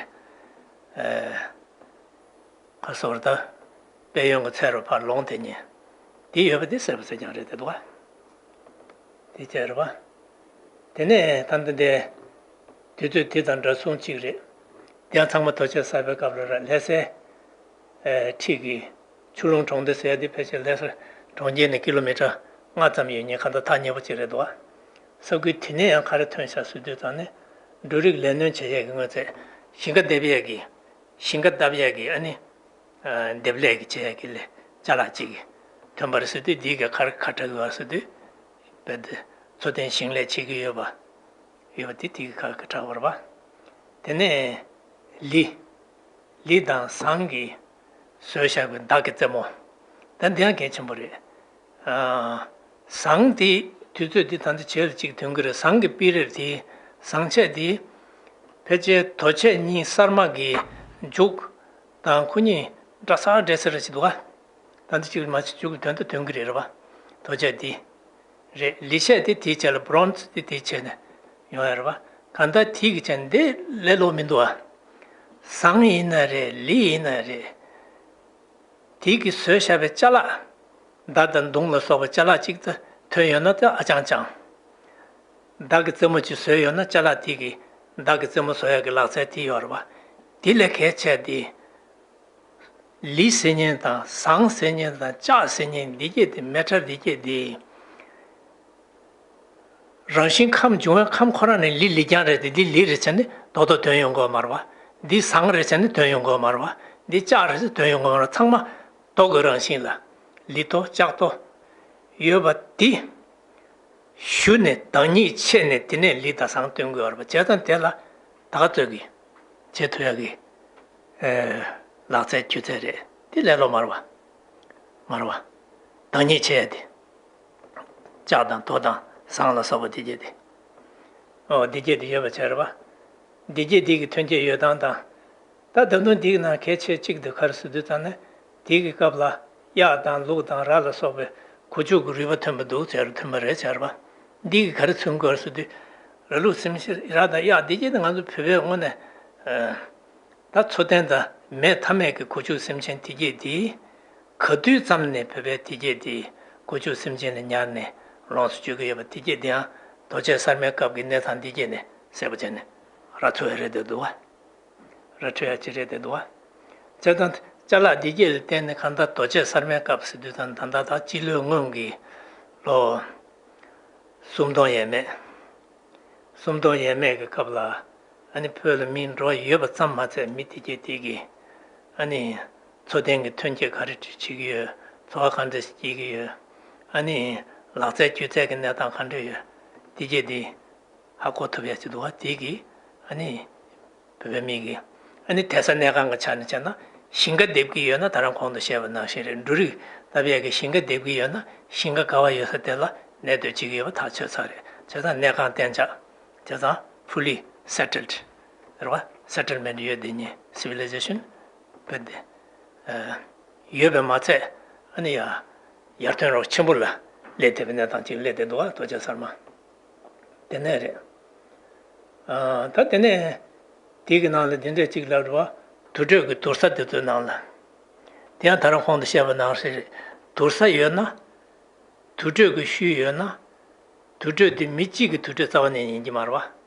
ཨ། ག་ཟེར་ད། དཔལ་ཡོན་གྱི་ཚལ་རུ་ཕར་ལོངས་དེ་ཉིད། དེ་ཡོད་པ་དེ་གསལ་པོ་གསལ་རྐྱང་རེད་དེ་འདུག་བ། དེ་བྱས་རེད་པ། དེ་ནས་ད་འདི་འདྲའི་དུས་ཚོད་དེ་དང་འདྲ་མཚུངས་གཅིག་རེད། དེ་ཡང་ཚང་མ་རྡོ་ཆས་གསར་པའི་སྐབས་ལ་རེད། ལྷ་སའི་ཨེ་འཁྲིས་ཀྱི་ཆུ་ཀླུང་གྲོང་སྡེ་ཟེར་ཡ་དེ་ཕལ་ཆེར་ལྷ་ས་ གྲོང་ཁྱེར་ནས་ཀི་ལོ་མི་ཊར་ལྔ་ཙམ་ཡོད་མཁན་གང་ལྟར་ཐག་ཉེ་པོ་ཅིག་རེད་འདུག་བ། ས་ཁུལ་དེ་ནས་ཡང་ག་རེ་ཐོན་ཤག་ཟེར་དུས་ཙང་ནས། འབྲུ་རིགས་ལས་སྣོན་བྱེད་ཡས་ཀྱི་དངོས་རྫས། ཞིང་ཁ་འདེབས་ཡས་ཀྱི། ཞིང་ཁ་བཏབ་ཡས་ཀྱི་ཨ་ནི། ཨ། འདེབས་ལས་ཀྱི་བྱེད་ཡས་ཀྱི་ལས་ཅ་ལག་ཅིག་ཐོན་པ་རེད་ཟེར་དུས། འདིའི་ག་རེ་ཁ་གྲག་གི་ཡོད་ཟེར་དུས། རྦད་དེ་འཚོ་རྟེན་ཞིང་ལས་བྱེད་ཀྱི་ཡོད་པ། ཡོད་པ་དེ་དེའི་ག་རེ་ཁ་གྲག་པ་རེད་པ། དེ་ནས་ལི། ལི་དང་ཟངས་ཀྱིས་བཟོས་བཞག་པའི་མདའ་གི་རྩེ་མོ། ད་འདི་ཡང་གལ་ཆེན་པོ་རེད། ཨ། ཟངས་དེ་དུས་ཚོད་འདི་ད་ལྟ་བྱེད་ལ་གཅིག་ཐོན་གྱི་རེད། ཟངས་ཀྱི་པི་རེར་དེ། ཟངས་ཆས་དེ་ཕལ་ཆེར་རྡོ་ཆས་གཉིས་གསར་མ་གི་མཇུག་དང་ཁོ་གཉིས་འདྲ་ས་འདྲ་ས་རེ་ཞིག་འདུག་ག་ད་ལྟ་གཅིག་མ་གཅིག་མཇུག་ཐོན་ད་ཐོན་གྱི་རེད། རེད་པ། རྡོ་ཆས་དེ་རེད། ལི་ཆས་དེ་དེའི་ཆེད་ལ་བྷོ་རོན་ཛི་དེ་དེའི་ཆེད་ནས་ཡོང་ཡ་རེད་པ། གང་ལྟར་དེའི་གི་ཆེད་འདི་ལས་སླ་པོ་མི་འདུག་ག་ཟངས་ཡིན་ན་རེད། ལི་ཡིན་ན་རེད། དེ་གིས་བཟོས་བཞག་པའི་ཅ་ལག་མདའ་དང་མདུང་ལ་སོགས་པའི་ཅ་ལག་ཅིག་ད་ཐོན་ཡོད་ན་ད་ཨ་ཅང་ཅང་། མདའ་གི་རྩེ་མོ་ཅིག་བཟོས་ཡོད་ན་ཅ་ལག་དེ་གི་མདའ་གི་རྩེ་མོ་བཟོ་ཡག་གི་ལག་རྩལ་དེ་ཡོད་རེད་པ། དེ་ལས་གལ་ཆེ་དེ། ལི་ཟེར་མཁན་དང་ཟངས་ཟེར་མཁན་དང་ལྕགས་ཟེར་མཁན་འདི་སྐད་དེ། མེ་ཊལ་འདི་སྐད་དེ། རང་བཞིན་ཁམས་འབྱུང་བའི་ཁམས་ཁོ་རང་ནས་ལི་ལི་རྐྱང་རེད་དེ། འདི་ལི་རེད་བྱས་ནས་རྡོག་རྡོག་ཐོན་ཡོང་གི་ཡོད་མ་རེད་པ། འདི་ཟངས་རེད་བྱས་ནས་ཐོན་ཡོང་གི་ཡོད་མ་རེད་པ། འདི་ལྕགས་རེད་བྱས་ཐོན་ཡོང་གི་ཡོད་མ་རེད། ཚང་མ་རྡོ་གི་རང་བཞིན་ལ། ལི་རྡོ་ལྕགས་རྡོ་ཡོད་པ་འདི་ཞུ་ནས་བདག་ཉིད་ཆེ་ནས་དེ་ནས་ལི་དང་ཟངས་ཐོན་གི་ཡོད་རེད་པ། བྱས་ཙང་དེ་ལ་ད་ག་ཚོད་ཀྱི་བྱེད་ཐུབ་ཡག་གི་ཨེ། ལག་རྩལ་སྒྱུ་རྩལ་རེད། དེ་ལས་སླ་པོ་མ་རེད་པ། མ་རེད་པ། བདག་ཉིད་ཆེ་ཡ་དེ། ལྕགས་དང་རྡོ་དང་ཟངས་ལ་སོགས་པ་དེ་སྐད་དེ། ཨོ། དེ་སྐད་དེ་ཡོད་པ་བྱས་རེད་པ། དེ་སྐད་དེ་གི་ཐོན་སྐྱེད་ཡོད་སྟངས་དང་། ད་ད་དུང་དེ་གི་ནང་གལ་ཆེ་གཅིག་དེ་ག་རེ་ཟེར་དུས་ཙང་ནས། དེ་གི་སྐབས་ལ་གཡག་དང་ལུག་དང་ར་ལ་སོགས་པའི་སྒོ་ཕྱུགས་ཀྱི་རུས་པ་ཐོན་པ་འདུག་ཟེར། ཐོན་པ་རེད་བྱས་རེད་པ། འདི་གིས་ག་རེ་མཚོན་གྱི་ཡོད་རེད་ཟེར་དུས། ར་ལུག་སེམས་ཅན་ར་དང་གཡག་འདི་སྐད་དེ་ང་ཚོ་བོད་པའི་ངོས་ནས། ཨ། ད་འཚོ་རྟེན་དང་མེད་ཐབས་མེད་ཀྱི་སྒོ་ཕྱུགས་སེམས་ཅན་དེ་སྐད་དེ། ག་དུས་ཙམ་ནས་བོད་པས་དེ་སྐད་དེ་སྒོ་ཕྱུགས་སེམས་ཅན་ལ་ཉར་ནས་ལོངས་སུ་སྤྱོད་ཀྱི་ཡོད་པ་དེ་སྐད་དེའང་རྡོ་ཆས་གསར་མའི་སྐབས་ཀྱི་གནས་སྟངས་དེ་སྐད་ནས་གསལ་པོ་བྱས་ནས་ར་འཚོ་ཡ་རེད་བསྡད་འདུག་པ། ར་འཕྲོད་ཡ་ཅིག་རེད་བསྡད་འདུག་པ། བྱས་ཙང་ཅ་ལག་འདི་སྐད་ལ་བརྟེན་ནས་གང་ལྟར་རྡོ་ཆས་གསར་མའི་སྐབས་ཟེར་དུས་ཙང་ད་ལྟ་ད་སྤྱི་ལོའི་སྔོན་གྱི་ལོ་སུམ་སྟོང་ཡས་མས། སུམ་སྟོང་ཡས་མས་ཀྱི་སྐབས་ལ། ཨ་ནི་བོད་ལ་མི་འགྲོ་ཡོད་པ་ཙམ་མ་ཚད། མི་དེ་སྐད་དེ་གིས་ཨ་ནི་འཚོ་རྟེན་གྱི་ཐོན་སྐྱེད་ག་རེ་བྱེད་ཀྱི་ཡོད། འཚོ་བ་ག་འདྲ་སྐྱེལ་གྱི་ཡོད། ཨ་ནི་ལག་རྩལ་སྒྱུ་རྩལ་གྱི་གནས་སྟངས་ག་འདྲ་ཡོད། དེ་སྐད་དེ་ཧ་གོ་ཐུབ་ཡ་ཅིག་འདུག་པ། དེ་གིས་ཨ་ནི་བོད་པའི་མི་གིས་ཨ་ནི་དེང་སང་གནས་སྟངས་ཀྱི་ཆ་ནས་བྱས་ན། ཞིང་ཁ་འདེབས་ཀྱི་ཡོད་ན་ད་རང་གོང་དུ་བཤད་པ་ནང་བཞིན་རེད། འབྲུ་རིགས་བཏབ་ཡས་ཀྱི་ཞིང་ཁ་འདེབས་ཀྱི་ཡོད་ན། ཞིང་ཁ་ག་པར་ཡོད་ས་དེ་ལ་གནས་སྡོད་བྱེད་ཀྱི་ཡོད་པ་ཐག་ཆོད་ཚར་རེད། བྱས་ཙང་གནས་ཁང་གཏན་འཇགས། བྱས་ཙང་fully settled རེད་པ། སེ་ཊལ་མེན་ཊི་ཡོད་བསྡད་མཁན། སི་ཝི་ལའི་ཛེ་ཤན་བོད་དེ་ཡོད་པས་མ་ཚད། ཨ་ནི་ཡ་ཡར་ཐོན་རོགས་ཆེན་པོ་ལ་སླེབས་བསྡད་པའི་གནས་སྟངས་ཅིག་སླེབས་བསྡད་འདུག་པ། རྡོ་ཆས་གསར་མ། དེ་ནས་རེད། ཨ། ད་དེ་ནས་དེ་གི་ནང་ལ་འདི་འདྲ་ཅིག་ལབ་རེད་པ། དུར་ཁྲོད་ཀྱི་དུར་ས་དེ་ཚོའི་ནང་ལ། དེ་ཡང་ད་རུང་གོང་དུ་བཤད་པ་ནང་བཞིན་རེད། དུར་ས་ཡོད་ན། དུར་ཁྲོད་ཀྱི་ཤུལ་ཡོད་ན། དུར་ཁྲོད་དེ་མི་གཅིག་གི་དུར་ཁྲོད་རྩ་བ་ནས་ཡིན་གྱི་མ་རེད་པ།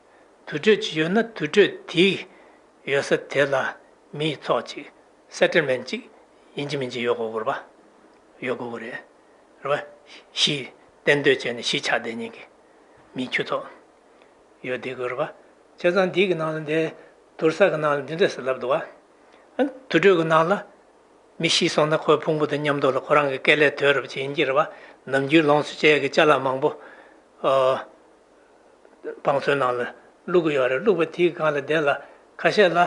དུར་ཁྲོད་ཅིག་ཡོད་ན་དུར་ཁྲོད་དེ་ཡོད་ས་དེ་ལ་མིའི་ཚོགས་ཅིག་སེ་ཊལ་མེན་ཊི་ཅིག་ཡིན་གཅིག་མིན་གཅིག་ཡོད་དགོས་ཀྱི་རེད་པ། ཡོད་དགོས་ཀྱི་རེད། རེད་པ། གཞིས་གཏན་སྡོད་བྱས་ནས་གཞིས་ཆགས་བསྡད་མཁན་གྱི་མིའི་ཁྱུ་ཚོགས་ཡོད་བསྡད་ཀྱི་རེད་པ། བྱས་ཙང་འདི་གི་ནང་ལ་འདི་དུར་ས་གི་ནང་ལ་འདི་འདྲ་ཟེར་ལབ་འདུག་པ། ཨ། དུར་ཁྲོད་ཀྱི་ནང་ལ་མི་ཤི་སོང་ན་ཁོའི་ཕུང་པོ་དང་མཉམ་དུ་ལ་ཁོ་རང་གི་སྐེ་ལས་དོད་རབས་ཅིག་ཡིན་གྱི་རེད་པ། ནམ་རྒྱུན་ལོངས་སུ་སྤྱད་ཀྱི་ཅ་ལག་མང་པོ། ཨ། བང་སོའི་ནང་ལ་བླུགས་ཀྱི་ཡོད་རེད། བླུགས་པ་དེའི་སྒང་ལ་དེ་ལ་ཁ་ཤས་ལ་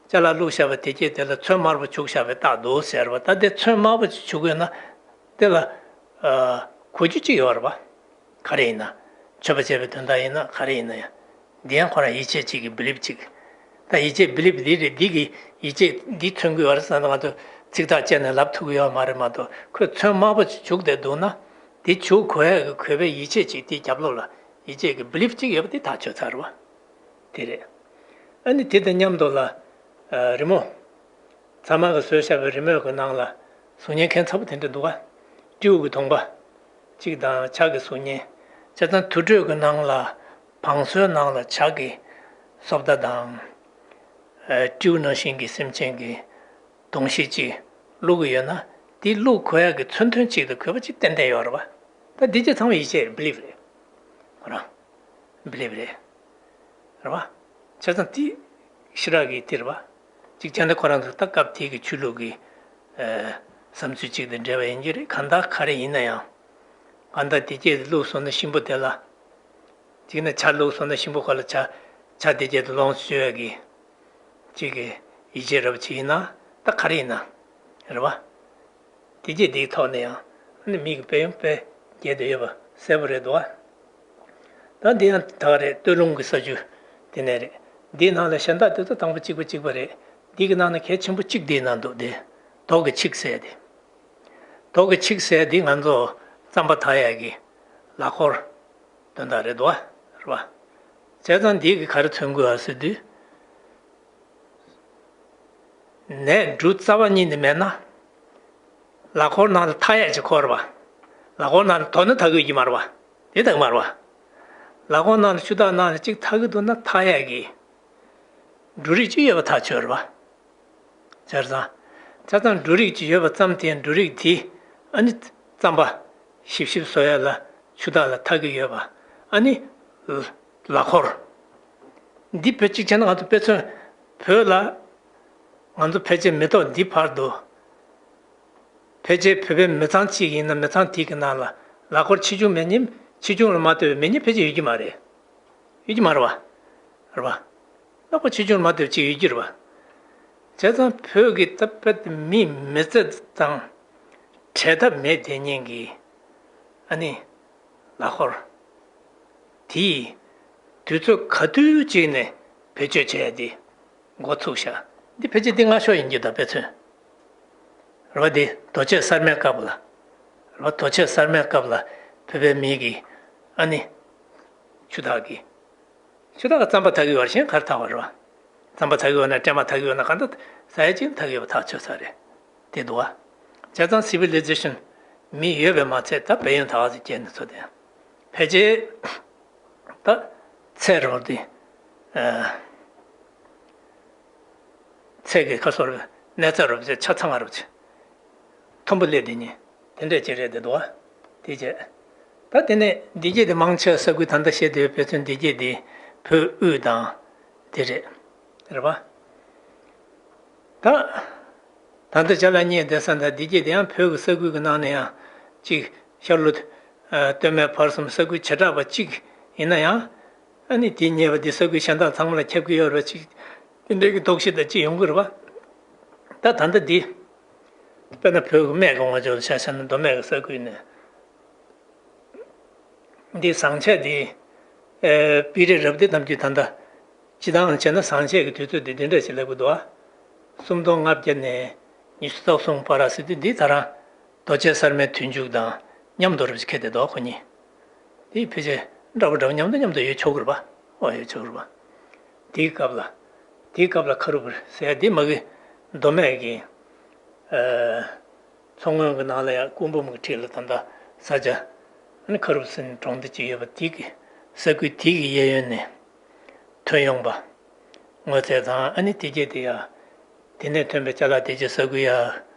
ཅ་ལག་བླུགས་བཞག་པ་དེ་སྐད་དེ་ལ་ཚོན་དམར་པོ་བྱུགས་བཞག་པའི་རྟགས་འདུག་ཟེར་བ། ད་དེ་ཚོན་དམར་པོ་བྱུགས་ཡོད་ན་དེ་ལ་ཨ་གོ་རྒྱུ་ཅིག་ཡོད་རེད་པ། ག་རེ་ཡིན་ན། མཆོད་པ་བྱས་པའི་དོན་དག་ཡིན་ན་ག་རེ་ཡིན་ན་ཡང་། འདི་ཡང་ཁོ་རང་ཡིད་ཆེས་གཅིག་གི་བི་ལིབ་ཅིག་ད་ཡིད་ཆེས་བི་ལིབ་འདི་རེད། འདི་གི་ཡིད་ཆེས་འདི་མཚོན་གྱི་ཡོད་རེད་ཟེར་ན་ང་ཚོ་ཚིག་ཐག་བཅད་ནས་ལབ་ཐུབ་ཀྱི་ཡོད་མ་རེད་མ་གཏོགས། ཁོས་ཚོན་དམར་པོ་བྱུགས་བསྡད་འདུག་ན། དེ་བྱུག་དགོས་ཡག་གི་དགོས་པའི་ཡིད་ཆེས་ཅིག་དེའི་རྒྱབ་ལོགས་ལ་ཡིད་ཆེས་ཀྱི་བི་ལིབ་ཅིག་ཡོད་པ་དེ་ཐག་ཆོད་ཚར་བ་དེ་རེད། ཨ་ནི་དེ་དང་མཉམ་དུ་ལ། ཨ། རི་མོ། ཚང་མ་གིས་བཟོས་བཞག་པའི་རི་མོ་གི་ནང་ལ་གཟུགས་བརྙན་ཁྱད་མཚར་པོ་དེ་འདྲ་འདུག་ག་སྤྲེའུ་གི་གདོང་པ་ཅིག་དང་བྱ་གི་གཟུགས་བརྙན། བྱས་ཙང་དུར་ཁྲོད་ཀྱི་ནང་ལ་བང་སོའི་ནང་ལ་བྱ་གི་བཟོ་ལྟ་དང་། ཨ། སྤྲེའུ་ནང་བཞིན་གྱི་སེམས་ཅན་གྱི་གདོང་ཤིག་ཅིག་བླུགས་ཀྱི་ཡོད་ན། དེ་བླུག་དགོས་ཡག་གི་མཚོན་དོན་གཅིག་དང་དགོས་པ་གཅིག་ཏན་ཏན་ཡོད་རེད་བ། ད་འདི་ཚོ་ཚང་མ་ཡིད་ཆེས་རེད། བི་ལིབ་རེད། ཁོ་རང་བི་ལིབ་རེད། རེད་བ། བྱས་ཙང་དེ་ཞེ་དྲག་གི་དེ་རེད་བ། གཅིག་བྱས་ན་ཁོ་རང་ཚོ་ད་སྐབས་དེ་གི་ཆོས་ལུགས་ཀྱི་ཨ་བསམ་ཚུལ་གཅིག་དང་འབྲེལ་བ་ཡིན་གྱི་རེད། གང་ལྟར་ག་རེ་ཡིན་ན་ཡང་། གང་ལྟར་དེ་སྐད་དུ་བླུགས་སོང་ན་གཤིན་པོ་དེ་ལ། གཅིག་ན་ཇ་བླུགས་སོང་ན་གཤིན་པོ་ཁོ་ལ་ཇ་ཇ་དེ་སྐད་དུ་ལོངས་སྤྱོད་ཡག་གི་གཅིག་གི་ཡིད་ཆེས་རབ་ཅིག་ཡིན་ན། ད་ག་རེ་ཡིན་ན་རེད་བ། དེ་རྗེས་འདིའི་ཐོག་ནས་ཡང་ནི་མིག་གི་དཔེ་ཡང་དཔེ་རྒྱས་བསྡད་ཡོད་པ་གསལ་པོ་རེད་འདུག་བ། ད་འདི་ཡང་ད་ག་རེད། སྟོད་ལུང་གི་ས་རྒྱུ་དེ་ནས་རེད། འདིའི་ནང་ལ་གཞན་དག་དེ་ཚོ་དང་པོ་གཅིག་པ་གཅིག་པ་རེད། འདི་གི་ནང་ན་གལ་ཆེན་པོ་གཅིག་འདིའི་ནང་འདུག་སྟེ། དོག་གི་ཆིག་ཟེར་ཏེ། དོག་གི་ཆིག་ཟེར་འདི་ང་ཚོ་རྩམ་པ་འཐག་ཡག་གི་ལག་འཁོར་དོན་དག་རེད་འདུག་བ། རེད་བ། བྱས་ཙང་འདི་གི་ག་རེ་མཚོན་དགོས་ཨ་ཟེར་དུས། ནས་འབྲུ་རྩ་བ་ཉིད་ནས་མེད་ན། ལག་འཁོར་ནང་ལ་འཐག་ཡག་ཅིག་དགོས་རེད་བ། ལག་འཁོར་ནང་ལ་དོར་ན་འཐག་གི་ཡོད་ཀྱི་མ་རེད་བ། དེ་འཐག་གི་མ་རེད་བ། ལག་འཁོར་ནང་ལ་ཆུ་འཐག་ནང་ལ་གཅིག་འཐག་གི་འདུག་ན་འཐག་ཡག་གི་འབྲུ་རིགས་ཅིག་ཡོད་པ་ཐག་ཆོད་རེད་བ། བྱས་ཙང་། བྱས་ཙང་འབྲུ་རིགས་ཅིག་ཡོད་པ་ཙམ་དེ་འབྲུ་རིགས་དེ་ཨ་ནི་རྩམ་པ་ཞིབ་ཞིབ་བཟོ་ཡག་ལ་ཆུ་འཐག་ལ་འཐག་གི་ཡོད་པ། ཨ་ནི་ལག་འཁོར། འདི་བོད་གཅིག་བྱས་ན་ང་ཚོ་དཔེ་མཚོན་བོད་ལ་ང་ཚོ་ཕལ་ཆེར་མི་ཐོག་འདི་བར་དུ། ཕལ་ཆེར་བོད་པའི་མི་ཚང་གཅིག་ཡིན་ན་མི་ཚང་དེ་གི་ནང་ལ་ལག་འཁོར་ཆེ་ཆུང་མེད་ཉིན་ཆེ་ཆུང་ལ་མ་ལྟོས་པའི་མེད་ཉིན་ཕལ་ཆེར་ཡོད་ཀྱི་མ་རེད། ཡོད་ཀྱི་མ་རེད་བ། རེད་བ། ལག་འཁོར་ཆེ་ཆུང་ལ་མ་ལྟོས་པའི་གཅིག་ཡོད་ཀྱི་རེད་བ། བྱས་ཙང་བོད་ཀྱི་ད་དཔེ་མི་མི་ཚེ་དང་བྲལ་ཐབས་མེད་དེ་ཉིན་གྱི་ཨ་ནི་ལག་འཁོར་དེ་དུས་ཚོད་ག་དུས་གཅིག་ནས་བེད་སྤྱོད་བྱས་ཏེ་འགོ་ཚུགས་ཤག་འདི་ཕལ་ཆེར་འདི་སྔ་ཤོས་ཡིན་རྒྱུ་དང་དཔེ་མཚོན། རེད་བ། འདི་རྡོ་ཆས་གསར་མའི་སྐབས་ལ། རེད་བ། རྡོ་ཆས་གསར་མའི་སྐབས་ལ་བོད་པའི་མི་གིས་ཨ་ནི་ཆུ་འཐག་གི་ཆུ་འཐག་གི་རྩམ་པ་འཐག་གི་བར་གཞན་ག་རེ་འཐག་པ་རེད་བ། རྩམ་པ་འཐག་གི་ཡོད་ན་སྲན་མ་འཐག་གི་ཡོད་ན་གང་ལྟར་ཟ་ཡ་གཅིག་འཐག་གི་ཡོད་པ་ཐག་ཆོད་ས་རེད། དེ་འདུག་བ། བྱས་ཙང་སི་ཝི་ལི་ཛེ་ཤན་མི་ཡོད་པས་མ་ཚད་ད་བལ་ཡུལ་ད་ག་ཚོད་སྐྱེས་ནས་ཚོ་དེ་ཕལ་ཆེར་ད་ཚད་རོ་དེ། ཚད་ཀྱི་ཁ་སོར་གནས་ཚད་རོབ་ཅེས་ཆ་ཚང་བ་རོབ་ཅེས་མཐོན་པོ་སླེབས་དེ་ཉིད་དེ་འདྲས་ཅིག་རེད་དེ་འདུག་བ། དེ་བྱས། ད་དེ་ནས་འདི་སྐད་དེ་མང་ཆེ་ས་ཁུལ་ད་ལྟ་བཤད་དེ་བོད་ཚོན་འདི་སྐད་དེ་བོད་དབུས་དང་དེ་རེད། རེད་བ། ད། ད་ལྟ་ཅ་ལག་རྙེད་བསྡད་ས་འདྲ་འདི་སྐད་དེ་ཡང་བོད་ཀྱི་ས་ཁུལ་གྱི་ནང་ནས་ཡང་གཅིག་ཤར་ལྷོ། སྟོད་སྨད་བར་གསུམ་ས་ཁུལ་བྱེ་བྲག་པ་གཅིག་ཡིན་ན་ཡང་། ཨ་ནི་དེ་རྙེད་པ་འདི་ས་ཁུལ་གཞན་དག་ཚང་མ་ལ་ཁྱབ་ཀྱི་ཡོད་རེད་པ་ཅིག་དེ་འདྲའི་གི་དོགས་གཞི་དང་ཅིག་ཡོང་གི་རེད་པ། ད་ད་ལྟ་འདི། དཔེར་ན་བོད་ཀྱི་སྨད་ཀྱི་ངོས་ཕྱོགས་ལ་ཆ་བཞག་ན་མདོ་སྨད་ཀྱི་ས་ཁུལ་ནས། འདི་ཟངས་ཆས་འདི། ཨེ། པིར་རབ་འདི་ནམ་རྒྱུན་ད་ལྟ། སྤྱི་བཏང་བྱས་ན་ཟངས་ཆས་ཀྱི་དུས་ཚོད་འདི་འདི་འདྲ་ཞིག་ལབ་ཀྱི་འདུག་ཨ། སུམ་སྟོང་ལྔ་བརྒྱ་ནས་ཉི་ཤུ་རྩ་གསུམ་བར་ཟེར་དུས་འདི་ད་རང་རྡོ་ཆས་གསར་མའི་དུས་མཇུག་དང་མཉམ་དུ་རབ་ཞིག་འཁེལ་བསྡད་འདུག་ཁོ་གཉིས། འདི་ཕལ་ཆེར་འདྲ་པོ་འདྲ་པོ་མཉམ་དུ་མཉམ་དུ་ཡོད་ཆོག་གི་རེད་པ། འོ་ཡོད་ཆོག་གི་རེད་པ། དེའི་སྐབས་ལ། དེའི་སྐབས་ལ་ཁ་རུབ་ཟེར་ཡ་འདི་མ་གི་མདོ་སྨད་ཀྱི། ཨ། མཚོ་སྔོན་གྱི་ནང་ལ་ཡང་སྐུ་འབུམ་གྱི་འཁྲིས་ལ་ད་ལྟ་ས་ཆ་ཨ་ནི་ཁ་རུབ་ཟེར་ནས་གྲོང་སྡེ་གཅིག་ཡོད་པ་དེ་གི་ས་ཁུལ་དེ་གི་གཡས་གཡོན་ནས་ཐོན་ཡོང་པ་དངོས་རྫས་དང་ཨ་ནི་དེ་གྱད་དེ་ཡ། དེ་ནས་ཐོན་པའི་ཅ་ལག་དེ་གྱད་ས་ཁུལ་ཡ།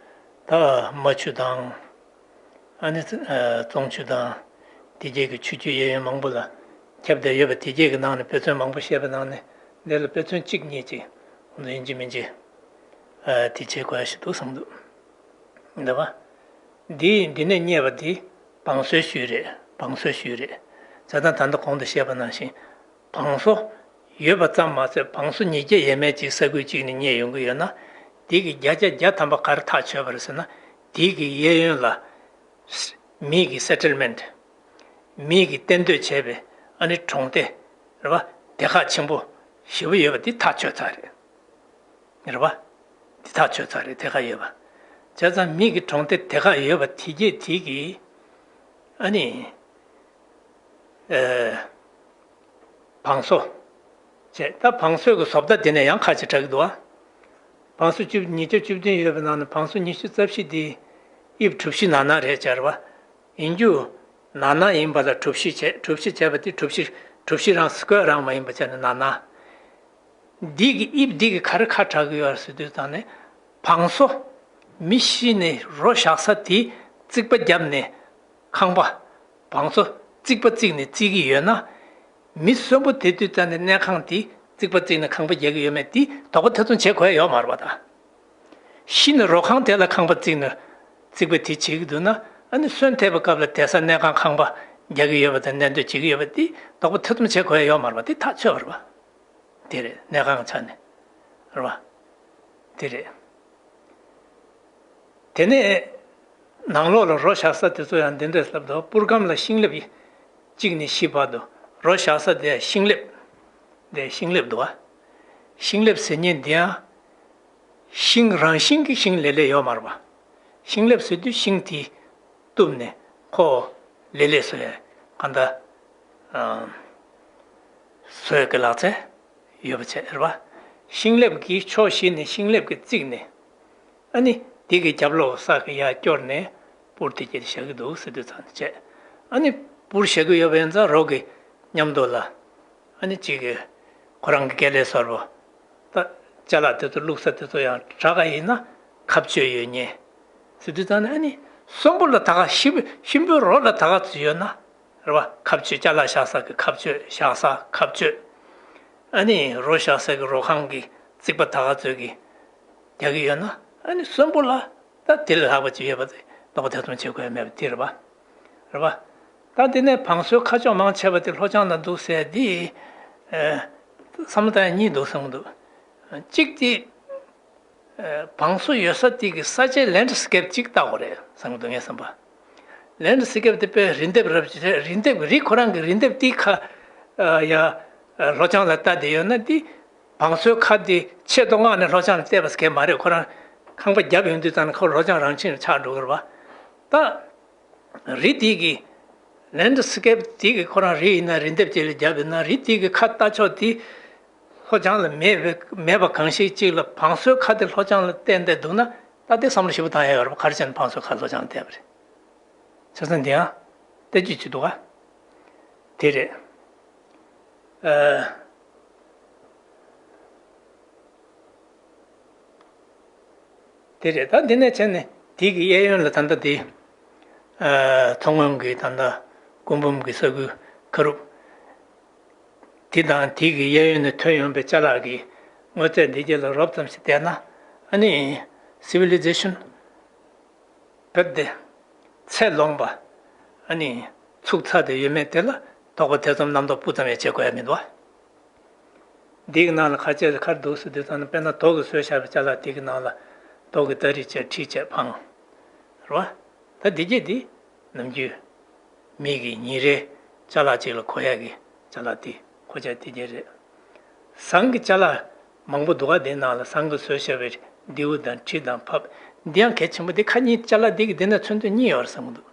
ད་རྨ་ཆུ་དང་། ཨ་ནི་ཙོང་ཆུ་དང་། དེ་གྱད་ཀྱི་ཆུ་རྒྱུད་གཡས་གཡོན་མང་པོ་ལ་ཁྱབ་བསྡད་ཡོད་པ་དེ་གྱད་ཀྱི་ནང་ནས་དཔེ་མཚོན་མང་པོ་བཤད་པའི་ནང་ནས་འདི་ལ་དཔེ་མཚོན་གཅིག་གཉིས་ཅིག་ཁོང་ཚོ་ཡིན་གཅིག་མིན་གཅིག་དེ་བྱེད་དགོས་ཡ་ཞིག་འདུག་བསམ་འདུག་འདི་བ། འདི་འདི་ནས་རྙེད་པ་འདི་བང་སོའི་ཤུལ་རེད། བང་སོའི་ཤུལ་རེད། བྱས་ཙང་ད་ལྟ་གོང་དུ་བཤད་པ་ནང་བཞིན་བང་སོ་ཡོད་པ་ཙམ་མ་ཟད་བང་སོ་ཉིས་བརྒྱ་ཡས་མས་ཅིག་ས་ཁུལ་གཅིག་ནས་རྙེད་ཡོང་གི་ཡོད་ན། འདི་གི་བརྒྱ་ཆ་བརྒྱ་ཐམ་པ་ག་རེ་ཐག་ཆོད་པ་རེད་ཟེར་ན། འདི་གི་གཡས་གཡོན་ལ་མི་གི་སེ་ཊལ་མེན་ཊི། མི་གི་གཏན་སྡོད་བྱས་པའི་ཨ་ནི་གྲོང་སྡེ་རེད་པ། སྡེ་ཁག་ཆེན་པོ་ཞེ་པོ་ཡོད་པ་འདི་ཐག་ཆོད་ཚར་རེད། རེད་པ། འདི་ཐག་ཆོད་ཚར་རེད། དེ་ག་ཡོད་པ། བྱས་ཙང་མི་གི་གྲོང་སྡེ་དེ་ག་ཡོད་པ་དེ་གྱད་དེ་གི་ཨ་ནི། ཨེ། བང་སོ། བྱས་ད་བང་སོའི་གི་བཟོ་ལྟ་དེ་ནས་ཡང་ཁ་ཅིག་གྲགས་ཀྱི་འདུག་ཨ། བང་སོ་བཅུ་ཉིས་བརྒྱ་བཅུ་བདུན་ཡོད་པའི་ནང་ནས་བང་སོ་ཉི་ཤུ་རྩ་བཞི་དེ་དབྱིབས་གྲུ་བཞི་ནག་ནག་རེད་བྱས་རེད་པ། ཡིན་རྒྱུ། ནག་ནག་ཡིན་པ་ལ་གྲུ་བཞི་བྱས། གྲུ་བཞི་བྱས་པ་དེ་གྲུ་བཞི་གྲུ་བཞི་རང་སི་ཀོ་ཡར་རང་མ་ཡིན་པ་བྱས་ནས་ནག་ནག་འདི་གི་དབྱིབས་འདི་གི་ག་རེ་ཁ་གྲག་གི་ཡོད་ཟེར་དུས་ཙང་ནས་བང་སོ། མི་ཤི་ནས་རོ་བཞག་ས་དེ་རྩིག་པ་བརྒྱབ་ནས་ཁང་པ་བང་མཛོད་རྩིག་པ་བརྩིགས་ནས་བརྩིགས་ཀྱི་ཡོད་ན། མི་གསོན་པོ་དེ་དུས་ཙམ་ནས་གནས་ཁང་དེ་རྩིག་པ་བརྩིགས་ནས་ཁང་པ་རྒྱག་གི་ཡོད་མེད་དེ་དོགས་པ་ཐེ་ཚོམ་བྱེད་དགོས་ཡ་ཡོད་མ་རེད་པ་ད། ཤི་ནས་རོ་ཁང་དེ་ལ་ཁང་པ་བརྩིགས་ནས་རྩིག་པ་དེ་བྱེད་ཀྱི་འདུག་ན། ཨ་ནི་གསོན་ཐལ་བའི་སྐབས་ལ་བསྡད་ས་གནས་ཁང་ཁང་པ་རྒྱག་གི་ཡོད་པ་དང་གནས་སྡོད་བྱེད་ཀྱི་ཡོད་པ་དེ་དོགས་པ་ཐེ་ཚོམ་བྱེད་དགོས་ཡ་ཡོད་མ་རེད་པ། དེ་ཐག་ཆོད་པ་རེད་པ། དེ་རེད། གནས་ཁང་ཆ་ནས་རེད་པ། དེ་རེད། དེ་ནས་ནང་ལོགས་ལ་རོ་བཞག་ས་དེ་ཚོ་ཡང་འདི་འདྲས་ལབ་འདུག་སྤུར་སྒམ་ལ་ཤིང་ལེབ་གཅིག་ནས་བཞི་བར་དུ་རོ་བཞག་ས་དེ་ཤིང་ལེབ། དེ་ཤིང་ལེབ་འདུག་བ། ཤིང་ལེབ་ཟེར་མཁན་འདི་ཡང་ཤིང་རང་བཞིན་གྱི་ཤིང་ལེ་ལེ་ཡོད་མ་རེད་པ། ཤིང་ལེབ་ཟེར་དུས་ཤིང་དེ་གཏུབ་ནས་ཁོ་ལེ་ལེ་བཟོ་ཡ་གང་ལྟར་བཟོ་ཡ་གི་ལག་རྩལ་ཡོད་པ་བྱས་རེད་པ། ཤིང་ལེབ་ཀྱི་ཕྱོགས་བཞི་ནས་ཤིང་ལེབ་ཀྱིས་བརྩིགས་ནས། ཨ་ནི་དེ་གི་རྒྱབ་ལོགས་ས་གི་ཡར་སྐྱོར་ནས་སྤུར་དེ་གྱད་བཞག་གི་འདུག་ཟེར་དུས་ཙང་བྱས། ཨ་ནི་སྤུར་བཞག་གི་ཡོད་པ་ཡིན་ཙང་རོ་གི་མཉམ་དུ་ལ། ཨ་ནི་གཅིག་གི་ཁོ་རང་གི་སྐེ་ལས་སོར་བ། ད་ཅ་ལག་དེ་ཚོ་བླུགས་ས་དེ་ཚོ་ཡང་དྲག་ག་ཡིན་ན་ཁ་གཅོད་ཡོད་ཉེན། ཟེར་དུས་ཙང་ནས་ཨ་ནི་གསོན་པོ་ལ་ད་ག་ཤི་བོ་ཤིང་བོའི་རོ་ལ་ད་ག་ཚོད་ཡོད་ན། རེད་པ། ཁ་གཅོད་ཅ་ལག་བཞག་ས་གི་ཁ་གཅོད་བཞག་ས་ཁ་གཅོད། ཨ་ནི་རོ་བཞག་ས་གི་རོ་ཁང་གི་རྩིག་པ་ད་ག་ཚོད་ཀྱི་རྒྱག་གི་ཡོད་ན། ཨ་ནི་གསོན་པོ་ལ་ད་དེ་ལས་ལྷག་པ་ཅིག་ཡོད་པ་དེ་དོགས་པ་ཐེ་ཚོམ་བྱེད་དགོས་མེད་པ་དེ་རེད་པ། རེད་པ། ད་དེ་ནས་བང་སོའི་ཁ་ཕྱོགས་མང་ཆེ་བ་དེ་ལྷོ་བྱང་ལ་འདུག་ཟེར་འདི། ཨ། བསམ་བློ་བཏང་ཡ་གཉིས་འདུག་བསམ་གྱི་འདུག་གཅིག་དེ། ཨ། བང་སོ་ཡོད་ས་དེ་གི་ས་ཆའི་ལེན་ཌི་སི་ཀེབ་ཅིག་བལྟ་དགོས་རེད་བསམ་གྱི་འདུག་ངའི་བསམ་པ། ལེན་ཌི་སི་ཀེབ་དེ་དཔེ་རི་ལྡེབས་རབ་ཅིག་རེད། རི་ལྡེབས་རི་ཁོ་རང་གི་རི་ལྡེབས་དེའི་ཁ། ཨ། ཡ། ཨ། ལྷོ་བྱང་ལ་ལྟ་བསྡད་ཡོད་ན་དེ། བང་སོའི་ཁ་དེ་ཆེས་མཐོ་སྒང་ནས་ལྷོ་བྱང་ལ་བལྟས་པ་ཟེར་མཁན་མ་རེད། ཁོ་རང་ཁང་པ་བརྒྱབ་ཡོང་དུས་ཙང་ནས་ཁོ་ལྷོ་བྱང་རང་ཆེན་ཆགས་འགྲོ་གི་རེད་པ། ད། རི་དེ་གི་ལེན་ཌི་སི་ཀེབ་དེ་གི་ཁོ་རང་རི་ཡིན་ན་རི་ལྡེབས་ཅིག་ལ་བརྒྱབ་ཡོད་ན་རི་དེ་གི་ཁ་ལྟ་ཕྱོགས་དེ་ལྷོ་བྱང་ལ་མེད་པའི་མེད་པ་གང་ཞིག་ཅིག་ལ་བང་སོའི་ཁ་དེ་ལྷོ་བྱང་ལ་བལྟས་བསྡད་འདུག་ན། ད་དེ་བསམ་བློ་ཞིབ་པོ་བཏང་ཡ་ཡོད་རེད་པ། ག་རེ་བྱས་ནས་བང་སོའི་ཁ་ལྷོ་བྱང་ལ་བལྟས་པ་རེད། བྱས་ཙང་འདི་ཡང་བལྟ་རྒྱུ་ཅིག་འདུག་ག་དེ་རེད། ཨ། དེ་རེད། ད་འདི་ནས་བྱས་ནས་དེ་གི་གཡས་གཡོན་ལ་ད་ལྟ་དེ། ཨ། མཚོ་སྔོན་གྱི་ད་ལྟ་སྐུ་འབུམ་གྱི་ས་ཁུལ་ཁ་རུབ། དེ་དང་དེ་གི་གཡས་གཡོན་ནས་ཐོན་ཡོང་པའི་ཅ་ལག་གི་དངོས་རྫས་འདི་གྱད་ལ་རོབ་ཙམ་ཞིག་བལྟས་ན། ཨ་ནི་སི་ཝི་ལི་ཛེ་ཤན་བོད་དེ་ཚད་ལོངས་པ། ཨ་ནི་ཚུགས་ཚར་ཏེ་ཡོད་མེད་དེ་ལ་དོགས་པ་ཐེ་ཚོམ་རྣམ་རྟོག་སྤུ་ཙམ་ཡང་བྱེད་དགོས་ཡ་མི་འདུག་བ། འདི་གི་ནང་ལ་ཁ་ཆེ་ལ་ག་རེ་འདུག་ཟེར་དུས་ཙང་ནས། དཔེར་ན་རྡོ་གིས་བཟོས་བཞག་པའི་ཅ་ལག་དེ་གི་ནང་ལ་རྡོ་གི་སྟ་རེ་བྱས་གྲི་བྱས་འཕངས། རེད་བ། ད་འདི་གྱད་འདི་ནམ་རྒྱུན་མི་གི་ཉིན་རེའི་ཅ་ལག་ཅིག་ལ་གོ་ཡ་གི་ཅ་ལག་དེ་གོ་ཆ་དེ་གྱད་རེད། ཟངས་ཀྱི་ཅ་ལག་མང་པོ་འདུག་ག་དེའི་ནང་ལ་ཟངས་ཀྱིས་བཟོས་བཞག་པའི་མདེའུ་དང་གྲི་དང་ཕགཔ། འདི་ཡང་གལ་ཆེན་པོ། འདི་ཁ་གཉིས་ཅ་ལག་འདི་གི་འདི་ནས་མཚོན་དོན་གཉིས་ཡོད་རེད་བསམ་གྱི་འདུག་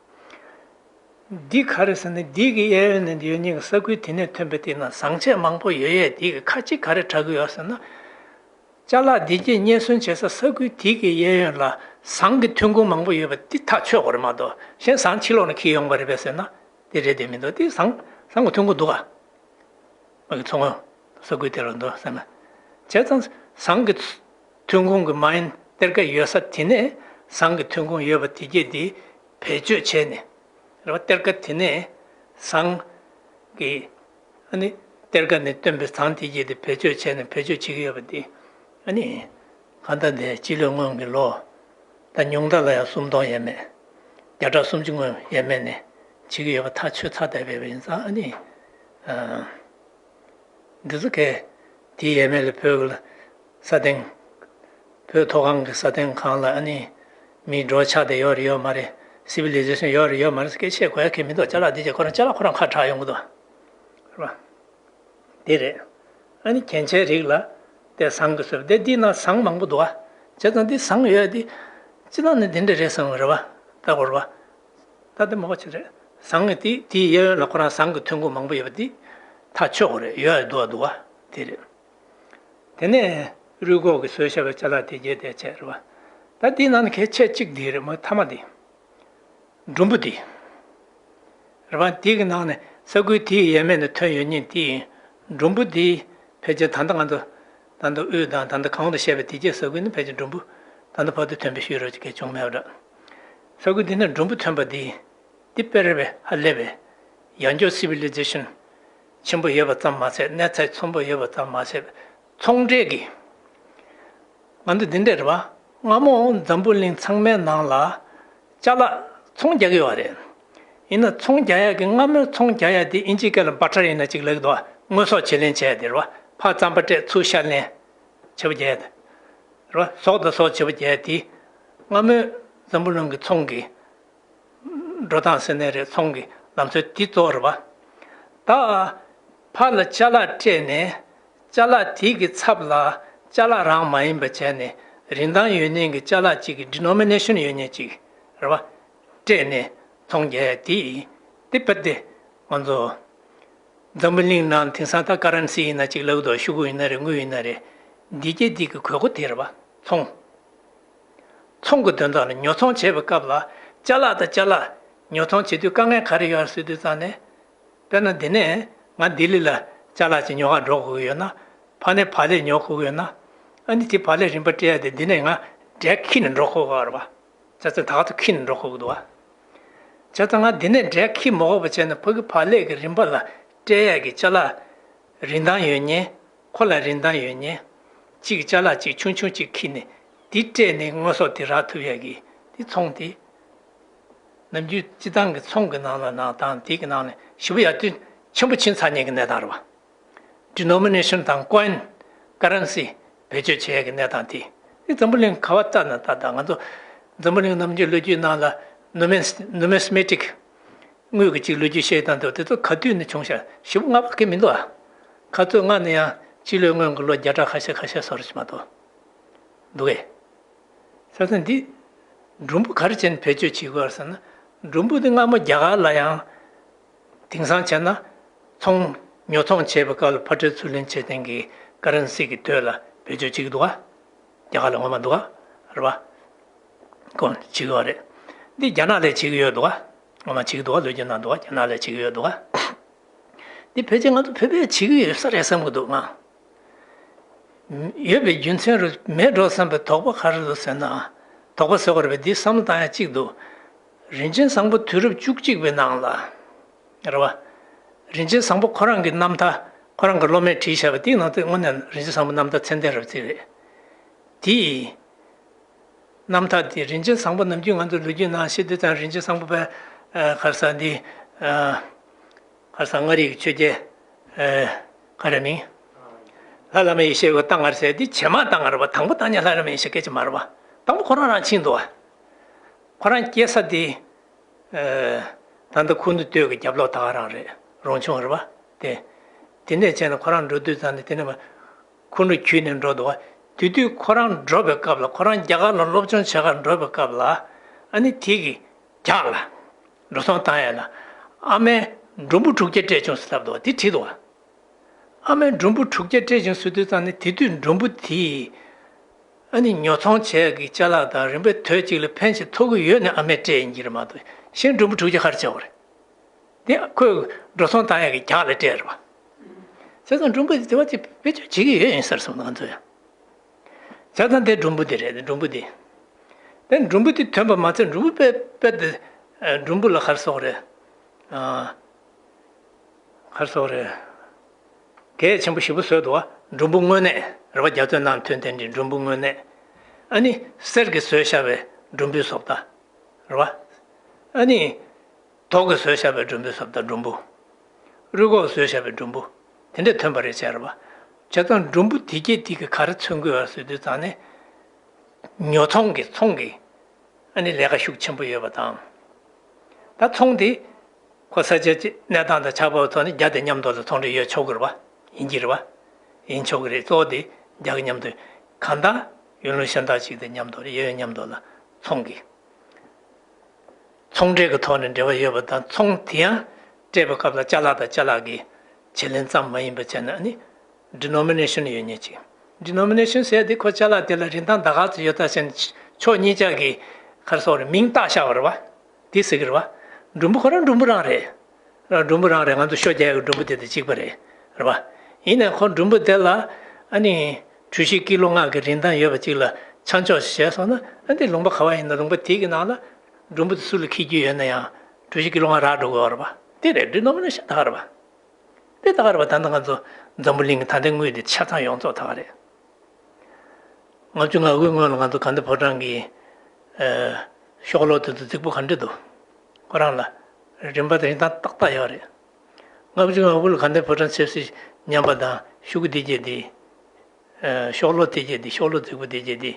འདི་ག་རེ་ཟེར་ན། འདི་གི་གཡས་གཡོན་ནས་ཡོད་མཁན་གྱི་ས་ཁུལ་དེ་ནས་ཐོན་པའི་དེ་ན་ཟངས་ཆས་མང་པོ་ཡོད་ཡས་དེ་གི་ཁ་ཅིག་ག་རེ་གྲགས་ཀྱི་ཡོད་ཟེར་ན། ཅ་ལག་འདི་གྱད་རྙེད་སོན་བྱེད་ས་ས་ཁུལ་དེ་གི་གཡས་གཡོན་ལ་ཟངས་ཀྱི་ཐོན་ཁུངས་མང་པོ་ཡོད་པ་དེ་ཐག་ཆོད་པ་རེད་མ་གཏོགས། གཞན་ཟངས་ཕྱི་ལོགས་ནས་འཁྱེར་ཡོང་པ་རེད་པས་ཟེར་ན་དེ་རེད་དེ་མི་འདུག་དེ་ཟངས་ཟངས་ཀྱི་ཐོན་ཁུངས་འདུག་ག་མ་གི་མཚོ་སྔོན་ས་ཁུལ་དེ་ལ་འདུག་ཟེར་ན། བྱས་ཙང་ཟངས་ཀྱི་ཐོན་ཁུངས་ཀྱི་མའིན་གཏེར་ཁ་ཡོད་ས་དེ་ནས་ཟངས་ཀྱི་ཐོན་ཁུངས་ཡོད་པ་དེ་གྱད་དེ་བེད་སྤྱོད་བྱས་ནས། རེད་བ། གཏེར་ཁ་དེ་ནས་ཟངས་ཀྱི། ཨ་ནི་གཏེར་ཁ་ནས་བཏོན་པའི་ཟངས་དེ་གྱད་དེ་བེད་སྤྱོད་བྱས་ནས་བེད་སྤྱོད་བྱེད་ཀྱི་ཡོད་པ་དེ། ཨ་ནི་གང་ལྟར་འདི་སྤྱི་ལོའི་སྔོན་གྱི་ལོ་ད་ཉུང་མཐའ་ལ་ཡང་སུམ་སྟོང་ཡས་མས། བརྒྱ་ཕྲག་སུམ་ཅུ་སྔོན་ཡས་མས་ནས་བྱེད་ཀྱི་ཡོད་པ་ཐག་ཆོད་ཚར་བསྡད་པ་ཡིན་ཙང་། ཨ་ནི། ཨ། འདི་ཚོ་གས་དེའི་ཡས་མས་ལ་བོད་ཀྱི་ས་སྟེང་། བོད་མཐོ་སྒང་གི་ས་སྟེང་སྒང་ལ་ཨ་ནི་མིའི་འགྲོ་འཆག་དེ་ཡོད་རེད་ཡོད་མ་རེད། སི་ཝི་ལི་ཛེ་ཤན་ཡོད་རེད་ཡོད་མ་རེད་ཟེར་སྐད་ཆ་བཤད་དགོས་ཡ་གང་ཡང་མི་འདུག་ཅ་ལག་འདི་གྱད་ཁོ་རང་ཅ་ལག་ཁོ་རང་ཁ་གྲག་ཡོང་གི་འདུག་རེད་བ། དེ་རེད། ཨ་ནི་གྱོན་ཆས་རིགས་ལ་དེ་ཟངས་ཀྱིས་བཟོས་པ་དེ། འདི་ན་ཟངས་མང་པོ་འདུག་ག་བྱས་ཙང་འདི་ཟངས་ཡོད་དེ་སྤྱིར་བཏང་ནི་དེ་འདྲ་རེད་བསམ་གྱི་རེད་བ། ལྟ་དགོས་རེད་བ། ད་དེ་མོ་ཆེ་རེད། ཟངས་ཀྱི་དེ་དེའི་གཡས་གཡོན་ལ་ཁོ་རང་ཟངས་ཀྱི་ཐོན་ཁུངས་མང་པོ་ཡོད་པ་དེ་ཐག་ཆོད་དགོས་རེད། ཡོད་ཡ་འདུག་ག་འདུག་ག་དེ་རེད། དེ་ནས་རུས་ཁོག་གིས་བཟོས་བཞག་པའི་ཅ་ལག་དེ་གྱད་དེ་བྱས་རེད་བ། ད་དེའི་ནང་ནས་གལ་ཆེ་གཅིག་འདི་རེད་མ། མཐའ་མ་དེ། འབྲུམ་བུ་དེ། རེད་བ། དེ་གི་ནང་ནས་ས་ཁུལ་དེའི་ཡས་མས་ནས་ཐོན་ཡོད་མཁན་དེ་ཡིན། འབྲུམ་བུ་དེ་ཕལ་ཆེར་ད་ལྟ་ང་ཚོ་ད་ལྟ་དབུས་དང་ད་ལྟ་གོང་དུ་བཤད་པའི་དེ་གྱད་ས་ཁུལ་ནི་ཕལ་ཆེར་འབྲུམ་བུ་ ད་ལྟ་བར་དུ་ཐོན་པའི་ཤུལ་རོགས་ཀྱི་གལ་བྱུང་མེད་པ་འདྲ། ས་ཁུལ་འདི་ནས་འབྲུམ་བུ་ཐོན་པ་འདི། འདི་དཔེ་རེ་བའི་ཧ་ལས་པའི་ཡང་སྐྱོ་སི་བི་ལི་ཛེ་ཤན་ཆེན་པོ་ཡོད་པ་ཙམ་མ་ཟད། གནས་ཚད་ཆེན་པོ་ཡོད་པ་ཙམ་མ་ཟད། ཚོང་འབྲེལ་གྱི། ང་ཚོ་འདི་འདྲ་རེད་བ། སྔ་མོ་འཛམ་བུ་གླིང་ཚང་མའི་ནང་ལ་ཅ་ལག་ཚོང་རྒྱག་གི་ཡོད་རེད། ཡིན་ན་ཚོང་རྒྱག་ཡག་གི་སྔ་མོའི་ཚོང་རྒྱག་ཡག་དེ་ཨིན་ཇིའི་སྐད་ལ་བྷ་ཊར་ཡིན་ན་ཅིག་ལབ་ཀྱི་འདུག་བ། དངོས་ཟོག་བྱེད་ལེན་བྱས་དེ་རེད་བ། ཕར་རྩམ་པ་སྤྲད་ཚུར་ཤ་ལེན། བྱེད་པོ་རྒྱག་ཡག་དེ་རེད་བ། ཟོག་དང་ཟོག་བྱེད་པོ་རྒྱག་ཡག་དེ། སྔ་མོའི་འཛམ་བུ་གླིང་གི་ཚོང་གི་འགྲོ་སྟངས་ཟེར་ནའི་རེད། ཚོང་གི་ལམ་སྲོལ་དེ་གཙོ་བོ་རེད་བ། ད་ཕར་ལ་ཅ་ལག་སྤྲད་ནས། ཅ་ལག་དེ་གི་ཚབ་ལ་ཅ་ལག་རང་མ་ཡིན་པ་བྱས་ནས། རིན་ཐང་ཡོད་མཁན་གྱི་ཅ་ལག་ཅིག་གི་ཌི་ནོ་མི་ནེ་ཤན་ཡོད་མཁན་ཅིག་རེད་བ། སྤྲད་ནས་ཚོང་རྒྱག་ཡག་དེ། དེ་དཔེ་དེ་ང་ཚོ་འཛམ་བུ་གླིང་ནང་དེང་སང་ད་ཀ་རན་སི་ཡིན་ན་ཅིག་ལབ་འདུག་ཤོག་གུ་ཡིན་ན་རེད། དངུལ་ཡིན་ན་རེད། འདི་སྐད་འདི་གི་དགོས་མཁོ་དེ་རེད་བ། ཚོང་། ཚོང་གི་དོན་དག་ལ་ཉོ་ཚོང་བྱེད་པའི་སྐབས་ལ་ཅ་ལག་དང་ཅ་ལག་ཉོ་ཚོང་བྱེད་དུས་དཀའ་ངལ་ག་རེ་ཡོད་ཟེར་དུས་ཙང་ནས། དཔེར་ན་འདི་ནས་ང་ལྡི་ལི་ལ་ཅ་ལག་ཅིག་ཉོ་གར་འགྲོ་དགོས་ཀྱི་ཡོད་ན། ཕ་ནས་བག་ལེབ་ཉོ་དགོས་ཀྱི་ཡོད་ན། ཨ་ནི་དེ་བག་ལེབ་རིན་པ་སྤྲད་ཡ་དེ་འདི་ནས་ང་འབྲས་འཁྱེར་ནས་འགྲོ་དགོས་ཀྱི་རེད་བ། བྱས་ཙང་ད་ག་ཚོད་འཁྱེར་ནས་འགྲོ་དགོས་ཀྱི་འདུག་བ། བྱས་ཙང་ང་འདི་ནས་འབྲས་འཁྱེར་མ་དགོས་པ་བྱས་ན། ཕ་གི་བག་ལེབ་ཀྱི་རིན་པ་ལ་སྤྲད་ཡ་གི་ཅ་ལག་རིན་ཐང་ཡོད་མཁན། ཁོ་ལ་རིན་ཐང་ཡོད་མཁན་གཅིག་ཅ་ལག་ཅིག་ཆུང་ཆུང་ཅིག་འཁྱེར་ནས་འདི་སྤྲད་ནས་དངོས་ཟོག་དེ་རག་ཐུབ་ཡ་གི་དེ་ཚོང་དེ། ནམ་རྒྱུན་སྤྱི་བཏང་གི་ཚོང་གི་ནང་ལ་ནང་དང་དེ་གི་ནང་ནས་ཞེ་པོ་ཡར་ཐོན་ཆེན་པོ་ཕྱིན་ཚར་མཁན་གྱི་གནས་སྟངས་རེད་བ། ཌི་ནོ་མི་ནེ་ཤན་དང་ཀོ་ཡིན། ཀ་རན་སི་བེད་སྤྱོད་བྱེད་ཡ་གི་གནས་སྟངས་དེ། དེ་འཛམ་བུ་གླིང་ག་བ་ལྟ་ན་ལྟ་ད་ང་ཚོ་འཛམ་བུ་གླིང་ནམ་རྒྱུན་ལོ་རྒྱུས་ནང་ལ་ནུ་མི་ནུ་མི་སི་མེ་ཊིག་དངུལ་གྱི་ཅིག་ལོ་རྒྱུས་བཤད་སྟངས་དེ་དེ་ཚོ་ག་དུས་ནས་བྱུང་ཤག་ཞེ་པོ་སྔ་བ་གི་མི་འདུག་ཨ། ག་ཚོད་སྔ་ནས་ཡང་སྤྱི་ལོའི་སྔོན་གྱི་ལོ་བརྒྱ་ཕྲག་ཁ་ཤས་ཁ་ཤས་སོར་ཞིག་མ་གཏོགས་འདུག་གས། ས་ས་འདི་འབྲུམ་བུ་ག་རེ་བྱས་ནས་བེད་སྤྱོད་བྱེད་དགོས་ཟེར་ན། འབྲུམ་བུ་འདི་སྔ་མོ་རྒྱ་གར་ལ་ཡང་དེང་སང་བྱས་ན་ཚོང་ཉོ་ཚོང་བྱེད་པའི་སྐབས་ལ་ཕར་སྤྲོད་ཚུར་ལེན་བྱེད་མཁན་གྱི་ཀ་རན་སི་གི་དོད་ལ་བེད་སྤྱོད་བྱེད་ཀྱི་འདུག་ག་རྒྱ་གར་ལ་ངོ་མ་འདུག་ག་རེད་པ། ཀོན་བྱེད་ཀྱི་ཡོད་རེད། འདི་རྒྱ་ནག་ལ་བྱེད་ཀྱི་ཡོད་འདུག་ག་ངོ་མ་བྱེད་ཀྱི་འདུག་ག་ལོ་རྒྱུས་ནང་འདུག་ག་རྒྱ་ནག་ལ་བྱེད་ཀྱི་ཡོད་འདུག་ག་འདི་ཕལ་ཆེར་ང་ཚོ་བོད་པས་བྱེད་ཀྱི་ཡོད་ས་རེད་བསམ་གྱི་འདུག་ང་། ཡོད་པའི་རྒྱུ་མཚན་རུ་མེད་འགྲོ་བསམ་པའི་དོགས་པ་ག་རེ་འདུག་ཟེར་ན། དོགས་པ་ཟེར་བ་རེད་པས། འདི་བསམ་བློ་བཏང་ཡ་གཅིག་འདུག་རིན་ཆེན་བཟང་པོ་དུས་རབས་བཅུ་གཅིག་པའི་ནང་ལ། རེད་བ། རིན་ཆེན་བཟང་པོ་ཁོ་རང་གི་རྣམ་ཐར། ཁོ་རང་གི་སློབ་མས་བྲིས་བཞག་པ་དེའི་ནང་དུ་དངོས་གནས་རིན་ཆེན་བཟང་པོ་རྣམ་ཐར་ཚད་ལྡན་རབ་བརྩིས་རེད། དེ་ཡི་རྣམ་ཐར་དེ། རིན་ཆེན་བཟང་པོ་ནམ་རྒྱུན་ང་ཚོ་ལོ་རྒྱུས་ནང་བཤད་དུས་ཙང་རིན་ཆེན་བཟང་པོ་པའི་ཨ་ག་རེ་ཟེར་འདི། ཨ་ག་རེ་ཟེར། མངའ་རིས་ཀྱི་ཆོས་རྒྱལ། ཨ་ག་རེ་མིང་། ལྷ་བླ་མ་ཡེ་ཤེས་ཀྱིས་བཏང་བ་ཟེར་དེ་རྗེས་མ་བཏང་བ་རེད་པ། དང་པོ་བཏང་མཁན་ལྷ་བླ་མ་ཡེ་ཤེས་སྐད་ཆ་མ་རེད་པ། དང་པོ་ཁོ་རང་རང་ཕྱིན་འདུག་བ། ཁོ་རང་སྐྱེས་ས་དེ། ཨ་ད་ལྟ་ཁུ་ནུ་སྟོད་ཀྱི་རྒྱབ་ལོགས་ད་ག་རང་རེད། རོང་ཆུང་རེད་པ། དེ། དེ་ནས་བྱས་ནས་ཁོ་རང་འགྲོ་དུས་ཙང་ནས་དེ་ནས་མ་ཁུ་ནུ་བརྒྱུད་ནས་འགྲོ་འདུག་བ། དེ་དུས་ཁོ་རང་འགྲོ་བའི་སྐབས་ལ། ཁོ་རང་རྒྱ་གར་ལ་སློབ་སྦྱོང་བྱེད་གར་འགྲོ་བའི་སྐབས་ལ། ཨ་ནི་དེ་གི་རྒྱག་ལ། འགྲོ་སོང་བཏང་ཡ་ལ། ཨ་མས་འབྲུམ་བུ་དྲུག་བརྒྱ་སྤྲད་བྱུང་ཟེར་ལབ་འདུག་བ། དེ་བྲིས་འདུག་བ། ཨ་མས་འབྲུམ་བུ་དྲུག་བརྒྱ་སྤྲད་བྱུང་ཟེར་དུས་ཙང་ནས་དེ་དུས་འབྲུམ་བུ་དེ། ཨ་ནི་ཉོ་ཚོང་བྱས་ཀྱི་ཅ་ལག་དང་རིན་པའི་དོད་ཅིག་ལ་ཕན་ཞིག་ཐོགས་ཀྱི་ཡོད་ནས་ཨ་མས་སྤྲད་ཡིན་གྱི་རེད་མ་གཏོགས། གཞན་འབྲུམ་བུ་དྲུག་བརྒྱ་ག་རེ་བྱས་པ་རེད། དེ་ཁོས་འགྲོ་སོང་བཏང་ཡག་གི་རྒྱག་ལ་སྤྲད་རེད་པ། བྱས་ཙང་འབྲུམ་བུ་དེ་བ་ཅིག་བེད་སྤྱོད་བྱེད་ཀྱི་ཡོད་ཡིན་ཟེར་སོང་ང་ཚོ་ཡང་། བྱས་ཙང་དེ་འབྲུམ་བུ་དེ་རེད། འབྲུམ་བུ་དེ། དེ་འབྲུམ་བུ་དེ་ཐོན་པ་མ་ཚད་འབྲུམ་བུ་དཔེ་དཔེ་དེ། ཨ་འབྲུམ་བུ་ལ་ག་རེ་ཟེར་དགོས་རེད། ཨ་ག་རེ་ཟེར་དགོས་རེད། གལ་ཆེན་པོ་ཞེ་པོ་བཟོས་འདུག་བ། འབྲུམ་བུ་དངོས་གནས་རེད་པ། རྒྱ་མཚོའི་ནང་ཐོན་དེ་འདྲའི་འབྲུམ་བུ་དངོས་གནས། ཨ་ནི་གསེར་གྱིས་བཟོས་བཞག་པའི་འབྲུམ་བུའི་བཟོ་ལྟ་རེད་པ། ཨ་ནི། རྡོ་གིས་བཟོས་བཞག་པའི་འབྲུམ་བུའི་བཟོ་ལྟ་འབྲུམ་བུ། རུས་ཁོག་བཟོས་བཞག་པའི་འབྲུམ་བུ། དེ་འདྲས་ཐོན་པ་རེད་བྱས་རེད་པ། བྱས་ཙང་འབྲུམ་བུ་དེ་གྱད་དེ་གིས་ག་རེ་མཚོན་གྱི་ཡོད་ཟེར་དུས་ཙང་ནས། ཉོ་ཚོང་གི་ཚོང་གི་ཨ་ནི་ལས་ཀ་ཤུགས་ཆེན་པོ་ཡོད་པ་དང་། ད་ཚོང་དེ་ཁོ་ས་ཆའི་གནས་སྟངས་དང་ཆགས་པ་ཐོག་ནས་རྒྱ་དང་མཉམ་དུ་ལ་ཚོང་འབྲེལ་ཡོད་ཆོག་གི་རེད་པ། ཡིན་གྱི་རེད་པ། ཡིན་ཆོག་གི་རེད། གཙོ་བོ་དེ་རྒྱ་གི་མཉམ་དུ། གང་ལྟར་ཡུལ་ལུང་གཞན་དག་ཅིག་དང་མཉམ་དུ་ཡོད། མཉམ་དུ་ལ་ཚོང་གི་ཚོང་འབྲེལ་གྱི་ཐོག་ནས་འབྲེལ་བ་ཡོད་པ་དང་། ཚོང་དེ་ཡང་སྤྲད་པའི་སྐབས་ལ་ཅ་ལག་དང་ཅ་ལག་གི་བྱེད་ལེན་ཙམ་མ་ཡིན་པ་བྱས་ན་ནི། ཌི་ནོ་མི་ནེ་ཤན་ཡོད་མཁན་ཅིག་ཌི་ནོ་མི་ནེ་ཤན་ཟེར་དེ་ཁོ་ཅ་ལག་དེ་ལ་རིན་ཐང་ད་ག་ཚོད་ཡོད་ད་ཟེར་ནས་ཕྱོགས་གཉིས་ཆ་གི་ག་རེ་ཟེར་དགོས་རེད། མིང་བཏགས་བཞག་པ་རེད་པ། དེ་ཟེར་གི་རེད་པ། འབྲུམ་བུ་ཁོ་རང་འབྲུམ་བུ་རང་རེད། རང་འབྲུམ་བུ་རང་རེད། ང་ཚོ་ཤོ་རྒྱག་ཡག་གི་འབྲུམ་བུ་དེ་དང་གཅིག་པ་རེད། རེད་པ། ཡིན་ནའང་ཁོ་འབྲུམ་བུ་དེ་ལ་ཨ་ནི་གྲུ་བཞི་ཀི་ལོ་ལྔ་གི་རིན་ཐང་ཡོད་པ་ཅིག་ལ་ ཆ་འཇོག་བྱས་སོང་ན། ཨ་འདི་ལུང་པ་ག་བ་ཡིན་ན་ལུང་པ་དེ་གི་ནང་ལ་མགྲོན་པོ་དེ་སུ་ལ་འཁེལ་རྒྱུ་ཡོད་ན་ཡང་གྲོས་གཞི་དཀྱིལ་ལོག་ང་རག་འགྲོ་གི་ཡོད་རེད་པ། དེ་རེད། འདི་རྣམ་པ་ནས་བཤད་ད་ག་རེད་པ། དེ་ད་ག་རེད་པ། ད་ལྟ་ང་ཚོ་འཛམ་བུ་གླིང་གི་ད་ལྟའི་དངུལ་དེ་ཆ་ཚང་ཡོངས་རྫོགས་ད་ག་རེད། ལྔ་བཅུ་ང་དགུའི་སྔོན་ལ་ང་ཚོ་དགའ་ལྡན་ཕོ་བྲང་གི་ཨ་ཤོག་ལོག་དེ་ཚོ་རྫིག་པོ་ག་འདྲ་འདུག་ཁོ་རང་ལ་རིན་པ་དང་རིན་ཐང་ཏག་ཏག་ཡོད་རེད། ལྔ་བཅུ་ང་དགུ་ལ་དགའ་ལྡན་ཕོ་བྲང་ཆབ་སྲིད་ཉམས་པ་དང་ཤོག་གུ་དེ་རྒྱས་དེ། ཨ་ཤོག་ལོག་དེ་རྒྱས་དེ། ཤོག་ལོག་རྫིག་པོ་དེ་རྒྱས་དེ།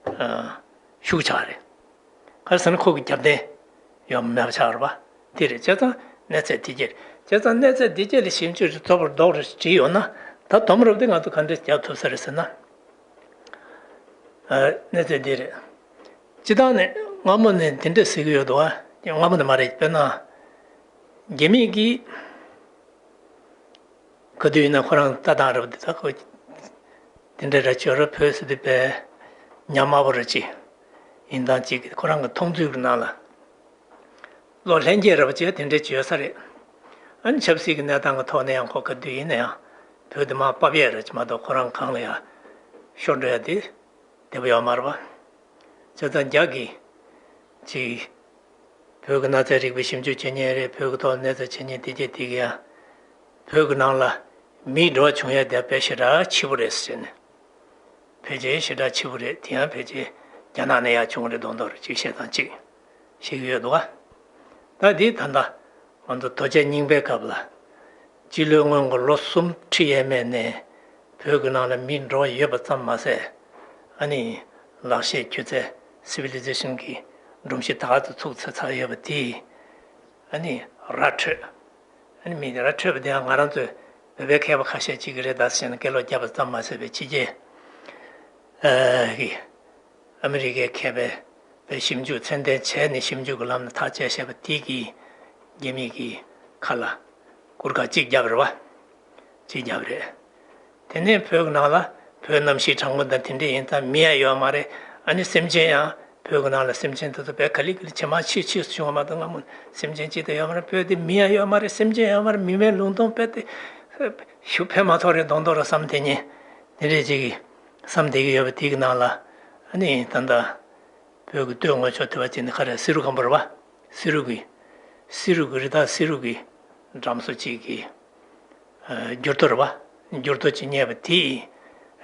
ཨ་ཤུགས་ཆག་རེད། ག་རེ་ཟེར་ན་ཁོ་གི་རྒྱབ་རྟེན་ཡོད་མེད་པ་ཆགས་རེད་པ། དེ་རེད། བྱས་ཙང་གནས་ཚད་དེ་རྒྱས་རེད། བྱས་ཙང་གནས་ཚད་དེ་རྒྱས་ལ་ཞིབ་འཇུག་རེ་ཐོབ་པར་རྡོག་རེ་བྲིས་ཡོད་ན། ད་དོ་མ་རབ་དེ་ང་ཚོ་ག་འདྲས་རྒྱག་ཐུབ་ས་རེད་ཟེར་ན། ཨ་གནས་ཚད་འདི་རེད། སྤྱི་བཏང་ནས་སྔ་མོ་ནས་འདི་འདྲས་ཟེར་གྱི་ཡོད་འདུག་ཨ། སྔ་མོ་ནས་མ་རེད། དཔེར་ན་རྒྱ་མི་གིས་ག་དུས་ཡིན་ན་ཁོ་རང་ལྟ་སྟངས་རབ་འདི་ད་ཁོ་དེ་འདྲ་ར་ཅོ་ར་བོད་ཟེར་དུས་པས་ཉམས་དམའ་པོ་ར་ཅིག་ཡིན་སྟངས་ཅིག་ཁོ་རང་གི་མཐོང་ཚུལ་གྱི་ནང་ལ་བློ་ལྷན་སྐྱེས་ར་བ་ཅིག་དེ་འདྲ་ཅིག་ཡོད་ས་རེད། ཨ་ནི་ཆབ་སྲིད་ཀྱི་གནས་སྟངས་ཀྱི་ཐོག་ནས་ཡང་ཁོ་ག་དུས་ཡིན་ན་ཡང་བོད་དེ་མར་ཕབ་ཡས་ར་ཅིག་མ་གཏོགས་ཁོ་རང་གང་ལ་ཡང་ཤོར་འགྲོ་ཡ་དེ་བདེ་པོ་ཡོད་མ་རེད་པ། བྱས་ཙང་རྒྱ་གི་ཅིག་བོད་ཀྱི་གནའ་རྫས་རིག་པའི་ཞིབ་འཇུག་བྱེད་མཁན་རེད། བོད་ཀྱི་ཐོག་ལ་གནས་ཚུལ་བྱེད་མཁན་དེ་གྱད་དེ་གྱད་ཡང་བོད་ཀྱི་ནང་ལ་མིའི་འགྲོ་བ་བྱུང་ཡ་དེ་དཔེ་ཞེ་དྲག་ཕྱི་པོ་རེད་ཟེར་ནས། ཕལ་ཆེར་ཞེ་དྲག་ཕྱི་པོ་རེད། དེ་ཡང་ཕལ་ཆེར་རྒྱ་ནག་ནས་ཡར་བྱུང་རེད་མདོག་མདོག་རེད་ཅིག་བཤད་སྟངས་ཅིག་བཤད་ཀྱི་ཡོད་འདུག་ག་ད་འདི་ད་ལྟ་ང་ཚོ་དོལ་རྒྱལ་རྙིང་པའི་སྐབས་ལ་སྤྱི་ལོའི་སྔོན་གྱི་ལོ་སུམ་ཁྲི་ཡས་མས་ནས་བོད་ཀྱི་ནང་ལ་མིའི་འགྲོ་བ་ཡོད་པ་ཙམ་མ་ཟད། ཨ་ནི་ལག་ཤེས་སྒྱུ་རྩལ་སི་བི་ལི་ཛེ་ཤན་གྱི་སྒྲོམ་གཞི་ད་ག་ཚོད་ཚུགས་ཚར་ཚར་ཡོད་པ་དེས་ཨ་ནི་ར་འཕྲོད། ཨ་ནི་མི་ར་འཕྲོད་པ་དེ་ཡང་ང་རང་ཚོའི་བོད་པའི་མཁས་པ་ཁ་ཤས་ཅིག་གིས་རེད་ད་ཟེར་ནས་སྐད་ལོག་བརྒྱབ་པ་ཙམ་མ་ཟད་པའི་ཕྱི་རྒྱལ་ཨ་གི་ཨ་མི་རི་ཀའི་མཁས་པས་བོད་ཞིབ་འཇུག་ཚད་ལྡན་བྱས་ནས་ཞིབ་འཇུག་གི་ལམ་ནས་ཐག་བཅད་བཞག་པ་དེ་གིས་རྒྱ་མི་གི་ཁ་ལ་གུར་དཀར་གཅིག་བརྒྱབ་རེད་བ། གཅིག་བརྒྱབ་རེད། དེ་ནས་བོད་ནང་ལ་བོད་གནམ་གཤིས་གྲང་མོ་དང་དེ་འདྲ་ཡིན་ཙང་མི་ཡང་ཡོད་མ་རེད། ཨ་ནི་སེམས་ཅན་ཡང་བོད་ཀྱི་ནང་ལ་སེམས་ཅན་དེ་ཚོ་བས་ག་ལེ་ག་ལེ་ཇེ་མང་ཕྱིར་ཕྱིར་བྱུང་བ་མ་གཏོགས་སྔ་མོ་སེམས་ཅན་གཅིག་དང་ཡོད་མ་རེད། བོད་དེ་མི་ཡང་ཡོད་མ་རེད། སེམས་ཅན་ཡོད་མ་རེད། མི་མེད་ལུང་སྟོང་བོད་དེ་ཞུ་ཕན་མ་ཐོགས་རེད་མདོག་མདོག་ར་བསམ་དེ་ཉིན་དེ་འདྲས་ཅིག་གིས་བསམ་བསྡད་ཀྱི་ཡོད་པ་དེ་གི་ནང་ལ་ཨ་ནི་ད་ལྟ་བོད་ཀྱི་སྟོད་མངའ་ཕྱོགས་དེ་བ་ཅིག་ནི་ག་རེ་བསེ་རུ་སྒམ་པོ་རེད་བ། བསེ་རུ་གི་བསེ་རུ་གི་རི་དྭགས་བསེ་རུ་གི་འགྲམ་སོ་གཅིག་གི་འགྱུར་རྡོ་རེད་བ། འགྱུར་རྡོ་གཅིག་རྙེད་པ་དེས་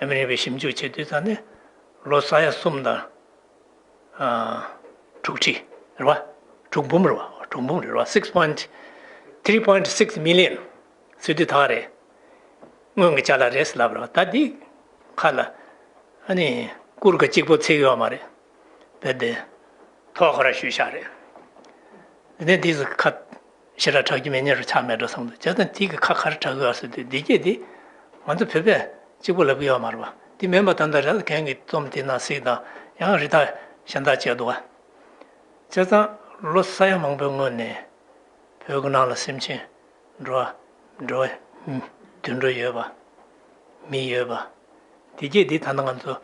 ཨ་མི་རི་པས་ཞིབ་འཇུག་བྱེད་དུས་ཙང་ནས་ལོ་ས་ཡ་གསུམ་དང་ཨ་དྲུག་ཁྲི་རེད་བ། དྲུག་འབུམ་རེད་བ། དྲུག་འབུམ་རེད་བ། six point three point six million ཟེར་དུས་ད་ག་རེད། སྔོན་གྱི་ཅ་ལག་རེད་ཟེར་ལབ་རེད་བ། ད་འདི་ཁ་ལ་ཨ་ནི་སྐུར་ག་གཅིག་པོ་ཚིག་ཡོད་མ་རེད། བས་དེ་ཐོག་ཁོ་ར་ཞུས་བཞག་རེད། དེ་ནས་འདི་ཚོ་ཁ་ཞེ་དྲག་གྲགས་རྒྱུ་མེད་ཉེ་རུ་ཆགས་མེད་འགྲོ་བསམ་འདུག་བྱས་ཙང་དེ་གི་ཁ་ག་རེ་གྲགས་དགོས་ཟེར་དུས་འདི་སྐད་འདི་ང་ཚོ་བོད་པས་གཅིག་པུ་ལབ་གི་ཡོད་མ་རེད་བ། འདི་མིན་པ་ད་ལྟ་རེད་གན་གི་རྩོམ་དེ་ནང་གཟིགས་དང་ཡང་རི་དྭགས་གཞན་དག་བྱས་འདུག་བ། བྱས་ཙང་ལོ་ས་ཡ་མང་པོའི་སྔོན་ནས་བོད་ཀྱི་ནང་ལ་སེམས་ཅན་འགྲོ་བ་འགྲོ་བ་དུད་འགྲོ་ཡོད་པ། མི་ཡོད་པ། དེ་རྗེས་འདི་ད་ལྟ་ང་ཚོ་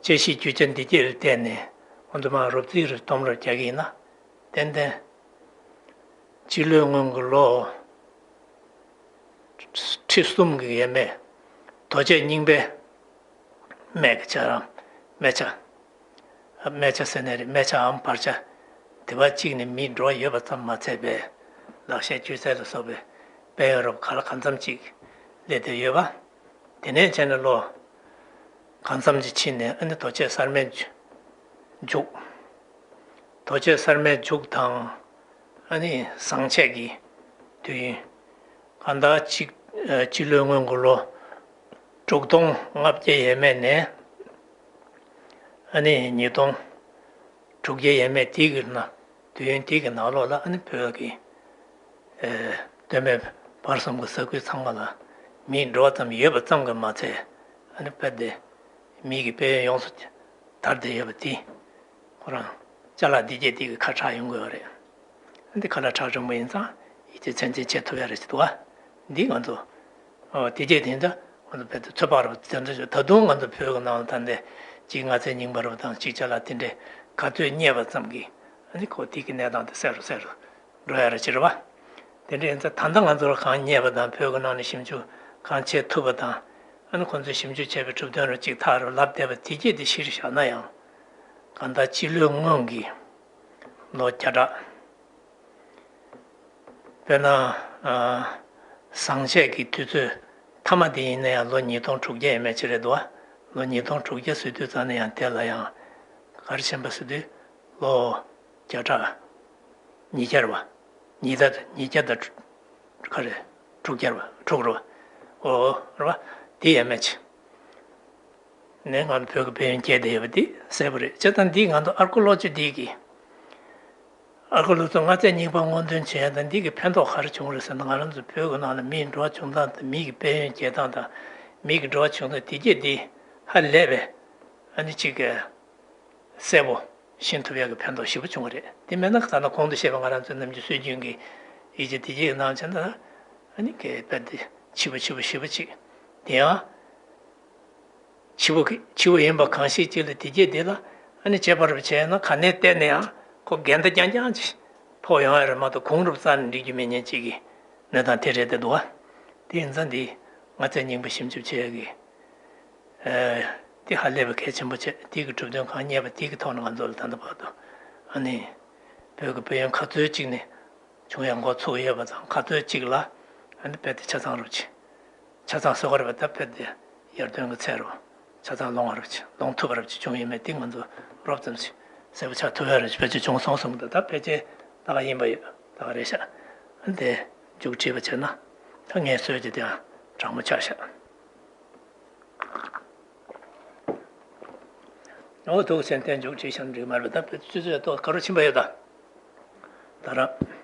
དཔྱད་ཞིབ་རྒྱུ་ཆ་འདི་སྐྱེས་རུ་བལྟས་ནས་ང་ཚོ་མར་རོབ་རྩིས་རུ་སྟོང་རུ་རྒྱག་གི་ཡིན་ན། ཏན་ཏན་སྤྱི་ལོའི་སྔོན་གྱི་ལོ་ཁྲི་གསུམ་གྱི་ཡས་མས་རྡོ་རྗེ་རྙིང་པའི་སྨད་ཀྱི་ཆ་རམ་སྨད་ཆ། སྨད་ཆ་ཟེར་ནའི་རེད། སྨད་ཆའམ་བར་ཆ། དེ་བ་གཅིག་ནས་མིའི་འགྲོ་བ་ཡོད་པ་ཙམ་མ་ཚད་པའི་ལག་ཤེས་སྒྱུ་རྩལ་ལ་སོགས་པའི་དཔལ་ཡོན་རབ་ག་ལ་གང་འཚམ་ཅིག་སླེབས་བསྡད་ཡོད་པ། དེ་ནས་བྱས་ནས་ལོ་གང་འཚམ་ཅིག་ཕྱིན་ནས་ཨ་ནི་རྡོ་རྗེ་གསར་མའི་མཇུག་རྡོ་རྗེ་གསར་མའི་མཇུག་དང་ཨ་ནི་ཟངས་ཆས་ཀྱི་དུས་ཡུན། གང་ལྟར་གཅིག་ཨ་སྤྱི་ལོའི་སྔོན་གྱི་ལོ་དྲུག་སྟོང་ལྔ་བརྒྱ་ཡས་མས་ནས་ཨ་ནི་ཉིས་སྟོང་དྲུག་བརྒྱ་ཡས་མས་དེ་གི་ནང་དུས་ཡུན་དེ་གི་ནང་ལོགས་ལ་ཨ་ནི་བོད་ཀྱི་ཨེ་སྟོད་སྨད་བར་གསུམ་གྱི་ས་ཁུལ་ཚང་མ་ལ་མིའི་འགྲོ་བ་ཙམ་ཡོད་པ་ཙམ་གྱིས་མ་ཚད་ཨ་ནི་དཔེ་དེ་མི་གི་དཔལ་ཡོན་ཡོངས་སུ་དར་བསྡད་ཡོད་པ་དེ། ཁོ་རང་ཅ་ལག་འདི་སྐད་དེ་གི་ཁ་གྲག་ཡོང་དགོས་པ་རེད། འདི་ཁ་ལ་གྲག་རིང་པོ་ཡིན་ཙང་ཡིད་ཆེས་ཚད་འཛིན་བྱེད་ཐུབ་ཡ་རེ་ཞིག་འདུག་བ། འདི་ང་ཚོ་ཨོ་དེ་སྐད་དེ་འདྲ་ང་ཚོ་བོད་དུ་ཚོད་དཔག་རུ་དེ་འདྲ་ཞིག་ད་དུང་ང་ཚོ་བོད་ཀྱི་ནང་ལ་ད་འདི་གཅིག་ལྔ་ཚན་རྙིང་པ་རུ་དང་གཅིག་ཅ་ལག་དེ་འདྲའི་ག་ཚོད་རྙེད་པ་ཙམ་གྱིས་ཨ་ནི་ཁོ་དེ་གི་གནས་སྟངས་དེ་གསལ་རུ་གསལ་རུ་འགྲོ་ཡ་རེ་ཅི་རེད་བ། དེ་འདྲ་ཡིན་ཙང་ད་ལྟ་ང་ཚོར་གང་རྙེད་པ་དང་བོད་ཀྱི་ནང་ནས་ཞིབ་འཇུག་གང་བྱེད་ཐུབ་པ་དང་ ཨ་ནི་ཁོང་ཚོས་ཞིབ་འཇུག་བྱས་པའི་གྲུབ་དོན་རུ་གཅིག་ཐག་རུ་ལབ་བསྡད་པ་དེ་གྱད་དེ་གཞིར་བཞག་ན་ཡང་། གང་ལྟར་སྤྱི་ལོའི་སྔོན་གྱི་ལོ་བརྒྱ་ཕྲག་དཔེར་ན། ཨ། ཟངས་བཅད་ཀྱི་དུས་ཚོད་མཐའ་མ་དེ་ཡིན་ན་ཡང་ལོ་ཉིས་སྟོང་དྲུག་བརྒྱ་ཡས་མས་ཅིག་རེད་འདུག་བ། ལོ་ཉིས་སྟོང་དྲུག་བརྒྱ་ཟེར་དུས་ཙམ་ན་ཡང་དེ་ལ་ཡང་ག་རེ་ཕྱིན་པ་ཟེར་དུས་ལོ་བརྒྱ་ཕྲག་ཉིས་བརྒྱ་རེད་བ། ཉིས་བརྒྱ་ཉིས་བརྒྱ་དང་ག་རེ་དྲུག་བརྒྱ་རེད་བ། དྲུག་རེད་བ། འོ་རེད་བ། དེ་ཡས་མས་ཅིག་ནས་ང་ཚོ་བོད་ཀྱི་དཔལ་ཡོན་བསྐྱལ་བསྡད་ཡོད་པ་འདི་གསལ་པོ་རེད། བྱས་ཙང་འདིས་ང་ཚོ་ཨར་ཀོ་ལོ་ཇི་འདི་གི་ཨར་ཀོ་ལོ་ཇི་ལྔ་ཚན་རྙིང་པ་སྔོག་འདོན་བྱེད་ཡ་དང་འདི་གི་ཕན་ཐོགས་ག་རེ་བྱུང་རེད་ཟེར་ན། ང་རང་ཚོ་བོད་ཀྱི་ནང་ལ་མིའི་འགྲོ་བ་བྱུང་སྟངས་དང་མི་གི་དཔལ་ཡོན་སྐྱེལ་སྟངས་དང་མི་གི་འགྲོ་བ་བྱུང་སྟངས་དེ་གྱད་འདི་ཧ་ལས་པའི་ཨ་ནི་གཅིག་གི་གསལ་པོ་ཤེས་ཐུབ་ཡ་གི་ཕན་ཐོགས་ཞེ་པོ་བྱུང་བ་རེད། དེ་མེད་ན་ད་ལྟ་གོང་དུ་བཤད་པ་ང་རང་ཚོའི་ནམ་རྒྱུན་སྲོལ་རྒྱུན་གྱི་ཡིག་ཆ་དེ་གྱད་ནང་བྱས་ན་ཨ་ནི་གི་དཔེ་དེ་ཕྱི་པོ་ཕྱི་པོ་ཞེ་པོ་ཅིག་དེ་ཡང་། ཕྱི་པོ་གི་ཕྱི་པོ་ཡིན་པ་གང་ཤེས་ཅིག་ལ་དེ་གྱད་དེ་ལ་ཨ་ནི་དཔྱད་པ་རུ་བྱས་ན་ག་ནས་བལྟས་ན་ཡང་ཁོ་འགལ་ཟླ་རྐྱང་རྐྱང་ཅིག་ཕོག་ཡོང་ཡ་རེད་མ་གཏོགས་གོང་རུ་རྩ་ནས་འགྲིག་རྒྱུ་མེད་མཁན་ཅིག་གི་གནས་སྟངས་དེ་རེད་དེ་འདུག་བ། དེ་ཡིན་ཙང་འདི་ལྔ་ཚན་རྙིང་པ་ཞིབ་འཇུག་བྱེད་ཡ་གི་ཨ། དེ་ཧ་ལས་པའི་གལ་ཆེན་པོ་བྱས། དེ་གི་གྲུབ་དོན་གང་རྙེད་པ་དེ་གི་ཐོག་ནས་ང་ཚོ་ལ་ད་ལྟ་བར་དུ་ཨ་ནི་བོད་ཀྱི་དཔལ་ཡོན་ག་ཚོད་ཅིག་ནས་བྱུང་ཡ་འགོ་ཚུགས་ཡོད་པ་དང་ག་ཚོད་ཅིག་ལ་ཨ་ནི་དཔེ་དེ་ཆ་ཚང་རུ་ཆེ། ཆ་ཚང་བཟོ་གི་རེད་པ། ད་དཔེ་དེ་ཡར་ཐོན་གྱི་ཚད་རུ་ཆ་ཚང་ལོངས་པ་རུ་ཆེ། ལོངས་ཐུབ་པ་རུ་ཆེ་བྱུང་ཡོད་མེད་དེ་ང་ཚོ་རོབ་ཙམ་ཞིག་གསལ་པོ་ཆགས་ཐུབ་ཡ་རུ་ཆེ། ཕལ་ཆེར་བྱུང་སོང་གསུངས་འདུག་ད་ཕལ་ཆེར་ད་ག་ཡིན་པ་ཡོད། ད་ག་རེད་ཤག་ཨ་ནི་དེ་མཇུག་བསྒྲིལ་བ་བྱས་ན་ད་ངས་བཟོས་ཀྱི་དེ་ཡང་དྲང་མོ་ཆགས་ཤག་འོ་འདུག་སེ་བསྟན་འཇུག་བྱས་ཤིང་འགྲིག་མ་རེད་པ། ད་ཆུ་ཚོད་ཏོག་ག་རུ་ཕྱིན་པ་ཡོད་ད། ད་ར།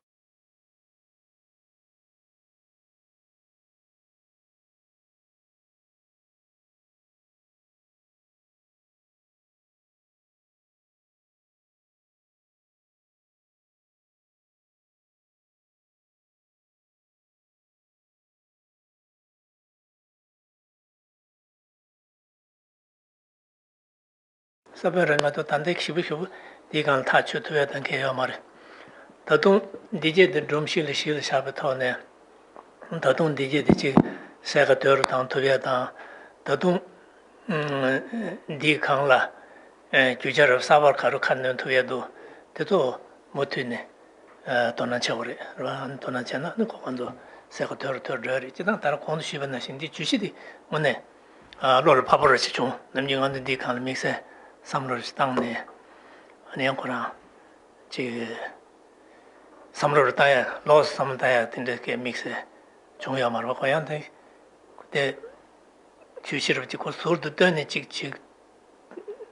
ས་བོན་རེད་མ་གཏོགས་ད་ལྟའི་ཞིབ་པོ་ཞིབ་པོ་འདིའི་སྒང་ལ་ཐག་ཆོད་ཐུབ་ཡ་ད་གང་ཡང་ཡོད་མ་རེད། ད་དུང་འདི་གྱད་འདི་སྒྲོམ་གཞི་ལ་གཞི་ལ་བཞག་པའི་ཐོག་ནས། ད་དུང་འདི་གྱད་འདི་གཅིག་གསལ་ཁ་དོད་རུ་བཏང་ཐུབ་ཡ་དང་། ད་དུང་འདིའི་སྒང་ལ་རྒྱུ་ཆ་རབ་གསར་པ་ག་རུ་ཁ་སྣོན་ཐུབ་ཡ་འདུག་དེ་ཚོ་མུ་མཐུད་ནས་དོ་སྣང་བྱེད་དགོས་རེད། ར་དོ་སྣང་བྱས་ན་ནི་ཁོ་ང་ཚོ་གསལ་ཁ་དོད་རུ་དོད་འགྲོ་ཡ་རེད། སྤྱིར་བཏང་ད་ར་གོང་དུ་ཞུས་པ་ནང་བཞིན་འདི་བརྗོད་གཞི་འདི་དངོས་གནས་བློ་ལ་ཕབ་པོ་ར་ཞིག་བྱུང་། ནམ་རྒྱུན་ང་ཚོ་འདིའི་སྒང་ལ་དམིགས་བསལ་བསམ་བློ་ར་ཞིག་བཏང་ནས་ཨ་ནི་ཡང་ཁོ་རང་ཅིག་བསམ་བློ་རུ་བཏང་ཡ། ལོགས་སུ་བསམ་བློ་བཏང་ཡ་དེ་འདྲ་གི་དམིགས་བསལ་བྱུང་ཡོད་མ་རེད་པ། ཁོ་ཡང་དེ་དེ་བརྗོད་གཞི་རུ་ཅིག་ཁོ་ཟུར་དུ་བཏོན་ནས་ཅིག་ཅིག་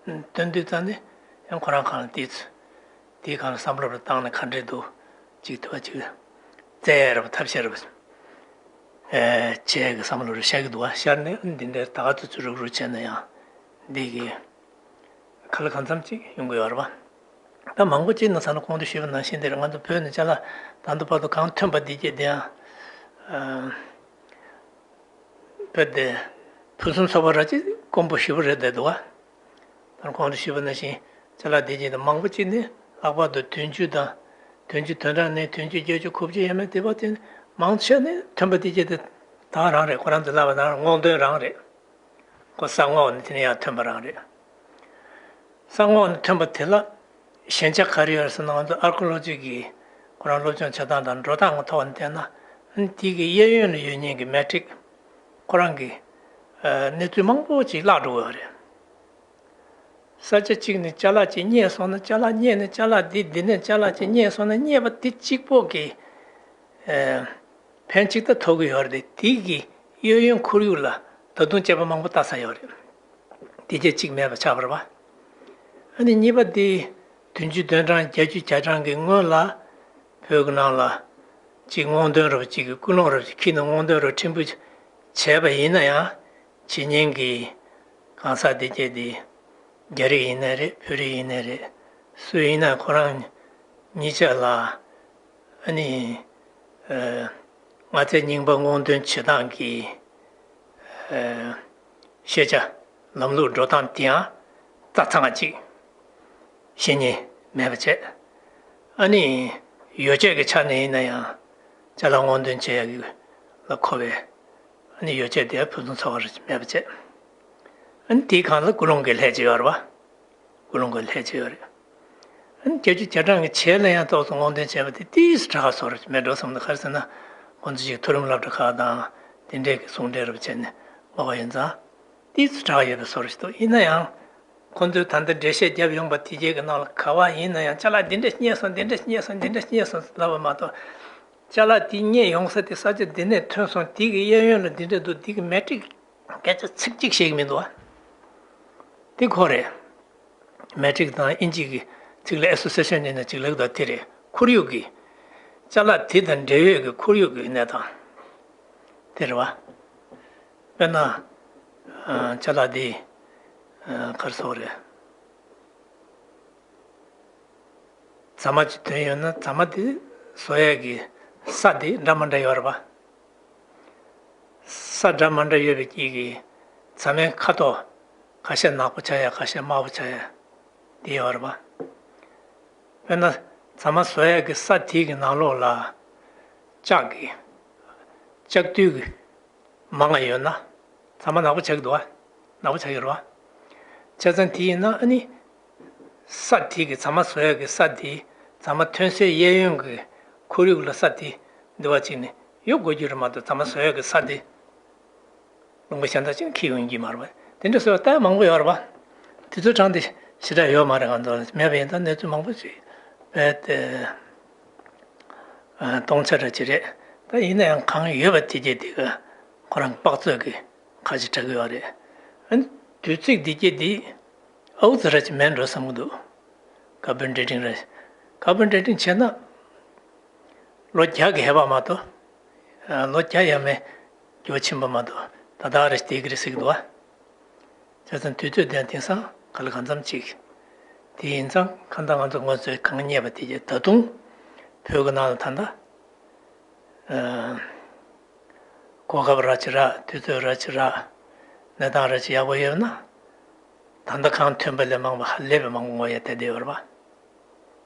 བཏོན་དུས་ཙང་ནས་ཡང་ཁོ་རང་སྒང་ལ་དེ་ཚོ་དེའི་སྒང་ལ་བསམ་བློ་རུ་བཏང་ནས་ག་འདྲས་འདུག་ཅིག་ཐུབ་པ་ཅིག་བཙལ་ཡ་རུ་ཐབས་ཤེས་རུ་བྱས་གི་བསམ་བློ་རུ་བཤད་གི་འདུག་བ། ཤར་ནས་འདི་འདྲའི་ད་ག་ཚོད་ཚོད་རུབ་རུབ་བྱས་ན་ཡང་འདི་གི་ག་ལ་གང་འཚམ་ཅིག་ཡོང་གི་ཡོད་རེད་པ། ད་མང་པོ་ཅིག་ན་ས་ན་གོང་དུ་ཞུས་པ་ནང་བཞིན་དེ་རེད། ང་ཚོ་བོད་ནས་ཅ་ལག་ད་ལྟ་བར་དུ་གང་ཐོན་པ་འདི་གྱད་དེ་ཡང་བོད་དེ་ཕུན་སུམ་ཚོགས་པ་ར་ཅིག་དཀོན་པོ་ཞེ་པོ་རེད་བསྡད་འདུག་བ། ད་གོང་དུ་ཞུས་པ་ནང་བཞིན་ཅ་ལག་འདི་གྱད་དེ་མང་པོ་ཅིག་ནི་ལྷག་པར་དུ་བདུན་ཅུ་དང་བདུན་ཅུ་དོན་གྲངས་ནས་བདུན་ཅུ་བརྒྱད་ཅུ་གོ་བརྒྱད་ཡས་མས་དེ་བ་དེ་མང་ཆེ་ནི་ཐོན་པ་འདི་གྱད་དེ་ད་རང་རེད། ཁོ་རང་ཚོ་ལབ་པ་ན་སྔོག་འདོན་རང་རེད། ཁོ་ས་སྔོག་ནས་དེ་ནས་ཡར་ཐོན་པ་རང་རེད། ས་སྔོག་ནས་ཐོན་པ་དེ་ལ་ཞན་ཆ་ག་རེ་ཡོད་ཟེར་ན། ང་ཚོ་ཨར་ཀོ་ལོ་ཇི་གི་ཁོ་རང་སློབ་སྦྱོང་བྱེད་སྟངས་དང་འགྲོ་སྟངས་ཀྱི་ཐོག་ནས་བལྟས་ན། དེ་གི་གཡས་གཡོན་ལ་ཡོད་མཁན་གྱི་མེ་ཊིག་ཁོ་རང་གི་གནས་ཚུལ་མང་པོ་ཅིག་བརླག་འགྲོ་གི་ཡོད་རེད། ས་ཆ་གཅིག་ནས་ཅ་ལག་ཅིག་རྙེད་སོང་ན། ཅ་ལག་རྙེད་ནས་ཅ་ལག་འདི་འདི་ནས་ཅ་ལག་ཅིག་རྙེད་སོང་ན། རྙེད་པ་དེ་གཅིག་པོ་གི་ཕན་གཅིག་ད་ཐོགས་ཀྱི་ཡོད་རེད། དེ་གི་གཡས་གཡོན་ཁོར་ཡུག་ལ་ད་དུང་དཔྱད་པ་མང་པོ་བལྟ་ས་ཡོད་རེད། དེ་གྱད་གཅིག་མེད་པ་ཆགས་པ་རེད་པ། ཨ་ནི་གཉིས་པ་དེ་བདུན་ཅུ་དོན་གྲངས་བརྒྱད་ཅུ་གྱ་གྲངས་ཀྱི་སྔོན་ལ་བོད་ཀྱི་ནང་ལ་གཅིག་སྔོག་འདོན་རུ་གཅིག་གི་ཀུན་སློང་རུ་གཅིག་ཁྱེར་ནས་སྔོག་འདོན་རུ་ཕྲན་བུ་བྱས་པ་ཡིན་ན་ཡང་། ཕྱི་ཉིན་གྱི་གང་ཟག་དེ་གྱད་དེ་རྒྱ་རིགས་ཡིན་ནའི་རེད། བོད་རིགས་ཡིན་ནའི་རེད། སུ་ཡིན་ན་ཁོ་རང་གཉིས་ཆ་ལ་ཨ་ནི་ལྔ་ཚན་རྙིང་པ་སྔོག་འདོན་བྱེད་སྟངས་ཀྱི་ཤེས་བྱ་ལམ་ལུགས་འགྲོ་སྟངས་དེའང་རྩ་ཚང་ཅིག་ཤེས་མཁན་མེད་པ་བྱས། ཨ་ནི་ཡོ་བྱད་ཀྱི་ཆ་ནས་ཡིན་ན་ཡང་ཅ་ལག་སྔོག་འདོན་བྱེད་ཡག་གི་ལ་མཁོ་བའི་ ནི་ཡོ་བྱད་དེ་ཕུན་སུམ་ཚོགས་པ་རེ་མེད་པ་བྱས། ཨ་ནི་དེའི་སྒང་ལ་ཀུན་སློང་གི་ལྷད་ཅིག་ཡོད་རེད་བ། ཀུན་སློང་གི་ལྷད་ཅིག་ཡོད་རེད། ཨ་ནི་བརྒྱད་ཅུ་གྱ་གྲངས་ཀྱི་བྱེད་ལ་ཡང་ཏོག་ཙམ་སྔོག་འདོན་བྱས་པ་དེ་ཏིས་དྲག་བཟོ་འདྲ་མེད་འགྲོ་བསམ་ན། ག་རེ་ཟེར་ན། ཁོང་ཚོ་ཞིག་མཐོ་རིམ་སློབ་གྲྭ་ཁག་དང་དེ་འདྲས་ཀྱི་ཟུང་འབྲེལ་རབ་བྱས་ནས་འགོ་བ་ཡིན་ཙང་ཏིས་དྲག་ཡོད་པའི་བཟོ་འདྲ་ཞིག་འདུག་ཡིན་ན་ཡང་ཁོང་ཚོས་ད་ལྟ་འགྲེལ་བཤད་བརྒྱབ་ཡོང་པ་དེ་གྱད་ཀྱི་ནང་ལ་ག་བ་ཡིན་ན་ཡང་ཅ་ལག་འདི་འདྲས་རྙེད་སོང་། འདི་འདྲས་རྙེད་སོང་། འདི་འདྲས་རྙེད་སོང་ལབ་པ་མ་གཏོགས། ཅ་ལག་དེ་རྙེད་ཡོང་ས་དེ་ས་ཆ་འདི་ནས་ཐོན་སོང་། དེ་གི་གཡས་གཡོན་ལ་འདི་འདྲས་འདུག་འདི་གི་མེ་ཊིག་སྐད་ཆ་ཚིག་གཅིག་བཤད་ཀྱི་མི་འདུག་བ། དེ་ཁོ་རེད། མེ་ཊིག་དང་དབྱིན་ཇི་གི་ཚིག་ལ་ཨེ་སོ་སི་ཨེ་ཤན་ཡིན་ན་ཅིག་ལབ་ཀྱི་འདུག་དེ་རེད། ཁོར་ཡུག་གི། ཅ་ལག་དེ་དང་འབྲེལ་ཡོད་ཀྱི་ཁོར་ཡུག་གི་གནས་སྟངས་དེ་རེད་བ། དཔེར་ན། ཨ། ཅ་ལག་འདི། ཨ། ག་རེ་ཟེར་དགོས་རེད། རྫ་མ་ཅིག་ཐོན་ཡོང་ན་རྫ་མ་དེ་བཟོ་ཡས་ཀྱི་ས་དེ་འདྲ་མི་འདྲ་ཡོད་རེད་པ། ས་འདྲ་མི་འདྲ་ཡོད་པའི་དཀྱིལ་གྱི་རྫ་མའི་ཁ་དོག་ཁ་ཤས་ནག་པོ་ཆགས་ཡ། ཁ་ཤས་དམར་པོ་ཆགས་ཡ་དེ་ཡོད་རེད་པ། དཔེར་ན། རྫ་མ་བཟོ་ཡས་ཀྱི་ས་དེ་གི་ནང་ལོགས་ལ་ལྕགས་ཀྱི། ལྕགས་རྡུལ་གྱི་མང་ང་ཡོད་ན། རྫ་མ་ནག་པོ་ཆགས་ཀྱི་འདུག་བ། ནག་པོ་ཆགས་ཀྱི་རེད་བ། བྱས་ཙང་དེ་ཡིན་ན་ཨ་ནི། ས་དེ་གི་རྫ་མ་བཟོ་ཡས་ཀྱི་ས་དེ། རྫ་མ་ཐོན་སའི་གཡས་གཡོན་གྱི་ཁོར་ཡུག་ལ་ས་དེ་འདི་བ་ཅིག་ནི་ཡོད་དགོས་རྒྱུ་རེད་མ་གཏོགས། རྫ་མ་བཟོ་ཡས་ཀྱི་ས་དེ་ལུང་པ་གཞན་དག་ཅིག་ནས་འཁྱེར་ཡོང་གི་མ་རེད་བ། དེ་འདྲ་བཟོ་ཡས་ལྟ་ཡ་མང་པོ་ཡོད་རེད་བ། དེ་ཚོའི་གྲངས་དེ་ཞེ་དྲག་ཡོད་མ་རེད། ང་ཚོ་མེད་པ་ཡིན་ཙང་གནས་ཚུལ་མང་པོ་ཞིག་རྦད་དེ། ཨ། སྟོང་ཆ་འདྲ་ཅིག་རེད། ད་ཡིན་ན་ཡང་གང་ཡོད་པ་དེ་གྱད་དེ་ག་ཁོ་རང་གི་དཔག་ཚོད་ཀྱི་ཁ་ཅིག་གྲགས་ཀྱི་ཡོད་རེད། ཨ་ནི་དུས་ཚིགས་འདི་གྱད་འདི་ཨའུ་ཙི་ར་ཅིག་མེད་འགྲོ་བསམ་གྱི་འདུག་ཀར་བོན་ཌེ་ཊིང་ར། ཀར་བོན་ཌེ་ཊིང་བྱས་ན་ལོ་བརྒྱ་གི་ཧེ་བག་མ་གཏོགས། ཨ། ལོ་བརྒྱ་ཡས་མས་འགྱུར་བ་ཕྱིན་པ་མ་གཏོགས། ད་ལྟ་རེ་དེ་གི་རེ་ཟེར་གྱི་འདུག་བ། བྱས་ཙང་དུས་ཚོད་དེ་དེང་སང་ག་ལ་གང་འཚམ་ཅིག་དེ་ཡིན་ཙང་གང་ལྟར་ང་ཚོ་དངོས་གཙོའི་གང་རྙེད་པ་དེ་གྱད་ད་དུང་བོད་ཀྱི་ནང་ལ་ད་ལྟ། ཨ། གོ་སྐབས་ར་ཅིག་རག་དུས་ཚོད་ར་ཅིག་རག་གནས་སྟངས་ར་ཅིག་ཡག་པོ་ཡོད་ན། ད་ལྟ་གང་ཐོན་པ་ལས་མང་བ་ཧ་ལས་པའི་མང་པོ་ངོ་ཡ་དེ་བསྡད་ཡོད་རེད་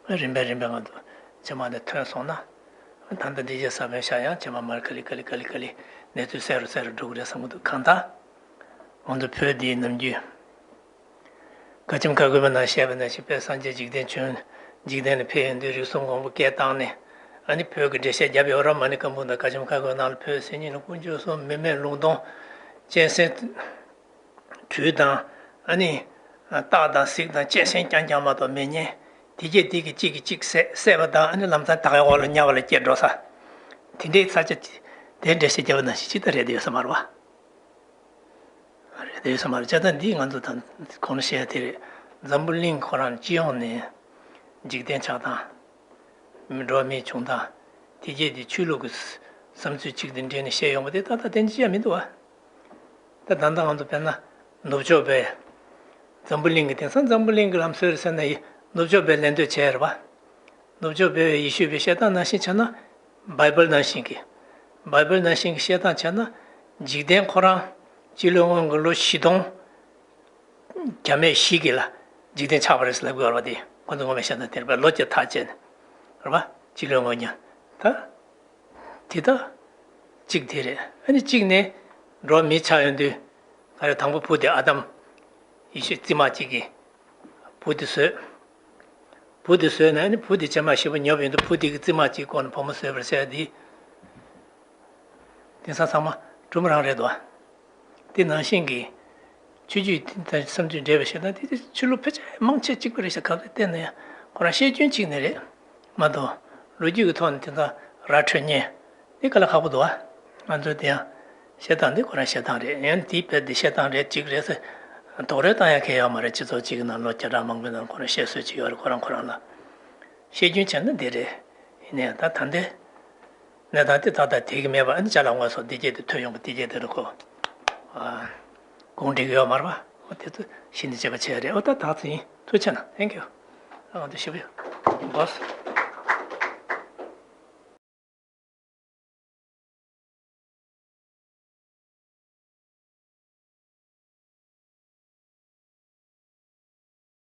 པ། རིམ་པས་རིམ་པས་ང་ཚོ་རྗེས་མ་ནས་ཐོན་སོང་ན། ད་ལྟ་འདི་རྗེས་ས་བོན་ཤར་ཡང་རྗེས་མ་མར་ག་ལེ་ག་ལེ་ག་ལེ་ག་ལེ་གནས་ཚུལ་གསལ་རུ་གསལ་རུ་འགྲོ་གི་རེད་བསམ་གྱི་འདུག་གང་ལྟར་ང་ཚོ་བོད་འདིའི་ནམ་རྒྱུན་བཀའ་ཆེམས་ཁ་དགོན་པའི་ནང་བཤད་པ་ནང་བཞིན་དཔལ་སངས་རྒྱས་འཇིག་རྟེན་བྱོན། འཇིག་རྟེན་ལ་ཕེབས་ཡོང་དུས་རིགས་གསུམ་མགོན་པོ་སྐད་བཏང་ནས། ཨ་ནི་བོད་ཀྱི་འགྲེལ་བཤད་བརྒྱབ་ཡོད་རེད། མ་ཎི་བཀའ་འབུམ་དང་བཀའ་ཆེམས་ཁ་དགོན་ནང་ལ་བོད་སེམས་ཉིད་ལ་ཀུན་སྤྱོད་གསུམ། མི་མེད་ལུང་སྟོང་། གཅན་གཟན་སྦྲུལ་དང་། ཨ་ནི་སྟག་དང་གཟིག་དང་གཅན་གཟན་རྐྱང་རྐྱང་མ་གཏོགས་མེད་མཁན། དེ་གྱད་དེ་གིས་གཅིག་གིས་གཅིག་བསད་བསད་པ་དང་། ཨ་ནི་ལམ་སང་ད་གའི་འོག་ལ་དམྱལ་བ་ལ་སྐྱེ་འགྲོ་ས། དེ་འདྲའི་ས་ཆ་དེ་འགྲེལ་བཤད་བརྒྱབ་པ་ནང་བཞིན་ཅི་ལྟར་རེད་དེ་ཡོད་ས་མ་རེད་བ། རེད་དེ་ཡོད་ས་མ་རེད། བྱས་ཙང་འདི་ང་ཚོ་ད་གོང་ནས་བཤད་ཡ་དེ་རེད། འཛམ་བུ་གླིང་ཁོ་རང་སྤྱི་ཡོངས་ནས་འཇིག་རྟེན་ཆགས་སྟངས། འགྲོ་བ་མིའི་བྱུང་སྟངས། དེ་གྱད་དེ་ཆོས་ལུགས་ཀྱི་བསམ་ཚུལ་གཅིག་དང་འབྲེལ་ནས་བཤད་ཡོང་བ་དེ་ཏག་ཏག་བསྟན་གྱི་ཡ་མི་འདུག་བ། ད་ད་ལྟ་ང་ཚོ་དཔེར་ན་ནུབ་ཕྱོགས་པའི་འཛམ་བུ་གླིང་གི། དེང་སང་འཛམ་བུ་གླིང་གི་ལམ་སྲོལ་རེད་ཟེར་ན་ཡི་ནུབ་ཕྱོགས་པས་ལེན་འདོད་བྱས་རེད་བ། ནུབ་ཕྱོགས་པས་ཡེ་ཤུ་པའི་བཤད་སྟངས་ནང་བཞིན་བྱས་ན། བྷའི་བལ་ནང་བཞིན་གྱི། བྷའི་བལ་ནང་བཞིན་གྱི་བཤད་སྟངས་བྱས་ན། འཇིག་རྟེན་ཁོ་རང་སྤྱི་ལོའི་སྔོན་གྱི་ལོ་བཞི་སྟོང་བརྒྱ་མེད་བཞི་གི་ལ་འཇིག་རྟེན་ཆགས་པ་རེད་ཟེར་ལབ་དགོས་རེད་བ། དེ་ཁོ་ཚོ་ངོ་མས་བཤད་ན་དེ་རེད་པ། ལོ་བརྒྱ་ཐག་བཅད་ནས་རེད་བ། སྤྱི་ལོའི་སྔོན་གྱི་ད། དེ་ད་གཅིག་དེ་རེད། ཨ་ནི་གཅིག་ནས་འགྲོ་བ་མི་ཆགས་ཡོང་དུས། ག་རེ། དང་པོ་བུ་དེ་ཨ་དམ། ཡེ་ཤུ་རྩིས་མ་གཅིག་གིས་བུ་དེ་བཟོས། བུ་དེ་བཟོས་ནས་ཨ་ནི་བུ་དེ་རྗེས་མ་ཞེ་པོ་ཉོབ་ཡོང་དུས་བུ་དེ་གི་རྩིས་མ་གཅིག་བཀོལ་ནས་བུ་མོ་བཟོས་པ་རེད་ཟེར་ཡ་དེ། དེང་སང་ཚང་མ་སྒྲུང་མ་རང་རེད་དོ། དེ་ནང་བཞིན་གྱི་ཆོས་བརྒྱུད་དེ་དང་བསམ་ཚུལ་འདྲེས་པའི་བཤད་སྟངས་དེ། དེ་ཆོས་ལུགས་ཕལ་ཆེར་མང་ཆེ་གཅིག་པ་རེད་ཤག་ག་རེ་བལྟས་ན་ཡང་ཁོ་རང་བཤད་རྒྱུན་གཅིག་ནས་རེད་མ་གཏོགས། ལོ་རྒྱུས་ཀྱི་ཐོག་ནས་དེ་འདྲ་ར་འཕྲོད་མཁན་དེ་དཀའ་ལས་ཁག་པོ་འདུག་བ། ང་ཚོས་དེ་ཡང་བཤད་སྟངས་འདི་ཁོ་རང་བཤད་སྟངས་རེད། ཡང་དེའི་བར་དེ་བཤད་སྟངས་རེད་གཅིག་རེད་ཟེར་དོགས་རེ་བཏང་ཡ་གང་ཡང་ཡོད་མ་རེད། སྤྱི་ཚོགས་གཅིག་གི་ནང་ལོ་བརྒྱ་ཕྲག་མང་པོའི་ནང་ཁོ་རང་བཤད་སྲོལ་གཅིག་ཡོད་རེད། ཁོ་རང་ཁོ་རང་ལ་བཤད་རྒྱུན་བྱས་ན་འདི་རེད། ཡིན་ནའང་ད་ད་ལྟའི་གནས་སྟངས་དེ་ཏག་ཏག་དེ་གི་མེད་པ། ཨ་ནི་ཅ་ལག་དངོས་ཟོག་འདི་གྱད་དེ་ཐོན་ཡོང་པ་འདི་གྱད་དེ་ལ་ཁོ། ཨ། གུང་འགྲིག་ཡོད་མ་རེད་པ། འོ་དེ་ཚོ་གཞི་ནས་བྱས་པ་བྱས་རེད། འོ་ད་ད་ཚོ་ཡིན། ཐུགས་རྗེ་གནང་། Thank you། ཨ་འོ་དེ་ཞུ་གི་ཡོད། Boss།